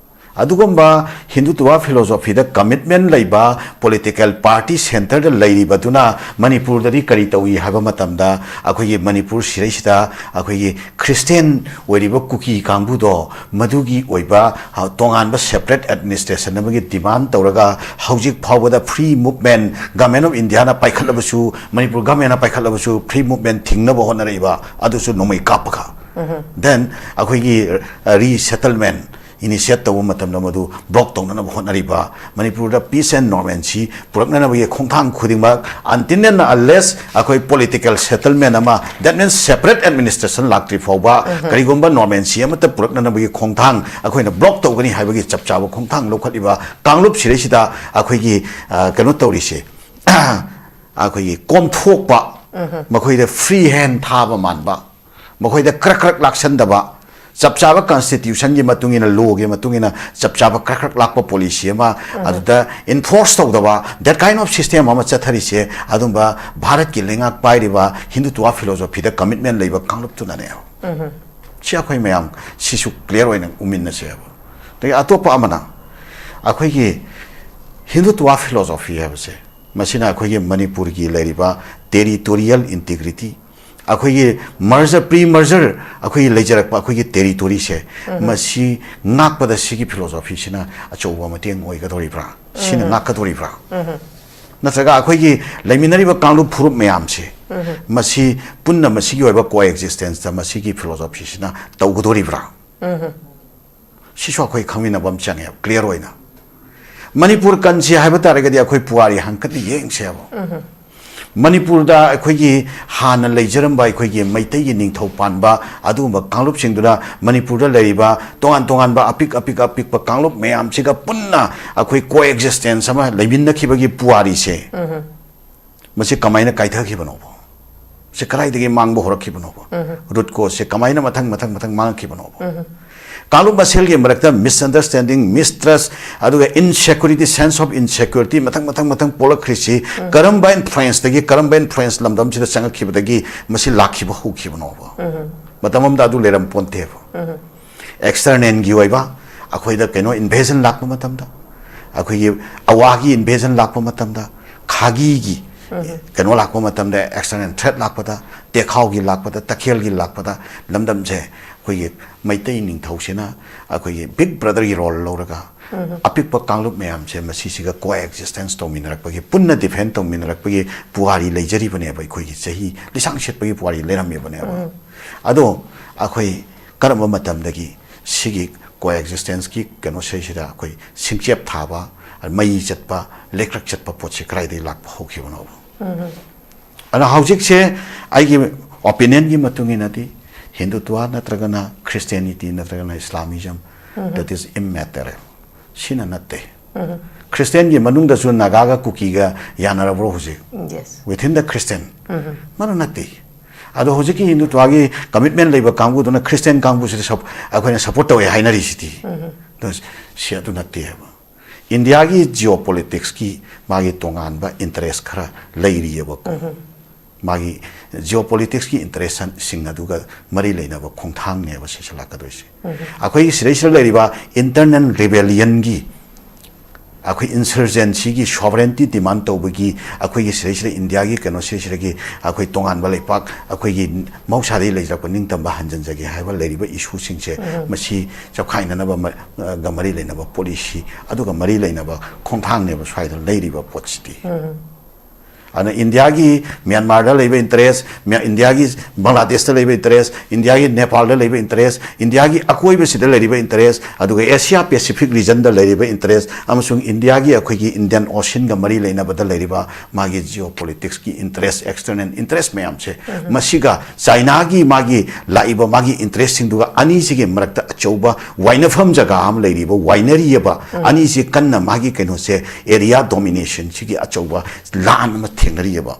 ꯑꯗꯨꯒꯨꯝꯕ ꯍꯤꯟꯗꯨꯇ꯭ꯋ philosophyꯗ commitment ꯂꯩꯕ political party centreꯗ ꯂꯩꯔꯤꯕꯗꯨꯅ ꯃꯅꯤꯄꯨꯔꯗꯗꯤ ꯀꯔꯤ ꯇꯧꯏ ꯍꯥꯏꯕ ꯃꯇꯝꯗ, ꯑꯩꯈꯣꯏꯒꯤ ꯃꯅꯤꯄꯨꯔ ꯁꯤꯔꯩꯁꯤꯗ ꯑꯩꯈꯣꯏꯒꯤ Christian ꯑꯣꯏꯔꯤꯕ ꯀꯨꯀꯤ ꯀꯥꯡꯕꯨꯗꯣ, ꯃꯗꯨꯒꯤ ꯑꯣꯏꯕ, ꯑ, ꯇꯣꯉꯥꯟꯕ separate administration ꯑꯃꯒꯤ demand ꯇꯧꯔꯒ ꯍꯧꯖꯤꯛ ꯐꯥꯎꯕꯗ free movement, Government of Indiaꯅ ꯄꯥꯏꯈꯠꯂꯕꯁꯨ, Manipur governmentꯅ ꯄꯥꯏꯈꯠꯂꯕꯁꯨ free movement ꯊꯤꯡꯅꯕ ꯍꯣꯠꯅꯔꯛꯏꯕ, ꯑꯗꯨꯁꯨ ꯅꯣꯡꯃꯩ ꯀꯥꯞꯄꯒ꯫ Then ꯑꯩꯈꯣꯏꯒꯤ, ꯑ, resettlement initiate ꯇꯧꯕ ꯃꯇꯝꯗ ꯃꯗꯨ block ꯇꯧꯅꯅꯕ ꯍꯣꯠꯅꯔꯤꯕ, ꯃꯅꯤꯄꯨꯔꯗ peace and normalcy ꯄꯨꯔꯛꯅꯅꯕꯒꯤ ꯈꯣꯡꯊꯥꯡ ꯈꯨꯗꯤꯡꯃꯛ, until and unless ꯑꯩꯈꯣꯏ political settlement ꯑꯃ, that means separate administration ꯂꯥꯛꯇ꯭ꯔꯤ ꯐꯥꯎꯕ, ꯀꯔꯤꯒꯨꯝꯕ normalcy ꯑꯃꯠꯇ ꯄꯨꯔꯛꯅꯅꯕꯒꯤ ꯈꯣꯡꯊꯥꯡ ꯑꯩꯈꯣꯏꯅ block ꯇꯧꯒꯅꯤ ꯍꯥꯏꯕꯒꯤ ꯆꯞ ꯆꯥꯕ ꯈꯣꯡꯊꯥꯡ ꯂꯧꯈꯠꯂꯤꯕ ꯀꯥꯡꯂꯨꯞ ꯁꯤꯗꯩꯁꯤꯗ ꯑꯩꯈꯣꯏꯒꯤ, ꯑ, ꯀꯩꯅꯣ ꯇꯧꯔꯤꯁꯦ, ꯑꯩꯈꯣꯏꯒꯤ ꯀꯣꯝꯊꯣꯛꯄ, ꯃꯈꯣꯏꯗ free hand ꯊꯥꯕ ꯃꯥꯟꯕ, ꯃꯈꯣꯏꯗ ꯀ꯭ꯔꯛ ꯀ꯭ꯔꯛ ꯂꯥꯛꯁꯟꯗꯕ, ꯆꯞ ꯆꯥꯕ constitutionꯒꯤ ꯃꯇꯨꯡ ꯏꯟꯅ, lawꯒꯤ ꯃꯇꯨꯡ ꯏꯟꯅ ꯆꯞ ꯆꯥꯕ ꯀ꯭ꯔꯛ ꯀ꯭ꯔꯛ ꯂꯥꯛꯄ policy ꯑꯃ, ꯑꯗꯨꯗ enforce ꯇꯧꯗꯕ, that kind of system ꯑꯃ ꯆꯠꯊꯔꯤꯁꯦ ꯑꯗꯨꯝꯕ ꯚꯥꯔꯠꯀꯤ ꯂꯩꯉꯥꯛ ꯄꯥꯏꯔꯤꯕ ꯍꯤꯟꯗꯨꯇ꯭ꯋ philosophyꯗ commitment ꯂꯩꯕ ꯀꯥꯡꯂꯨꯞꯇꯨꯅꯅꯦꯕ꯫ ꯁꯤ ꯑꯩꯈꯣꯏ ꯃꯌꯥꯝ ꯁꯤꯁꯨ clear ꯑꯣꯏꯅ ꯎꯃꯤꯟꯅꯁꯦꯕ꯫ ꯑꯗꯒꯤ ꯑꯇꯣꯞꯄ ꯑꯃꯅ ꯑꯩꯈꯣꯏꯒꯤ ꯍꯤꯟꯗꯨꯇ꯭ꯋ philosophy ꯍꯥꯏꯕꯁꯦ, ꯃꯁꯤꯅ ꯑꯩꯈꯣꯏꯒꯤ ꯃꯅꯤꯄꯨꯔꯒꯤ ꯂꯩꯔꯤꯕ territorial integrity, ꯑꯩꯈꯣꯏꯒꯤ merger, pre merger ꯑꯩꯈꯣꯏꯒꯤ ꯂꯩꯖꯔꯛꯄ ꯑꯩꯈꯣꯏꯒꯤ territoryꯁꯦ, ꯃꯁꯤ ꯉꯥꯛꯄꯗ ꯁꯤꯒꯤ philosophyꯁꯤꯅ ꯑꯆꯧꯕ ꯃꯇꯦꯡ ꯑꯣꯏꯒꯗꯧꯔꯤꯕ꯭ꯔꯥ? ꯁꯤꯅ ꯉꯥꯛꯀꯗꯧꯔꯤꯕ꯭ꯔꯥ? ꯅꯠꯇ꯭ꯔꯒ ꯑꯩꯈꯣꯏꯒꯤ ꯂꯩꯃꯤꯟꯅꯔꯤꯕ ꯀꯥꯡꯂꯨꯞ ꯐꯨꯔꯨꯞ ꯃꯌꯥꯝꯁꯦ, ꯃꯁꯤ ꯄꯨꯟꯅ ꯃꯁꯤꯒꯤ ꯑꯣꯏꯕ coexistence ꯃꯁꯤꯒꯤ philosophyꯁꯤꯅ ꯇꯧꯒꯗꯧꯔꯤꯕ꯭ꯔꯥ? ꯁꯤꯁꯨ ꯑꯩꯈꯣꯏ ꯈꯪꯃꯤꯟꯅꯕ ꯑꯃ ꯆꯪꯉꯦꯕ, clear ꯑꯣꯏꯅ꯫ ꯃꯅꯤꯄꯨꯔ ꯀꯟꯁꯤ ꯍꯥꯏꯕ ꯇꯥꯔꯒꯗꯤ ꯑꯩꯈꯣꯏ ꯄꯨꯋꯥꯔꯤ ꯍꯪꯀꯠꯇ ꯌꯦꯡꯁꯦꯕ꯫ ꯃꯅꯤꯄꯨꯔꯗ ꯑꯩꯈꯣꯏꯒꯤ ꯍꯥꯟꯅ ꯂꯩꯖꯔꯝꯕ ꯑꯩꯈꯣꯏꯒꯤ ꯃꯩꯇꯩꯒꯤ ꯅꯤꯡꯊꯧ ꯄꯥꯟꯕ ꯑꯗꯨꯒꯨꯝꯕ ꯀꯥꯡꯂꯨꯞꯁꯤꯡꯗꯨꯅ ꯃꯅꯤꯄꯨꯔꯗ ꯂꯩꯔꯤꯕ ꯇꯣꯉꯥꯟ ꯇꯣꯉꯥꯟꯕ ꯑꯄꯤꯛ ꯑꯄꯤꯛ ꯑꯄꯤꯛꯄ ꯀꯥꯡꯂꯨꯞ ꯃꯌꯥꯝꯁꯤꯒ ꯄꯨꯟꯅ ꯑꯩꯈꯣꯏ coexistence ꯑꯃ ꯂꯩꯃꯤꯟꯅꯈꯤꯕꯒꯤ ꯄꯨꯋꯥꯔꯤꯁꯦ, ꯃꯁꯤ ꯀꯃꯥꯏꯅ ꯀꯥꯏꯊꯈꯤꯕꯅꯣꯕ? ꯁꯤ ꯀꯗꯥꯏꯗꯒꯤ ꯃꯥꯡꯕ ꯍꯧꯔꯛꯈꯤꯕꯅꯣꯕ? Root causeꯁꯦ ꯀꯃꯥꯏꯅ ꯃꯊꯪ ꯃꯊꯪ ꯃꯊꯪ ꯃꯥꯡꯉꯛꯈꯤꯕꯅꯣꯕ? ꯀꯥꯡꯂꯨꯞ ꯃꯁꯦꯜꯒꯤ ꯃꯔꯛꯇ misunderstanding, mistrust, ꯑꯗꯨꯒ insecurity, sense of insecurity ꯃꯊꯪ ꯃꯊꯪ ꯃꯊꯪ ꯄꯣꯛꯂꯛꯈ꯭ꯔꯤꯁꯤ ꯀꯔꯝꯕ influenceꯗꯒꯤ, ꯀꯔꯝꯕ influence ꯂꯝꯗꯝꯁꯤꯗ ꯆꯪꯉꯛꯈꯤꯕꯗꯒꯤ ꯃꯁꯤ ꯂꯥꯛꯈꯤꯕ ꯍꯧꯈꯤꯕꯅꯣꯕ? ꯃꯇꯝ ꯑꯃꯗ ꯑꯗꯨ ꯂꯩꯔꯝ ꯄꯣꯟꯇꯦꯕ꯫ Externalꯒꯤ ꯑꯣꯏꯕ ꯑꯩꯈꯣꯏꯗ ꯀꯩꯅꯣ invasion ꯂꯥꯛꯄ ꯃꯇꯝꯗ, ꯑꯩꯈꯣꯏꯒꯤ ꯑꯋꯥꯒꯤ invasion ꯂꯥꯛꯄ ꯃꯇꯝꯗ, ꯈꯥꯒꯤꯒꯤ ꯀꯩꯅꯣ ꯂꯥꯛꯄ ꯃꯇꯝꯗ, external threat ꯂꯥꯛꯄꯗ, ꯇꯦꯈꯥꯎꯒꯤ ꯂꯥꯛꯄꯗ, ꯇꯈꯦꯜꯒꯤ ꯂꯥꯛꯄꯗ, ꯂꯝꯗꯝꯁꯦ ꯑꯩꯈꯣꯏꯒꯤ ꯃꯩꯇꯩ ꯅꯤꯡꯊꯧꯁꯤꯅ ꯑꯩꯈꯣꯏꯒꯤ big brotherꯒꯤ role ꯂꯧꯔꯒ ꯑꯄꯤꯛꯄ ꯀꯥꯡꯂꯨꯞ ꯃꯌꯥꯝꯁꯦ ꯃꯁꯤꯁꯤꯒ coexistence ꯇꯧꯃꯤꯟꯅꯔꯛꯄꯒꯤ, ꯄꯨꯟꯅ defend ꯇꯧꯃꯤꯟꯅꯔꯛꯄꯒꯤ ꯄꯨꯋꯥꯔꯤ ꯂꯩꯖꯔꯤꯕꯅꯦꯕ꯫ ꯑꯩꯈꯣꯏꯒꯤ ꯆꯍꯤ ꯂꯤꯁꯥꯡ ꯁꯦꯠꯄꯒꯤ ꯄꯨꯋꯥꯔꯤ ꯂꯩꯔꯝꯃꯤꯕꯅꯦꯕ꯫ ꯑꯗꯣ ꯑꯩꯈꯣꯏ ꯀꯔꯝꯕ ꯃꯇꯝꯗꯒꯤ ꯁꯤꯒꯤ coexistence ꯀꯩꯅꯣꯁꯤꯗꯩꯁꯤꯗ ꯑꯩꯈꯣꯏ ꯁꯤꯡꯆꯦꯞ ꯊꯥꯕ, ꯃꯩ ꯆꯠꯄ, ꯂꯩꯀ꯭ꯔꯛ ꯆꯠꯄ ꯄꯣꯠꯁꯤ ꯀꯗꯥꯏꯗꯒꯤ ꯂꯥꯛꯄ ꯍꯧꯈꯤꯕꯅꯣꯕ? ꯑꯗꯨꯅ ꯍꯧꯖꯤꯛꯁꯦ ꯑꯩꯒꯤ opinionꯒꯤ ꯃꯇꯨꯡ ꯏꯟꯅꯗꯤ ꯍꯤꯟꯗꯨꯇ꯭ꯋꯥ ꯅꯠꯇ꯭ꯔꯒꯅ Christianity ꯅꯠꯇ꯭ꯔꯒꯅ Islamism, that is immaterial꯫ ꯁꯤꯅ ꯅꯠꯇꯦ꯫ Christianꯒꯤ ꯃꯅꯨꯡꯗꯁꯨ ꯅꯥꯒꯥꯒ ꯀꯨꯀꯤꯒ ꯌꯥꯅꯔꯕ꯭ꯔꯣ ꯍꯧꯖꯤꯛ? Yes. Within the Christian꯫ ꯃꯗꯨ ꯅꯠꯇꯦ꯫ ꯑꯗꯣ ꯍꯧꯖꯤꯛꯀꯤ ꯍꯤꯟꯗꯨꯇ꯭ꯋꯥꯒꯤ commitment ꯂꯩꯕ ꯀꯥꯡꯕꯨꯗꯨꯅ Christian ꯀꯥꯡꯕꯨꯁꯤꯗ ꯁꯞ-, ꯑꯩꯈꯣꯏꯅ support ꯇꯧꯋꯦ ꯍꯥꯏꯅꯔꯤꯁꯤꯗꯤ꯫ ꯑꯗꯣ ꯁꯤ ꯑꯗꯨ ꯅꯠꯇꯦ ꯍꯥꯏꯕ꯫ ꯏꯟꯗꯤꯌꯥꯒꯤ geopoliticsꯀꯤ ꯃꯥꯒꯤ ꯇꯣꯉꯥꯟꯕ interest ꯈꯔ ꯂꯩꯔꯤꯑꯕꯀꯣ꯫ ꯃꯥꯒꯤ geopoliticsꯀꯤ interestꯁꯤꯡ ꯑꯗꯨꯒ ꯃꯔꯤ ꯂꯩꯅꯕ ꯈꯣꯡꯊꯥꯡꯅꯦꯕ ꯁꯤꯁꯨ ꯂꯥꯛꯀꯗꯣꯏꯁꯦ꯫ ꯑꯩꯈꯣꯏꯒꯤ ꯁꯤꯗꯩꯁꯤꯗ ꯂꯩꯔꯤꯕ internal rebellionꯒꯤ ꯑꯩꯈꯣꯏ ꯏꯟꯁꯔꯖꯦꯟꯁꯤꯒꯤ ꯁꯣꯚꯔꯦꯟꯇꯤ ꯗꯤꯃꯥꯟ ꯇꯧꯕꯒꯤ, ꯑꯩꯈꯣꯏꯒꯤ ꯁꯤꯗꯩꯁꯤꯗ ꯏꯟꯗꯤꯌꯥꯒꯤ ꯀꯩꯅꯣꯁꯤꯗꯩꯁꯤꯗꯒꯤ ꯑꯩꯈꯣꯏ ꯇꯣꯉꯥꯟꯕ ꯂꯩꯄꯥꯛ, ꯑꯩꯈꯣꯏꯒꯤ ꯃꯍꯧꯁꯥꯗꯒꯤ ꯂꯩꯖꯔꯛꯄ ꯅꯤꯡꯇꯝꯕ ꯍꯟꯖꯤꯟꯖꯒꯦ ꯍꯥꯏꯕ ꯂꯩꯔꯤꯕ ꯏꯁꯨꯁꯤꯡꯁꯦ, ꯃꯁꯤ ꯆꯞꯈꯥꯏꯅꯅꯕ ꯃ-, ꯒ ꯃꯔꯤ ꯂꯩꯅꯕ ꯄꯣꯂꯤꯁꯤ, ꯑꯗꯨꯒ ꯃꯔꯤ ꯂꯩꯅꯕ ꯈꯣꯡꯊꯥꯡꯅꯦꯕ ꯁ꯭ꯋꯥꯏꯗ ꯂꯩꯔꯤꯕ ꯄꯣꯠꯁꯤꯗꯤ꯫ ꯑꯗꯨꯅ ꯏꯟꯗꯤꯌꯥꯒꯤ, ꯃ꯭ꯌꯥꯟꯃꯥꯔꯗ ꯂꯩꯕ ꯏꯟꯇꯔꯦꯁ, ꯃ꯭ꯌꯥ-, ꯏꯟꯗꯤꯌꯥꯒꯤ ꯕꯪꯒ꯭ꯂꯥꯗꯦꯁꯇ ꯂꯩꯕ ꯏꯟꯇꯔꯦꯁ, ꯏꯟꯗꯤꯌꯥꯒꯤ ꯅꯦꯄꯥꯜꯗ ꯂꯩꯕ ꯏꯟꯇꯔꯦꯁ, ꯏꯟꯗꯤꯌꯥꯒꯤ ꯑꯀꯣꯏꯕꯁꯤꯗ ꯂꯩꯔꯤꯕ ꯏꯟꯇꯔꯦꯁ, ꯑꯗꯨꯒ ꯑꯦꯁꯤꯌꯥ ꯄꯦꯁꯤꯐꯤꯛ ꯔꯤꯖꯟꯗ ꯂꯩꯔꯤꯕ ꯏꯟꯇꯔꯦꯁ, ꯑꯃꯁꯨꯡ ꯏꯟꯗꯤꯌꯥꯒꯤ, ꯑꯩꯈꯣꯏꯒꯤ ꯏꯟꯗꯤꯌꯟ ꯑꯣꯁꯤꯟꯒ ꯃꯔꯤ ꯂꯩꯅꯕꯗ ꯂꯩꯔꯤꯕ ꯃꯥꯒꯤ ꯖꯤꯑꯣ ꯄꯣꯂꯤꯇꯤꯛꯁꯀꯤ ꯏꯟꯇꯔꯦꯁ, ꯑꯦꯛꯁꯇꯔꯅꯦꯜ ꯏꯟꯇꯔꯦꯁ ꯃꯌꯥꯝꯁꯦ, ꯃꯁꯤꯒ ꯆꯥꯏꯅꯥꯒꯤ ꯃꯥꯒꯤ ꯂꯥꯛꯏꯕ ꯃꯥꯒꯤ ꯏꯟꯇꯔꯦꯁꯁꯤꯡꯗꯨꯒ ꯑꯅꯤꯁꯤꯒꯤ ꯃꯔꯛꯇ ꯑꯆꯧꯕ ꯋꯥꯏꯅꯐꯝ ꯖꯒꯥ ꯑꯃ ꯂꯩꯔꯤꯕ, ꯋꯥꯏꯅꯔꯤꯑꯕ, ꯑꯅꯤꯁꯤ ꯀꯟꯅ ꯃꯥꯒꯤ ꯀꯩꯅꯣꯁꯦ, ꯑꯦꯔꯤꯌꯥ ꯗꯣꯃꯤꯅꯦꯁꯟꯁꯤꯒꯤ ꯑꯆꯧꯕ ꯂꯥꯟ ꯑꯃ ꯊꯦꯡꯅꯔꯤꯑꯕ꯫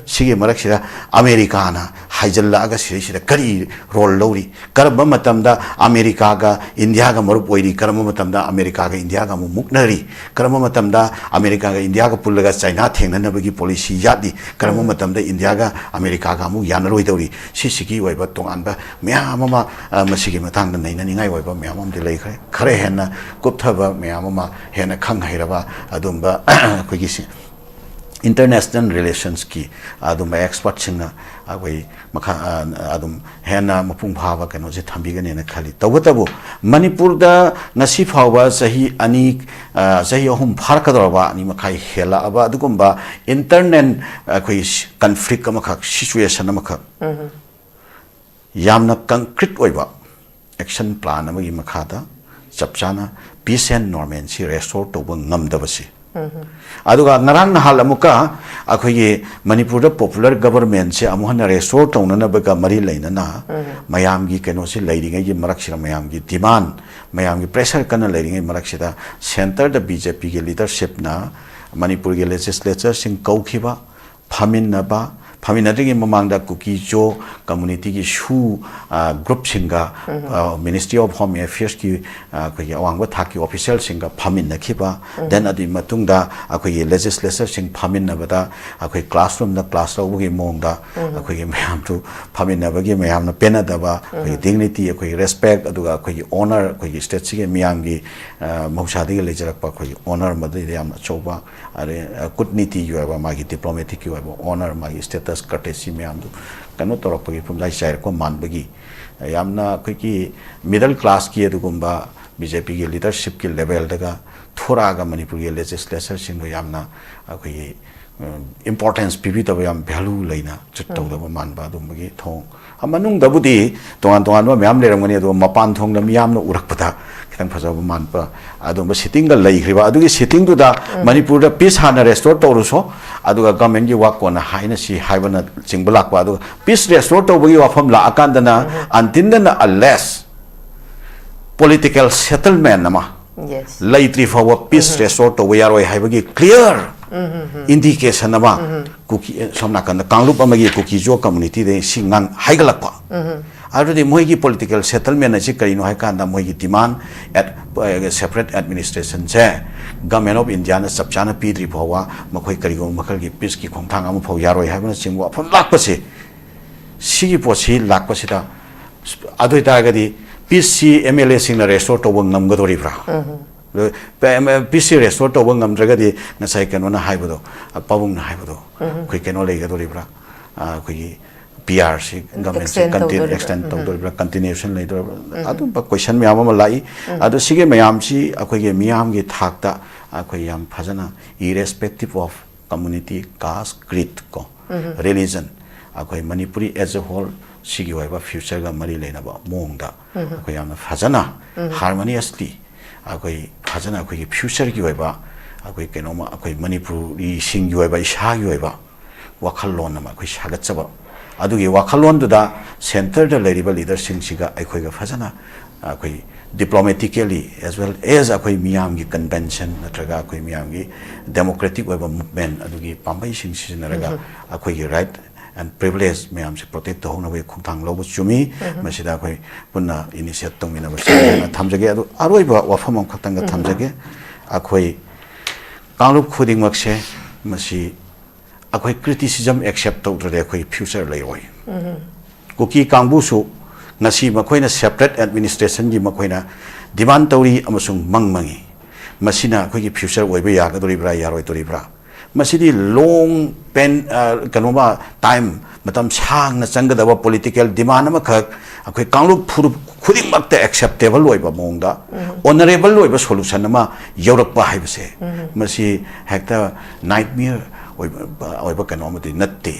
ꯁꯤꯒꯤ ꯃꯔꯛꯁꯤꯗ ꯑꯃꯦꯔꯤꯀꯥꯅ ꯍꯥꯏꯖꯤꯜꯂꯛꯑꯒ ꯁꯤꯗꯩꯁꯤꯗ ꯀꯔꯤ ꯔꯣꯜ ꯂꯧꯔꯤ? ꯀꯔꯝꯕ ꯃꯇꯝꯗ ꯑꯃꯦꯔꯤꯀꯥꯒ ꯏꯟꯗꯤꯌꯥꯒ ꯃꯔꯨꯞ ꯑꯣꯏꯔꯤ? ꯀꯔꯝꯕ ꯃꯇꯝꯗ ꯑꯃꯦꯔꯤꯀꯥꯒ ꯏꯟꯗꯤꯌꯥꯒ ꯑꯃꯨꯛ ꯃꯨꯛꯅꯔꯤ? ꯀꯔꯝꯕ ꯃꯇꯝꯗ ꯑꯃꯦꯔꯤꯀꯥꯒ ꯏꯟꯗꯤꯌꯥꯒ ꯄꯨꯜꯂꯒ ꯆꯥꯏꯅꯥ ꯊꯦꯡꯅꯅꯕꯒꯤ ꯄꯣꯂꯤꯁꯤ ꯌꯥꯠꯂꯤ? ꯀꯔꯝꯕ ꯃꯇꯝꯗ ꯏꯟꯗꯤꯌꯥꯒ ꯑꯃꯦꯔꯤꯀꯥꯒ ꯑꯃꯨꯛ ꯌꯥꯅꯔꯣꯏꯗꯧꯔꯤ? ꯁꯤꯁꯤꯒꯤ ꯑꯣꯏꯕ ꯇꯣꯉꯥꯟꯕ ꯃꯌꯥꯝ ꯑꯃ, ꯑ, ꯃꯁꯤꯒꯤ ꯃꯇꯥꯡꯗ ꯅꯩꯅꯅꯤꯡꯉꯥꯏ ꯑꯣꯏꯕ ꯃꯌꯥꯝ ꯑꯃꯗꯤ ꯂꯩꯈ꯭ꯔꯦ꯫ ꯈꯔ ꯍꯦꯟꯅ ꯀꯨꯞꯊꯕ ꯃꯌꯥꯝ ꯑꯃ, ꯍꯦꯟꯅ ꯈꯪ ꯍꯩꯔꯕ ꯑꯗꯨꯝꯕ ꯑꯩꯈꯣꯏꯒꯤ ꯁꯤ-, ꯏꯟꯇꯔꯅꯦꯁꯅꯦꯜ ꯔꯤꯂꯦꯁꯟꯁꯀꯤ ꯑꯗꯨꯝꯕ ꯑꯦꯛꯁꯄꯔꯠꯁꯤꯡꯅ ꯑꯩꯈꯣꯏ ꯃꯈꯥ, ꯑ, ꯑꯗꯨꯝ ꯍꯦꯟꯅ ꯃꯄꯨꯡ ꯐꯥꯕ ꯀꯩꯅꯣꯁꯦ ꯊꯝꯕꯤꯒꯅꯦꯅ ꯈꯜꯂꯤ꯫ ꯇꯧꯕꯇꯕꯨ ꯃꯅꯤꯄꯨꯔꯗ ꯉꯁꯤ ꯐꯥꯎꯕ ꯆꯍꯤ ꯑꯅꯤ, ꯑ, ꯆꯍꯤ ꯑꯍꯨꯝ ꯐꯥꯔꯛꯀꯗꯧꯔꯕ, ꯑꯅꯤ ꯃꯈꯥꯏ ꯍꯦꯜꯂꯛꯑꯕ ꯑꯗꯨꯒꯨꯝꯕ ꯏꯟꯇꯔꯅꯦꯜ ꯑꯩꯈꯣꯏ ꯀꯟꯐ꯭ꯂꯤꯛ ꯑꯃꯈꯛ, ꯁꯤꯆꯨꯋꯦꯁꯟ ꯑꯃꯈꯛ, ꯌꯥꯝꯅ ꯀꯪꯀ꯭ꯔꯤꯠ ꯑꯣꯏꯕ ꯑꯦꯛꯁꯟ ꯄ꯭ꯂꯥꯟ ꯑꯃꯒꯤ ꯃꯈꯥꯗ ꯆꯞ ꯆꯥꯅ ꯄꯤꯁ ꯑꯦꯟ ꯅꯣꯔꯃꯦꯜꯁꯤ ꯔꯦꯁꯇꯣꯔ ꯇꯧꯕ ꯉꯝꯗꯕꯁꯤ꯫ ꯑꯗꯨꯒ ꯉꯔꯥꯡ ꯅꯍꯥꯟ ꯑꯃꯨꯛꯀ ꯑꯩꯈꯣꯏꯒꯤ ꯃꯅꯤꯄꯨꯔꯗ ꯄꯣꯄꯨꯂꯔ ꯒꯕꯔꯃꯦꯟꯁꯦ ꯑꯃꯨꯛ ꯍꯟꯅ ꯔꯦꯁꯇꯣꯔ ꯇꯧꯅꯅꯕꯒ ꯃꯔꯤ ꯂꯩꯅꯅ ꯃꯌꯥꯝꯒꯤ ꯀꯩꯅꯣꯁꯤ ꯂꯩꯔꯤꯉꯩꯒꯤ ꯃꯔꯛꯁꯤꯗ, ꯃꯌꯥꯝꯒꯤ ꯗꯤꯃꯥꯟ, ꯃꯌꯥꯝꯒꯤ ꯄ꯭ꯔꯦꯁꯔ ꯀꯟꯅ ꯂꯩꯔꯤꯉꯩ ꯃꯔꯛꯁꯤꯗ ꯁꯦꯟꯇꯔꯗ ꯕꯤ ꯖꯦ ꯄꯤꯒꯤ ꯂꯤꯗꯔꯁꯤꯞꯅ ꯃꯅꯤꯄꯨꯔꯒꯤ ꯂꯦꯖꯤꯁꯂꯦꯆꯔꯁꯤꯡ ꯀꯧꯈꯤꯕ, ꯐꯝꯃꯤꯟꯅꯕ, ꯐꯝꯃꯤꯟꯅꯗ꯭ꯔꯤꯉꯩ ꯃꯃꯥꯡꯗ ꯀꯨꯀꯤ ꯖꯣ ꯀꯝꯃꯨꯅꯤꯇꯤꯒꯤ ꯁꯨ, ꯑ, ꯒ꯭ꯔꯨꯞꯁꯤꯡꯒ, ꯑ, ꯃꯤꯅꯤꯁꯇ꯭ꯔꯤ ꯑꯣꯐ ꯍꯣꯝ ꯑꯦꯐꯤꯌꯔꯁꯀꯤ, ꯑ, ꯑꯩꯈꯣꯏꯒꯤ ꯑꯋꯥꯡꯕ ꯊꯥꯛꯀꯤ ꯑꯣꯐꯤꯁꯤꯌꯦꯜꯁꯤꯡꯒ ꯐꯝꯃꯤꯟꯅꯈꯤꯕ, ꯗꯦꯟ ꯑꯗꯨꯒꯤ ꯃꯇꯨꯡꯗ ꯑꯩꯈꯣꯏꯒꯤ ꯂꯦꯖꯤꯁꯂꯦꯆꯔꯁꯤꯡ ꯐꯝꯃꯤꯟꯅꯕꯗ ꯑꯩꯈꯣꯏ ꯀ꯭ꯂꯥꯁꯔꯨꯝꯗ ꯀ꯭ꯂꯥꯁ ꯂꯧꯕꯒꯤ ꯃꯑꯣꯡꯗ ꯑꯩꯈꯣꯏꯒꯤ ꯃꯌꯥꯝꯗꯨ ꯐꯝꯃꯤꯟꯅꯕꯒꯤ ꯃꯌꯥꯝꯅ ꯄꯦꯟꯅꯗꯕ, ꯑꯩꯈꯣꯏꯒꯤ ꯗꯤꯒꯅꯤꯇꯤ, ꯑꯩꯈꯣꯏꯒꯤ ꯔꯦꯁꯄꯦꯛ, ꯑꯗꯨꯒ ꯑꯩꯈꯣꯏꯒꯤ ꯑꯣꯅꯔ, ꯑꯩꯈꯣꯏꯒꯤ ꯁ꯭ꯇꯦꯠꯁꯤꯒꯤ ꯃꯤꯌꯥꯝꯒꯤ, ꯑ, ꯃꯍꯧꯁꯥꯗꯒꯤ ꯂꯩꯖꯔꯛꯄ ꯑꯩꯈꯣꯏꯒꯤ ꯑꯣꯅꯔ, ꯃꯗꯨꯗ ꯌꯥꯝꯅ ꯑꯆꯧꯕ, ꯑꯗꯩ, ꯑ, ꯀꯨꯠꯅꯤꯇꯤꯒꯤ ꯑꯣꯏꯕ, ꯃꯥꯒꯤ ꯗꯤꯄ꯭ꯂꯣꯃꯦꯇꯤꯛꯀꯤ ꯑꯣꯏꯕ ꯑꯣꯅꯔ, ꯃꯥꯒꯤ ꯁ꯭ꯇꯦꯇꯁ ꯀꯔꯇꯦꯁꯤ ꯃꯌꯥꯝꯗꯨ ꯀꯩꯅꯣ ꯇꯧꯔꯛꯄꯒꯤ, ꯄꯨꯝꯖꯥꯏ ꯆꯥꯏꯔꯛꯄ ꯃꯥꯟꯕꯒꯤ, ꯌꯥꯝꯅ ꯑꯩꯈꯣꯏꯒꯤ ꯃꯤꯗꯜ ꯀ꯭ꯂꯥꯁꯀꯤ ꯑꯗꯨꯒꯨꯝꯕ ꯕꯤ ꯖꯦ ꯄꯤꯒꯤ ꯂꯤꯗꯔꯁꯤꯞꯀꯤ ꯂꯦꯚꯦꯜꯗꯒ ꯊꯣꯔꯛꯑꯒ ꯃꯅꯤꯄꯨꯔꯒꯤ ꯂꯦꯖꯤꯁꯂꯦꯆꯔꯁꯤꯡꯗꯣ ꯌꯥꯝꯅ ꯑꯩꯈꯣꯏꯒꯤ, ꯎꯝ, ꯏꯝꯄꯣꯔꯇꯦꯟꯁ ꯄꯤꯕꯤꯗꯕ, ꯌꯥꯝ ꯚꯦꯂꯨ ꯂꯩꯅ ꯇ꯭ꯔꯤꯠ ꯇꯧꯗꯕ ꯃꯥꯟꯕ ꯑꯗꯨꯝꯕꯒꯤ ꯊꯧꯑꯣꯡ꯫ ꯑ, ꯃꯅꯨꯡꯗꯕꯨꯗꯤ ꯇꯣꯉꯥꯟ ꯇꯣꯉꯥꯟꯕ ꯃꯌꯥꯝ ꯂꯩꯔꯝꯒꯅꯤ, ꯑꯗꯨꯒ ꯃꯄꯥꯟ ꯊꯣꯡꯗ ꯃꯤꯌꯥꯝꯅ ꯎꯔꯛꯄꯗ ꯈꯤꯇꯪ ꯐꯖꯕ ꯃꯥꯟꯕ ꯑꯗꯨꯝꯕ ꯁꯤꯇꯤꯡꯒ ꯂꯩꯈ꯭ꯔꯤꯕ꯫ ꯑꯗꯨꯒꯤ ꯁꯤꯇꯤꯡꯗꯨꯗ ꯃꯅꯤꯄꯨꯔꯗ ꯄꯤꯁ ꯍꯥꯟꯅ ꯔꯦꯁꯇꯣꯔ ꯇꯧꯔꯨꯁꯣ, ꯑꯗꯨꯒ ꯒꯚꯔꯟꯃꯦꯟꯒꯤ ꯋꯥ ꯀꯣꯟꯅ ꯍꯥꯏꯅꯁꯤ ꯍꯥꯏꯕꯅꯆꯤꯡꯕ ꯂꯥꯛꯄ꯫ ꯑꯗꯨꯒ ꯄꯤꯁ ꯔꯦꯁꯇꯣꯔ ꯇꯧꯕꯒꯤ ꯋꯥꯐꯝ ꯂꯥꯛꯑꯀꯥꯟꯗꯅ, until and unless political settlement ꯑꯃ ꯌꯦꯁ꯫ ꯂꯩꯇ꯭ꯔꯤ ꯐꯥꯎꯕ ꯄꯤꯁ ꯔꯦꯁꯇꯣꯔ ꯇꯧꯕ ꯌꯥꯔꯣꯏ ꯍꯥꯏꯕꯒꯤ ꯀ꯭ꯂꯤꯌꯥꯔ ꯏꯟꯗꯤꯀꯦꯁꯟ ꯑꯃ ꯀꯨꯀꯤ, ꯁꯣꯝ ꯅꯥꯀꯟꯗ ꯀꯥꯡꯂꯨꯞ ꯑꯃꯒꯤ ꯀꯨꯀꯤ ꯖꯣ ꯀꯝꯃꯨꯅꯤꯇꯤꯗ ꯁꯤ ꯉꯥꯡ ꯍꯥꯏꯒꯠꯂꯛꯄ꯫ ꯑꯗꯨꯗꯤ ꯃꯣꯏꯒꯤ ꯄꯣꯂꯤꯇꯤꯀꯦꯜ ꯁꯦꯇꯜꯃꯦꯟ ꯑꯁꯤ ꯀꯔꯤꯅꯣ ꯍꯥꯏ ꯀꯥꯟꯗ, ꯃꯣꯏꯒꯤ ꯗꯤꯃꯥꯟ, ꯁꯦꯄꯔꯦꯠ ꯑꯦꯗꯃꯤꯅꯤꯁꯇ꯭ꯔꯦꯁꯟꯁꯦ ꯒꯃꯦꯟ ꯑꯣꯐ ꯏꯟꯗꯤꯌꯥꯅ ꯆꯞ ꯆꯥꯅ ꯄꯤꯗ꯭ꯔꯤ ꯐꯥꯎꯕ ꯃꯈꯣꯏ ꯀꯔꯤꯒꯨꯝꯕ ꯃꯈꯜꯒꯤ ꯄꯤꯁꯀꯤ ꯈꯣꯡꯊꯥꯡ ꯑꯃꯐꯥꯎ ꯌꯥꯔꯣꯏ ꯍꯥꯏꯕꯅꯆꯤꯡꯕ ꯋꯥꯐꯝ ꯂꯥꯛꯄꯁꯦ, ꯁꯤꯒꯤ ꯄꯣꯠꯁꯤ ꯂꯥꯛꯄꯁꯤꯗ, ꯑꯗꯨ ꯑꯣꯏꯇꯥꯔꯒꯗꯤ ꯄꯤꯁꯁꯤ ꯑꯦꯝ ꯑꯦꯜ ꯑꯦꯁꯤꯡꯅ ꯔꯦꯁꯇꯣꯔ ꯇꯧꯕ ꯉꯝꯒꯗꯧꯔꯤꯕ꯭ꯔꯥ? ꯄꯤꯁꯁꯤ ꯔꯦꯁꯇꯣꯔ ꯇꯧꯕ ꯉꯝꯗ꯭ꯔꯒꯗꯤ, ꯉꯁꯥꯏ ꯀꯩꯅꯣꯅ ꯍꯥꯏꯕꯗꯣ, ꯄꯥꯕꯨꯡꯅ ꯍꯥꯏꯕꯗꯣ, ꯑꯩꯈꯣꯏ ꯀꯩꯅꯣ ꯂꯩꯒꯗꯧꯔꯤꯕ꯭ꯔꯥ? ꯑꯩꯈꯣꯏꯒꯤ ꯄꯤ ꯑꯥꯔꯁꯤ ꯒꯃꯦꯟꯁꯤ ꯑꯦꯛꯁꯇꯦꯟ ꯇꯧꯗꯣꯔꯤꯕ꯭ꯔꯥ? ꯑꯦꯛꯁꯇꯦꯟ ꯇꯧꯗꯣꯔꯤꯕ꯭ꯔꯥ, ꯀꯟꯇꯤꯅ꯭ꯌꯨꯁꯟ ꯂꯩꯗꯣꯔꯤꯕ꯭ꯔꯥ? ꯑꯗꯨꯝꯕ ꯀꯣꯏꯁꯟ ꯃꯌꯥꯝ ꯑꯃ ꯂꯥꯛꯏ꯫ ꯑꯗꯣ ꯁꯤꯒꯤ ꯃꯌꯥꯝꯁꯤ ꯑꯩꯈꯣꯏꯒꯤ ꯃꯤꯌꯥꯝꯒꯤ ꯊꯥꯛꯇ ꯑꯩꯈꯣꯏ ꯌꯥꯝ ꯐꯖꯅ, irrespective of community, caste, creed, ꯀꯣ, religion, ꯑꯩꯈꯣꯏ ꯃꯅꯤꯄꯨꯔꯤ as a whole ꯁꯤꯒꯤ ꯑꯣꯏꯕ ꯐ꯭ꯌꯨꯆꯔꯒ ꯃꯔꯤ ꯂꯩꯅꯕ ꯃꯑꯣꯡꯗ ꯑꯩꯈꯣꯏ ꯌꯥꯝꯅ ꯐꯖꯅ, ꯍꯥꯔꯃꯣꯅꯤꯌꯁꯂꯤ, ꯑꯩꯈꯣꯏ ꯐꯖꯅ ꯑꯩꯈꯣꯏꯒꯤ ꯐ꯭ꯌꯨꯆꯔꯒꯤ ꯑꯣꯏꯕ, ꯑꯩꯈꯣꯏ ꯀꯩꯅꯣꯝꯃ, ꯑꯩꯈꯣꯏ ꯃꯅꯤꯄꯨꯔꯤꯁꯤꯡꯒꯤ ꯑꯣꯏꯕ, ꯏꯁꯥꯒꯤ ꯑꯣꯏꯕ ꯋꯥꯈꯜꯂꯣꯟ ꯑꯃ ꯑꯩꯈꯣꯏ ꯁꯥꯒꯠꯆꯕ, ꯑꯗꯨꯒꯤ ꯋꯥꯈꯜꯂꯣꯟꯗꯨꯗ ꯁꯦꯟꯇꯔꯗ ꯂꯩꯔꯤꯕ ꯂꯤꯗꯔꯁꯤꯡꯁꯤꯒ ꯑꯩꯈꯣꯏꯒ ꯐꯖꯅ ꯑꯩꯈꯣꯏ diplomatically as well as ꯑꯩꯈꯣꯏ ꯃꯤꯌꯥꯝꯒꯤ ꯀꯟꯚꯦꯟꯁꯟ ꯅꯠꯇ꯭ꯔꯒ ꯑꯩꯈꯣꯏ ꯃꯤꯌꯥꯝꯒꯤ ꯗꯦꯃꯣꯀ꯭ꯔꯦꯇꯤꯛ ꯑꯣꯏꯕ ꯃꯨꯚꯃꯦꯟ ꯑꯗꯨꯒꯤ ꯄꯥꯝꯕꯩꯁꯤꯡ ꯁꯤꯖꯤꯟꯅꯔꯒ ꯑꯩꯈꯣꯏꯒꯤ ꯔꯥꯏꯠ and privilege ꯃꯌꯥꯝꯁꯦ protect ꯇꯧꯍꯧꯅꯕꯒꯤ ꯈꯣꯡꯊꯥꯡ ꯂꯧꯕ ꯆꯨꯝꯃꯤ꯫ ꯃꯁꯤꯗ ꯑꯩꯈꯣꯏ ꯄꯨꯟꯅ initiate ꯇꯧꯃꯤꯟꯅꯕꯁꯤ ꯍꯥꯏꯅ ꯊꯝꯖꯒꯦ꯫ ꯑꯗꯨ ꯑꯔꯣꯏꯕ ꯋꯥꯐꯝ ꯑꯃꯈꯛꯇꯪꯒ ꯊꯝꯖꯒꯦ꯫ ꯑꯩꯈꯣꯏ ꯀꯥꯡꯂꯨꯞ ꯈꯨꯗꯤꯡꯃꯛꯁꯦ ꯃꯁꯤ ꯑꯩꯈꯣꯏ criticism accept ꯇꯧꯗ꯭ꯔꯗꯤ ꯑꯩꯈꯣꯏ future ꯂꯩꯔꯣꯏ꯫ ꯀꯨꯀꯤ ꯀꯥꯡꯕꯨꯁꯨ ꯉꯁꯤ ꯃꯈꯣꯏꯅ separate administrationꯒꯤ ꯃꯈꯣꯏꯅ demand ꯇꯧꯔꯤ ꯑꯃꯁꯨꯡ ꯃꯪ ꯃꯪꯉꯤ꯫ ꯃꯁꯤꯅ ꯑꯩꯈꯣꯏꯒꯤ future ꯑꯣꯏꯕ ꯌꯥꯒꯗꯧꯔꯤꯕ꯭ꯔꯥ, ꯌꯥꯔꯣꯏꯗꯧꯔꯤꯕ꯭ꯔꯥ? ꯃꯁꯤꯗꯤ long pen-, ꯑ, ꯀꯩꯅꯣꯃ time, ꯃꯇꯝ ꯁꯥꯡꯅ ꯆꯪꯒꯗꯕ political demand ꯑꯃꯈꯛ ꯑꯩꯈꯣꯏ ꯀꯥꯡꯂꯨꯞ ꯐꯨꯔꯨꯞ ꯈꯨꯗꯤꯡꯃꯛꯇ acceptable ꯑꯣꯏꯕ ꯃꯑꯣꯡꯗ, honourable ꯑꯣꯏꯕ solution ꯑꯃ ꯌꯧꯔꯛꯄ ꯍꯥꯏꯕꯁꯦ, ꯃꯁꯤ ꯍꯦꯛꯇ nightmare ꯑꯣꯏꯕ, ꯑꯣꯏꯕ ꯀꯩꯅꯣ ꯑꯃꯗꯤ ꯅꯠꯇꯦ꯫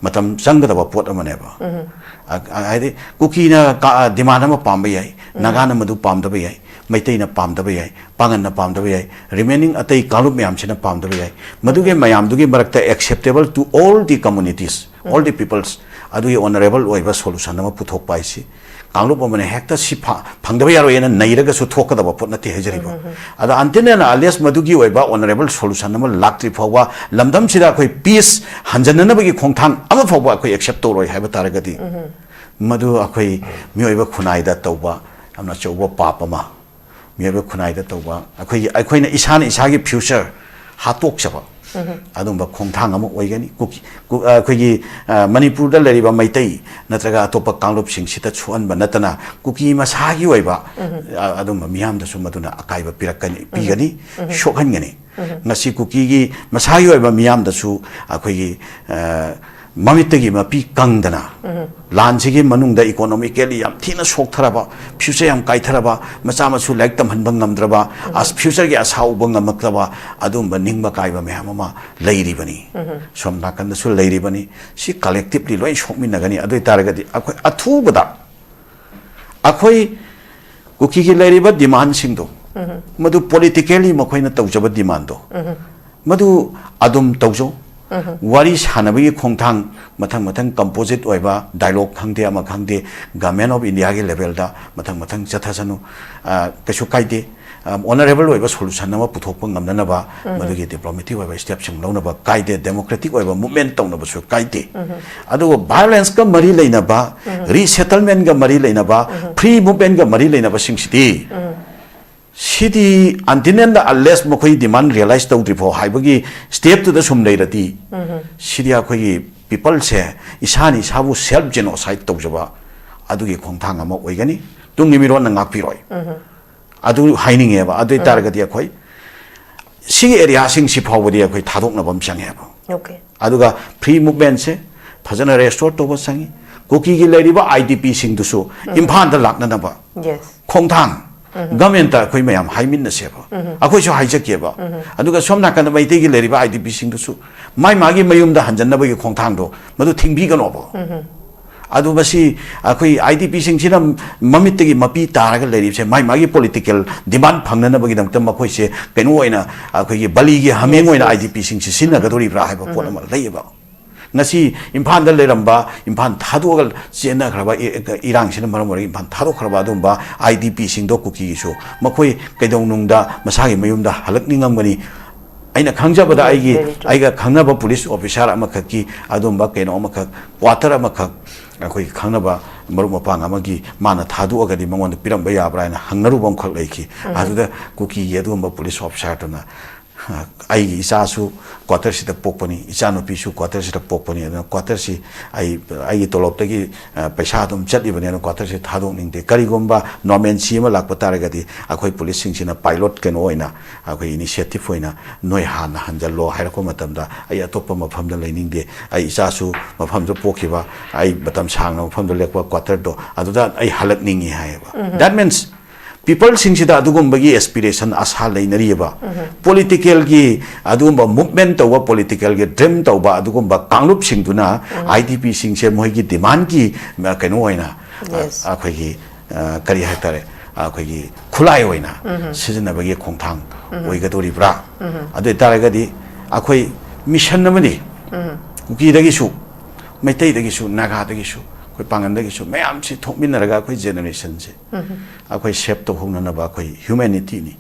ꯃꯇꯝ ꯆꯪꯒꯗꯕ ꯄꯣꯠ ꯑꯃꯅꯦꯕ꯫ ꯑ-, ꯑ-, ꯍꯥꯏꯗꯤ ꯀꯨꯀꯤꯅ ꯀ-, demand ꯑꯃ ꯄꯥꯝꯕ ꯌꯥꯏ, ꯅꯥꯒꯥꯅ ꯃꯗꯨ ꯄꯥꯝꯗꯕ ꯌꯥꯏ, ꯃꯩꯇꯩꯅ ꯄꯥꯝꯗꯕ ꯌꯥꯏ, ꯄꯥꯉꯟꯅ ꯄꯥꯝꯗꯕ ꯌꯥꯏ, remaining ꯑꯇꯩ ꯀꯥꯡꯂꯨꯞ ꯃꯌꯥꯝꯁꯤꯅ ꯄꯥꯝꯗꯕ ꯌꯥꯏ꯫ ꯃꯗꯨꯒꯤ ꯃꯌꯥꯝꯗꯨꯒꯤ ꯃꯔꯛꯇ acceptable to all the communities, all the peoples, ꯑꯗꯨꯒꯤ honourable ꯑꯣꯏꯕ solution ꯑꯃ ꯄꯨꯊꯣꯛꯄ ꯍꯥꯏꯁꯤ ꯀꯥꯡꯂꯨꯞ ꯑꯃꯅ ꯍꯦꯛꯇ ꯁꯤ ꯐ-, ꯐꯪꯗꯕ ꯌꯥꯔꯣꯏꯅ ꯅꯩꯔꯒꯁꯨ ꯊꯣꯛꯀꯗꯕ ꯄꯣꯠ ꯅꯠꯇꯦ ꯍꯥꯏꯖꯔꯤꯕ꯫ ꯑꯗ until and unless ꯃꯗꯨꯒꯤ ꯑꯣꯏꯕ honourable solution ꯑꯃ ꯂꯥꯛꯇ꯭ꯔꯤ ꯐꯥꯎꯕ, ꯂꯝꯗꯝꯁꯤꯗ ꯑꯩꯈꯣꯏ peace ꯍꯟꯖꯟꯅꯅꯕꯒꯤ ꯈꯣꯡꯊꯥꯡ ꯑꯃ ꯐꯥꯎꯕ ꯑꯩꯈꯣꯏ accept ꯇꯧꯔꯣꯏ ꯍꯥꯏꯕ ꯇꯥꯔꯒꯗꯤ, ꯃꯗꯨ ꯑꯩꯈꯣꯏ ꯃꯤꯑꯣꯏꯕ ꯈꯨꯟꯅꯥꯏꯗ ꯇꯧꯕ ꯌꯥꯝꯅ ꯑꯆꯧꯕ ꯄꯥꯞ ꯑꯃ, ꯃꯤꯑꯣꯏꯕ ꯈꯨꯟꯅꯥꯏꯗ ꯇꯧꯕ, ꯑꯩꯈꯣꯏꯒꯤ, ꯑꯩꯈꯣꯏꯅ ꯏꯁꯥꯅ ꯏꯁꯥꯒꯤ future ꯍꯥꯠꯇꯣꯛꯆꯕ ꯑꯗꯨꯝꯕ ꯈꯣꯡꯊꯥꯡ ꯑꯃ ꯑꯣꯏꯒꯅꯤ꯫ ꯀꯨꯀꯤ-, ꯀꯨ-, ꯑ, ꯑꯩꯈꯣꯏꯒꯤ, ꯑ, ꯃꯅꯤꯄꯨꯔꯗ ꯂꯩꯔꯤꯕ ꯃꯩꯇꯩ ꯅꯠꯇ꯭ꯔꯒ ꯑꯇꯣꯞꯄ ꯀꯥꯡꯂꯨꯞꯁꯤꯡꯁꯤꯗ ꯁꯣꯛꯍꯟꯕ ꯅꯠꯇꯅ, ꯀꯨꯀꯤ ꯃꯁꯥꯒꯤ ꯑꯣꯏꯕ, ꯑ, ꯑꯗꯨꯝꯕ ꯃꯤꯌꯥꯝꯗꯁꯨ ꯃꯗꯨꯅ ꯑꯀꯥꯏꯕ ꯄꯤꯔꯛꯀꯅꯤ, ꯄꯤꯒꯅꯤ, ꯁꯣꯛꯍꯟꯒꯅꯤ꯫ ꯉꯁꯤ ꯀꯨꯀꯤꯒꯤ ꯃꯁꯥꯒꯤ ꯑꯣꯏꯕ ꯃꯤꯌꯥꯝꯗꯁꯨ ꯑꯩꯈꯣꯏꯒꯤ, ꯑ, ꯃꯃꯤꯠꯇꯒꯤ ꯃꯄꯤ ꯀꯪꯗꯅ, ꯂꯥꯟꯁꯤꯒꯤ ꯃꯅꯨꯡꯗ economically ꯌꯥꯝ ꯊꯤꯅ ꯁꯣꯛꯊꯔꯕ, future ꯌꯥꯝ ꯀꯥꯏꯊꯔꯕ, ꯃꯆꯥ ꯃꯁꯨ ꯂꯥꯏꯔꯤꯛ ꯇꯝꯍꯟꯕ ꯉꯝꯗ꯭ꯔꯕ, ꯑꯁ, future ꯒꯤ ꯑꯁꯥ ꯎꯕ ꯉꯝꯃꯛꯇꯕ ꯑꯗꯨꯒꯨꯝꯕ ꯅꯤꯡꯕ ꯀꯥꯏꯕ ꯃꯌꯥꯝ ꯑꯃ ꯂꯩꯔꯤꯕꯅꯤ꯫ ꯁꯣꯝ ꯅꯥꯀꯟꯗꯁꯨ ꯂꯩꯔꯤꯕꯅꯤ꯫ ꯁꯤ collectively ꯂꯣꯏ ꯁꯣꯛꯃꯤꯟꯅꯒꯅꯤ꯫ ꯑꯗꯨ ꯑꯣꯏ ꯇꯥꯔꯒꯗꯤ ꯑꯩꯈꯣꯏ ꯑꯊꯨꯕꯗ ꯑꯩꯈꯣꯏ ꯀꯨꯀꯤꯒꯤ ꯂꯩꯔꯤꯕ demand ꯁꯤꯡꯗꯣ, ꯃꯗꯨ politically ꯃꯈꯣꯏꯅ ꯇꯧꯖꯕ demand ꯗꯣ, ꯃꯗꯨ ꯑꯗꯨꯝ ꯇꯧꯖꯧ꯫ ꯋꯥꯔꯤ ꯁꯥꯟꯅꯕꯒꯤ ꯈꯣꯡꯊꯥꯡ ꯃꯊꯪ ꯃꯊꯪ composite ꯑꯣꯏꯕ dialogue ꯈꯪꯗꯦ, ꯑꯃ ꯈꯪꯗꯦ, Government of India ꯒꯤ level ꯗ ꯃꯊꯪ ꯃꯊꯪ ꯆꯠꯊꯁꯅꯨ, ꯑ, ꯀꯩꯁꯨ ꯀꯥꯏꯗꯦ꯫ ꯑꯣꯅꯔꯦꯕꯜ ꯑꯣꯏꯕ ꯁꯣꯂꯨꯁꯟ ꯑꯃ ꯄꯨꯊꯣꯛꯄ ꯉꯝꯅꯅꯕ ꯃꯗꯨꯒꯤ ꯗꯤꯄ꯭ꯂꯣꯃꯦꯇꯤꯛ ꯑꯣꯏꯕ ꯁ꯭ꯇꯦꯞꯁꯤꯡ ꯂꯧꯅꯕ ꯀꯥꯏꯗꯦ, ꯗꯦꯃꯣꯀ꯭ꯔꯦꯇꯤꯛ ꯑꯣꯏꯕ ꯃꯨꯚꯃꯦꯟꯠ ꯇꯧꯅꯕꯁꯨ ꯀꯥꯏꯗꯦ꯫ ꯑꯗꯨꯕꯨ ꯚꯥꯏꯑꯣꯂꯦꯟꯁꯀ ꯃꯔꯤ ꯂꯩꯅꯕ, ꯔꯤꯁꯦꯇꯜꯃꯦꯟꯠꯒ ꯃꯔꯤ ꯂꯩꯅꯕ, ꯐ꯭ꯔꯤ ꯃꯨꯚꯃꯦꯟꯠꯒ ꯃꯔꯤ ꯂꯩꯅꯕꯁꯤꯡꯁꯤꯗꯤ, ꯁꯤꯗꯤ until and unless ꯃꯈꯣꯏ ꯗꯤꯃꯥꯟ ꯔꯤꯌꯦꯂꯥꯏꯁ ꯇꯧꯗ꯭ꯔꯤꯐꯥꯎ ꯍꯥꯏꯕꯒꯤ ꯁ꯭ꯇꯦꯞꯇꯨꯗ ꯁꯨꯝ ꯂꯩꯔꯗꯤ, ꯁꯤꯗꯤ ꯑꯩꯈꯣꯏꯒꯤ ꯄꯤꯄꯜꯁꯦ ꯏꯁꯥꯅ ꯏꯁꯥꯕꯨ ꯁꯦꯜꯐ ꯖꯦꯅꯣꯁꯥꯏꯠ ꯇꯧꯖꯕ ꯑꯗꯨꯒꯤ ꯈꯣꯡꯊꯥꯡ ꯑꯃ ꯑꯣꯏꯒꯅꯤ꯫ ꯇꯨꯡꯒꯤ ꯃꯤꯔꯣꯟꯅ ꯉꯥꯛꯄꯤꯔꯣꯏ꯫ ꯑꯗꯨ ꯍꯥꯏꯅꯤꯡꯉꯦꯕ꯫ ꯑꯗꯨ ꯑꯣꯏ ꯇꯥꯔꯒꯗꯤ ꯑꯩꯈꯣꯏ ꯁꯤꯒꯤ ꯑꯦꯔꯤꯌꯥꯁꯤꯡꯁꯤ ꯐꯥꯎꯕꯗꯤ ꯑꯩꯈꯣꯏ ꯊꯥꯗꯣꯛꯅꯕ ꯑꯃ ꯆꯪꯉꯦꯕ꯫ ꯑꯣꯀꯦ꯫ ꯑꯗꯨꯒ ꯐ꯭ꯔꯤ ꯃꯨꯚꯃꯦꯟꯠꯁꯦ ꯐꯖꯅ ꯔꯦꯁꯇꯣꯔ ꯇꯧꯕ ꯆꯪꯉꯤ꯫ ꯀꯨꯀꯤꯒꯤ ꯂꯩꯔꯤꯕ ꯑꯥꯏ ꯗꯤ ꯄꯤꯁꯤꯡꯗꯨꯁꯨ ꯏꯝꯐꯥꯜꯗ ꯂꯥꯛꯅꯅꯕ ꯌꯦꯁ꯫ ꯈꯣꯡꯊꯥꯡ ꯒꯃꯦꯟꯇ ꯑꯩꯈꯣꯏ ꯃꯌꯥꯝ ꯍꯥꯏꯃꯤꯟꯅꯁꯦꯕ꯫ ꯑꯩꯈꯣꯏꯁꯨ ꯍꯥꯏꯖꯒꯦꯕ꯫ ꯑꯗꯨꯒ ꯁꯣꯝ ꯅꯥꯀꯟꯗ ꯃꯩꯇꯩꯒꯤ ꯂꯩꯔꯤꯕ ꯑꯥꯏ ꯗꯤ ꯄꯤꯁꯤꯡꯗꯨꯁꯨ ꯃꯥꯏ ꯃꯥꯒꯤ ꯃꯌꯨꯝꯗ ꯍꯟꯖꯟꯅꯕꯒꯤ ꯈꯣꯡꯊꯥꯡꯗꯣ ꯃꯗꯨ ꯊꯤꯡꯕꯤꯒꯅꯣꯕ꯫ ꯑꯗꯨ ꯃꯁꯤ ꯑꯩꯈꯣꯏ ꯑꯥꯏ ꯗꯤ ꯄꯤꯁꯤꯡꯁꯤꯅ ꯃꯃꯤꯠꯇꯒꯤ ꯃꯄꯤ ꯇꯥꯔꯒ ꯂꯩꯔꯤꯕꯁꯦ ꯃꯥꯏ ꯃꯥꯒꯤ ꯄꯣꯂꯤꯇꯤꯀꯦꯜ ꯗꯤꯃꯥꯟ ꯐꯪꯅꯅꯕꯒꯤꯗꯃꯛꯇ ꯃꯈꯣꯏꯁꯦ ꯀꯩꯅꯣ ꯑꯣꯏꯅ ꯑꯩꯈꯣꯏꯒꯤ ꯕꯂꯤꯒꯤ ꯍꯥꯃꯦꯡ Yes, ꯑꯣꯏꯅ yes. ꯑꯥꯏ ꯗꯤ ꯄꯤꯁꯤꯡꯁꯤ ꯁꯤꯖꯤꯟꯅꯒꯗꯧꯔꯤꯕ꯭ꯔꯥ ꯍꯥꯏꯕ ꯄꯣꯠ ꯑꯃ ꯂꯩꯌꯦꯕ꯫ ꯉꯁꯤ ꯏꯝꯐꯥꯜꯗ ꯂꯩꯔꯝꯕ, ꯏꯝꯐꯥꯜ ꯊꯥꯗꯣꯛꯑꯒ ꯆꯦꯟꯅꯈ꯭ꯔꯕ ꯏ-, ꯏꯔꯥꯡꯁꯤꯅ ꯃꯔꯝ ꯑꯣꯏꯔꯒ ꯏꯝꯐꯥꯜ ꯊꯥꯗꯣꯛꯈ꯭ꯔꯕ ꯑꯗꯨꯒꯨꯝꯕ ꯑꯥꯏ ꯗꯤ ꯄꯤꯁꯤꯡꯗꯣ ꯀꯨꯀꯤꯒꯤꯁꯨ ꯃꯈꯣꯏ ꯀꯩꯗꯧꯅꯨꯡꯗ ꯃꯁꯥꯒꯤ ꯃꯌꯨꯝꯗ ꯍꯜꯂꯛꯅꯤꯡꯉꯝꯒꯅꯤ꯫ ꯑꯩꯅ ꯈꯪꯖꯕꯗ Yes, ꯑꯩꯒꯤ, very true. ꯑꯩꯒ ꯈꯪꯅꯕ ꯄꯨꯂꯤꯁ ꯑꯣꯐꯤꯁꯥꯔ ꯑꯃꯈꯛꯀꯤ ꯑꯗꯨꯒꯨꯝꯕ ꯀꯩꯅꯣ ꯑꯃꯈꯛ, ꯀ꯭ꯋꯥꯇꯔ ꯑꯃꯈꯛ ꯑꯩꯈꯣꯏꯒꯤ ꯈꯪꯅꯕ ꯃꯔꯨꯞ ꯃꯄꯥꯡ ꯑꯃꯒꯤ ꯃꯥꯅ ꯊꯥꯗꯣꯛꯑꯒꯗꯤ ꯃꯉꯣꯟꯗ ꯄꯤꯔꯝꯕ ꯌꯥꯕ꯭ꯔꯥ ꯍꯥꯏꯅ ꯍꯪꯅꯔꯨꯕ ꯑꯃꯈꯛ ꯂꯩꯈꯤ꯫ ꯑꯗꯨꯗ ꯀꯨꯀꯤꯒꯤ ꯑꯗꯨꯒꯨꯝꯕ ꯄꯨꯂꯤꯁ ꯑꯣꯐꯤꯁꯥꯔꯗꯨꯅ, "ꯑ, ꯑꯩꯒꯤ ꯏꯆꯥꯁꯨ ꯀ꯭ꯋꯥꯇꯔꯁꯤꯗ ꯄꯣꯛꯄꯅꯤ, ꯏꯆꯥꯅꯨꯄꯤꯁꯨ ꯀ꯭ꯋꯥꯇꯔꯁꯤꯗ ꯄꯣꯛꯄꯅꯤ, ꯑꯗꯨꯅ ꯀ꯭ꯋꯥꯇꯔꯁꯤ ꯑꯩ, ꯑꯩꯒꯤ ꯇꯣꯂꯣꯞꯇꯒꯤ, ꯑ, ꯄꯩꯁꯥ ꯑꯗꯨꯝ ꯆꯠꯂꯤꯕꯅꯤ, ꯑꯗꯨꯅ ꯀ꯭ꯋꯥꯇꯔꯁꯤ ꯊꯥꯗꯣꯛꯅꯤꯡꯗꯦ꯫ ꯀꯔꯤꯒꯨꯝꯕ ꯅꯣꯔꯃꯦꯟꯁꯤ ꯑꯃ ꯂꯥꯛꯄ ꯇꯥꯔꯒꯗꯤ ꯑꯩꯈꯣꯏ ꯄꯨꯂꯤꯁꯁꯤꯡꯁꯤꯅ ꯄꯥꯏꯂꯣꯠ ꯀꯩꯅꯣ ꯑꯣꯏꯅ, ꯑꯩꯈꯣꯏ ꯏꯅꯤꯁꯤꯌꯦꯇꯤꯚ ꯑꯣꯏꯅ ꯅꯣꯏ ꯍꯥꯟꯅ ꯍꯟꯖꯜꯂꯣ" ꯍꯥꯏꯔꯛꯄ ꯃꯇꯝꯗ ꯑꯩ ꯑꯇꯣꯞꯄ ꯃꯐꯝꯗ ꯂꯩꯅꯤꯡꯗꯦ, ꯑꯩ ꯏꯆꯥꯁꯨ ꯃꯐꯝꯗ ꯄꯣꯛꯈꯤꯕ, ꯑꯩ ꯃꯇꯝ ꯁꯥꯡꯅ ꯃꯐꯝꯗ ꯂꯦꯛꯄ ꯀ꯭ꯋꯥꯇꯔꯗꯣ ꯑꯗꯨꯗ ꯑꯩ ꯍꯜꯂꯛꯅꯤꯡꯉꯤ ꯍꯥꯏꯌꯦꯕ꯫ That means ꯄꯤꯄꯜꯁꯤꯡꯁꯤꯗ ꯑꯗꯨꯒꯨꯝꯕꯒꯤ ꯑꯦꯁꯄꯤꯔꯦꯁꯟ, ꯑꯁꯥ ꯂꯩꯅꯔꯤꯕ, ꯄꯣꯂꯤꯇꯤꯀꯦꯜꯒꯤ ꯑꯗꯨꯒꯨꯝꯕ ꯃꯨꯚꯃꯦꯟꯠ ꯇꯧꯕ, ꯄꯣꯂꯤꯇꯤꯀꯦꯜꯒꯤ ꯗ꯭ꯔꯤꯝ ꯇꯧꯕ ꯑꯗꯨꯒꯨꯝꯕ ꯀꯥꯡꯂꯨꯞꯁꯤꯡꯗꯨꯅ ꯑꯥꯏ ꯗꯤ ꯄꯤꯁꯤꯡꯁꯦ ꯃꯣꯏꯒꯤ ꯗꯤꯃꯥꯟꯒꯤ, ꯑ, ꯀꯩꯅꯣ ꯑꯣꯏꯅ, ꯑ, Yes. ꯑꯩꯈꯣꯏꯒꯤ, ꯑ, ꯀꯔꯤ ꯍꯥꯏꯇꯥꯔꯦ, ꯑꯩꯈꯣꯏꯒꯤ ꯈꯨꯠꯂꯥꯏ ꯑꯣꯏꯅ ꯁꯤꯖꯤꯟꯅꯕꯒꯤ ꯈꯣꯡꯊꯥꯡ ꯑꯣꯏꯒꯗꯧꯔꯤꯕ꯭ꯔꯥ? ꯑꯗꯨ ꯑꯣꯏꯇꯥꯔꯒꯗꯤ ꯑꯩꯈꯣꯏ ꯃꯤꯁꯟ ꯑꯃꯗꯤ ꯀꯨꯀꯤꯗꯒꯤꯁꯨ, ꯃꯩꯇꯩꯗꯒꯤꯁꯨ, ꯅꯥꯒꯥꯗꯒꯤꯁꯨ ꯑꯩꯈꯣꯏ ꯄꯥꯡꯒꯟꯗꯒꯤꯁꯨ ꯃꯌꯥꯝꯁꯤ ꯊꯣꯛꯃꯤꯟꯅꯔꯒ ꯑꯩꯈꯣꯏ ꯖꯦꯅꯦꯔꯦꯁꯟꯁꯦ ꯑꯩꯈꯣꯏ ꯁꯦꯞ ꯇꯧꯍꯧꯅꯅꯕ ꯑꯩꯈꯣꯏ ꯍ꯭ꯌꯨꯃꯦꯅꯤꯇꯤꯅꯤ,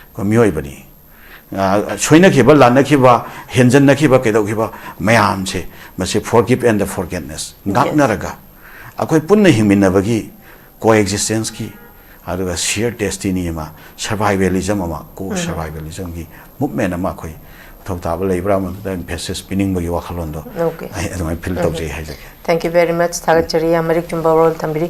ꯑꯩꯈꯣꯏ ꯃꯤꯑꯣꯏꯕꯅꯤ꯫ ꯑ, ꯁꯣꯏꯅꯈꯤꯕ, ꯂꯥꯟꯅꯈꯤꯕ, ꯍꯦꯟꯖꯟꯅꯈꯤꯕ, ꯀꯩꯗꯧꯈꯤꯕ ꯃꯌꯥꯝꯁꯦ, ꯃꯁꯤ forgive and the forgetness ꯉꯥꯛꯅꯔꯒ ꯑꯩꯈꯣꯏ ꯄꯨꯟꯅ ꯍꯤꯡꯃꯤꯟꯅꯕꯒꯤ, ꯀꯣ ꯑꯦꯛꯖꯤꯁꯇꯦꯟꯁꯀꯤ, ꯑꯗꯨꯒ ꯁꯤꯌꯔ ꯗꯦꯁꯇꯤꯅꯤ ꯑꯃ, ꯁꯔꯚꯥꯏꯚꯦꯂꯤꯖꯝ ꯑꯃ, ꯀꯣ ꯁꯔꯚꯥꯏꯚꯦꯂꯤꯖꯝꯒꯤ ꯃꯨꯞꯃꯦꯟ ꯑꯃ ꯑꯩꯈꯣꯏ ꯃꯊꯧ ꯇꯥꯕ ꯂꯩꯕ꯭ꯔꯥ, ꯃꯗꯨꯗ ꯏꯝꯐꯦꯁꯤꯁ ꯄꯤꯅꯤꯡꯕꯒꯤ ꯋꯥꯈꯜꯂꯣꯟꯗꯣ ꯑꯩ ꯑꯗꯨꯃꯥꯏꯅ ꯐꯤꯜ ꯇꯧꯖꯩ ꯍꯥꯏꯖꯒꯦ꯫ Thank you very much. ꯊꯥꯒꯠꯆꯔꯤ, ꯌꯥꯝ ꯃꯔꯤꯛ ꯆꯨꯝꯕ ꯋꯥꯔꯣꯜ ꯊꯝꯕꯤꯔꯤ꯫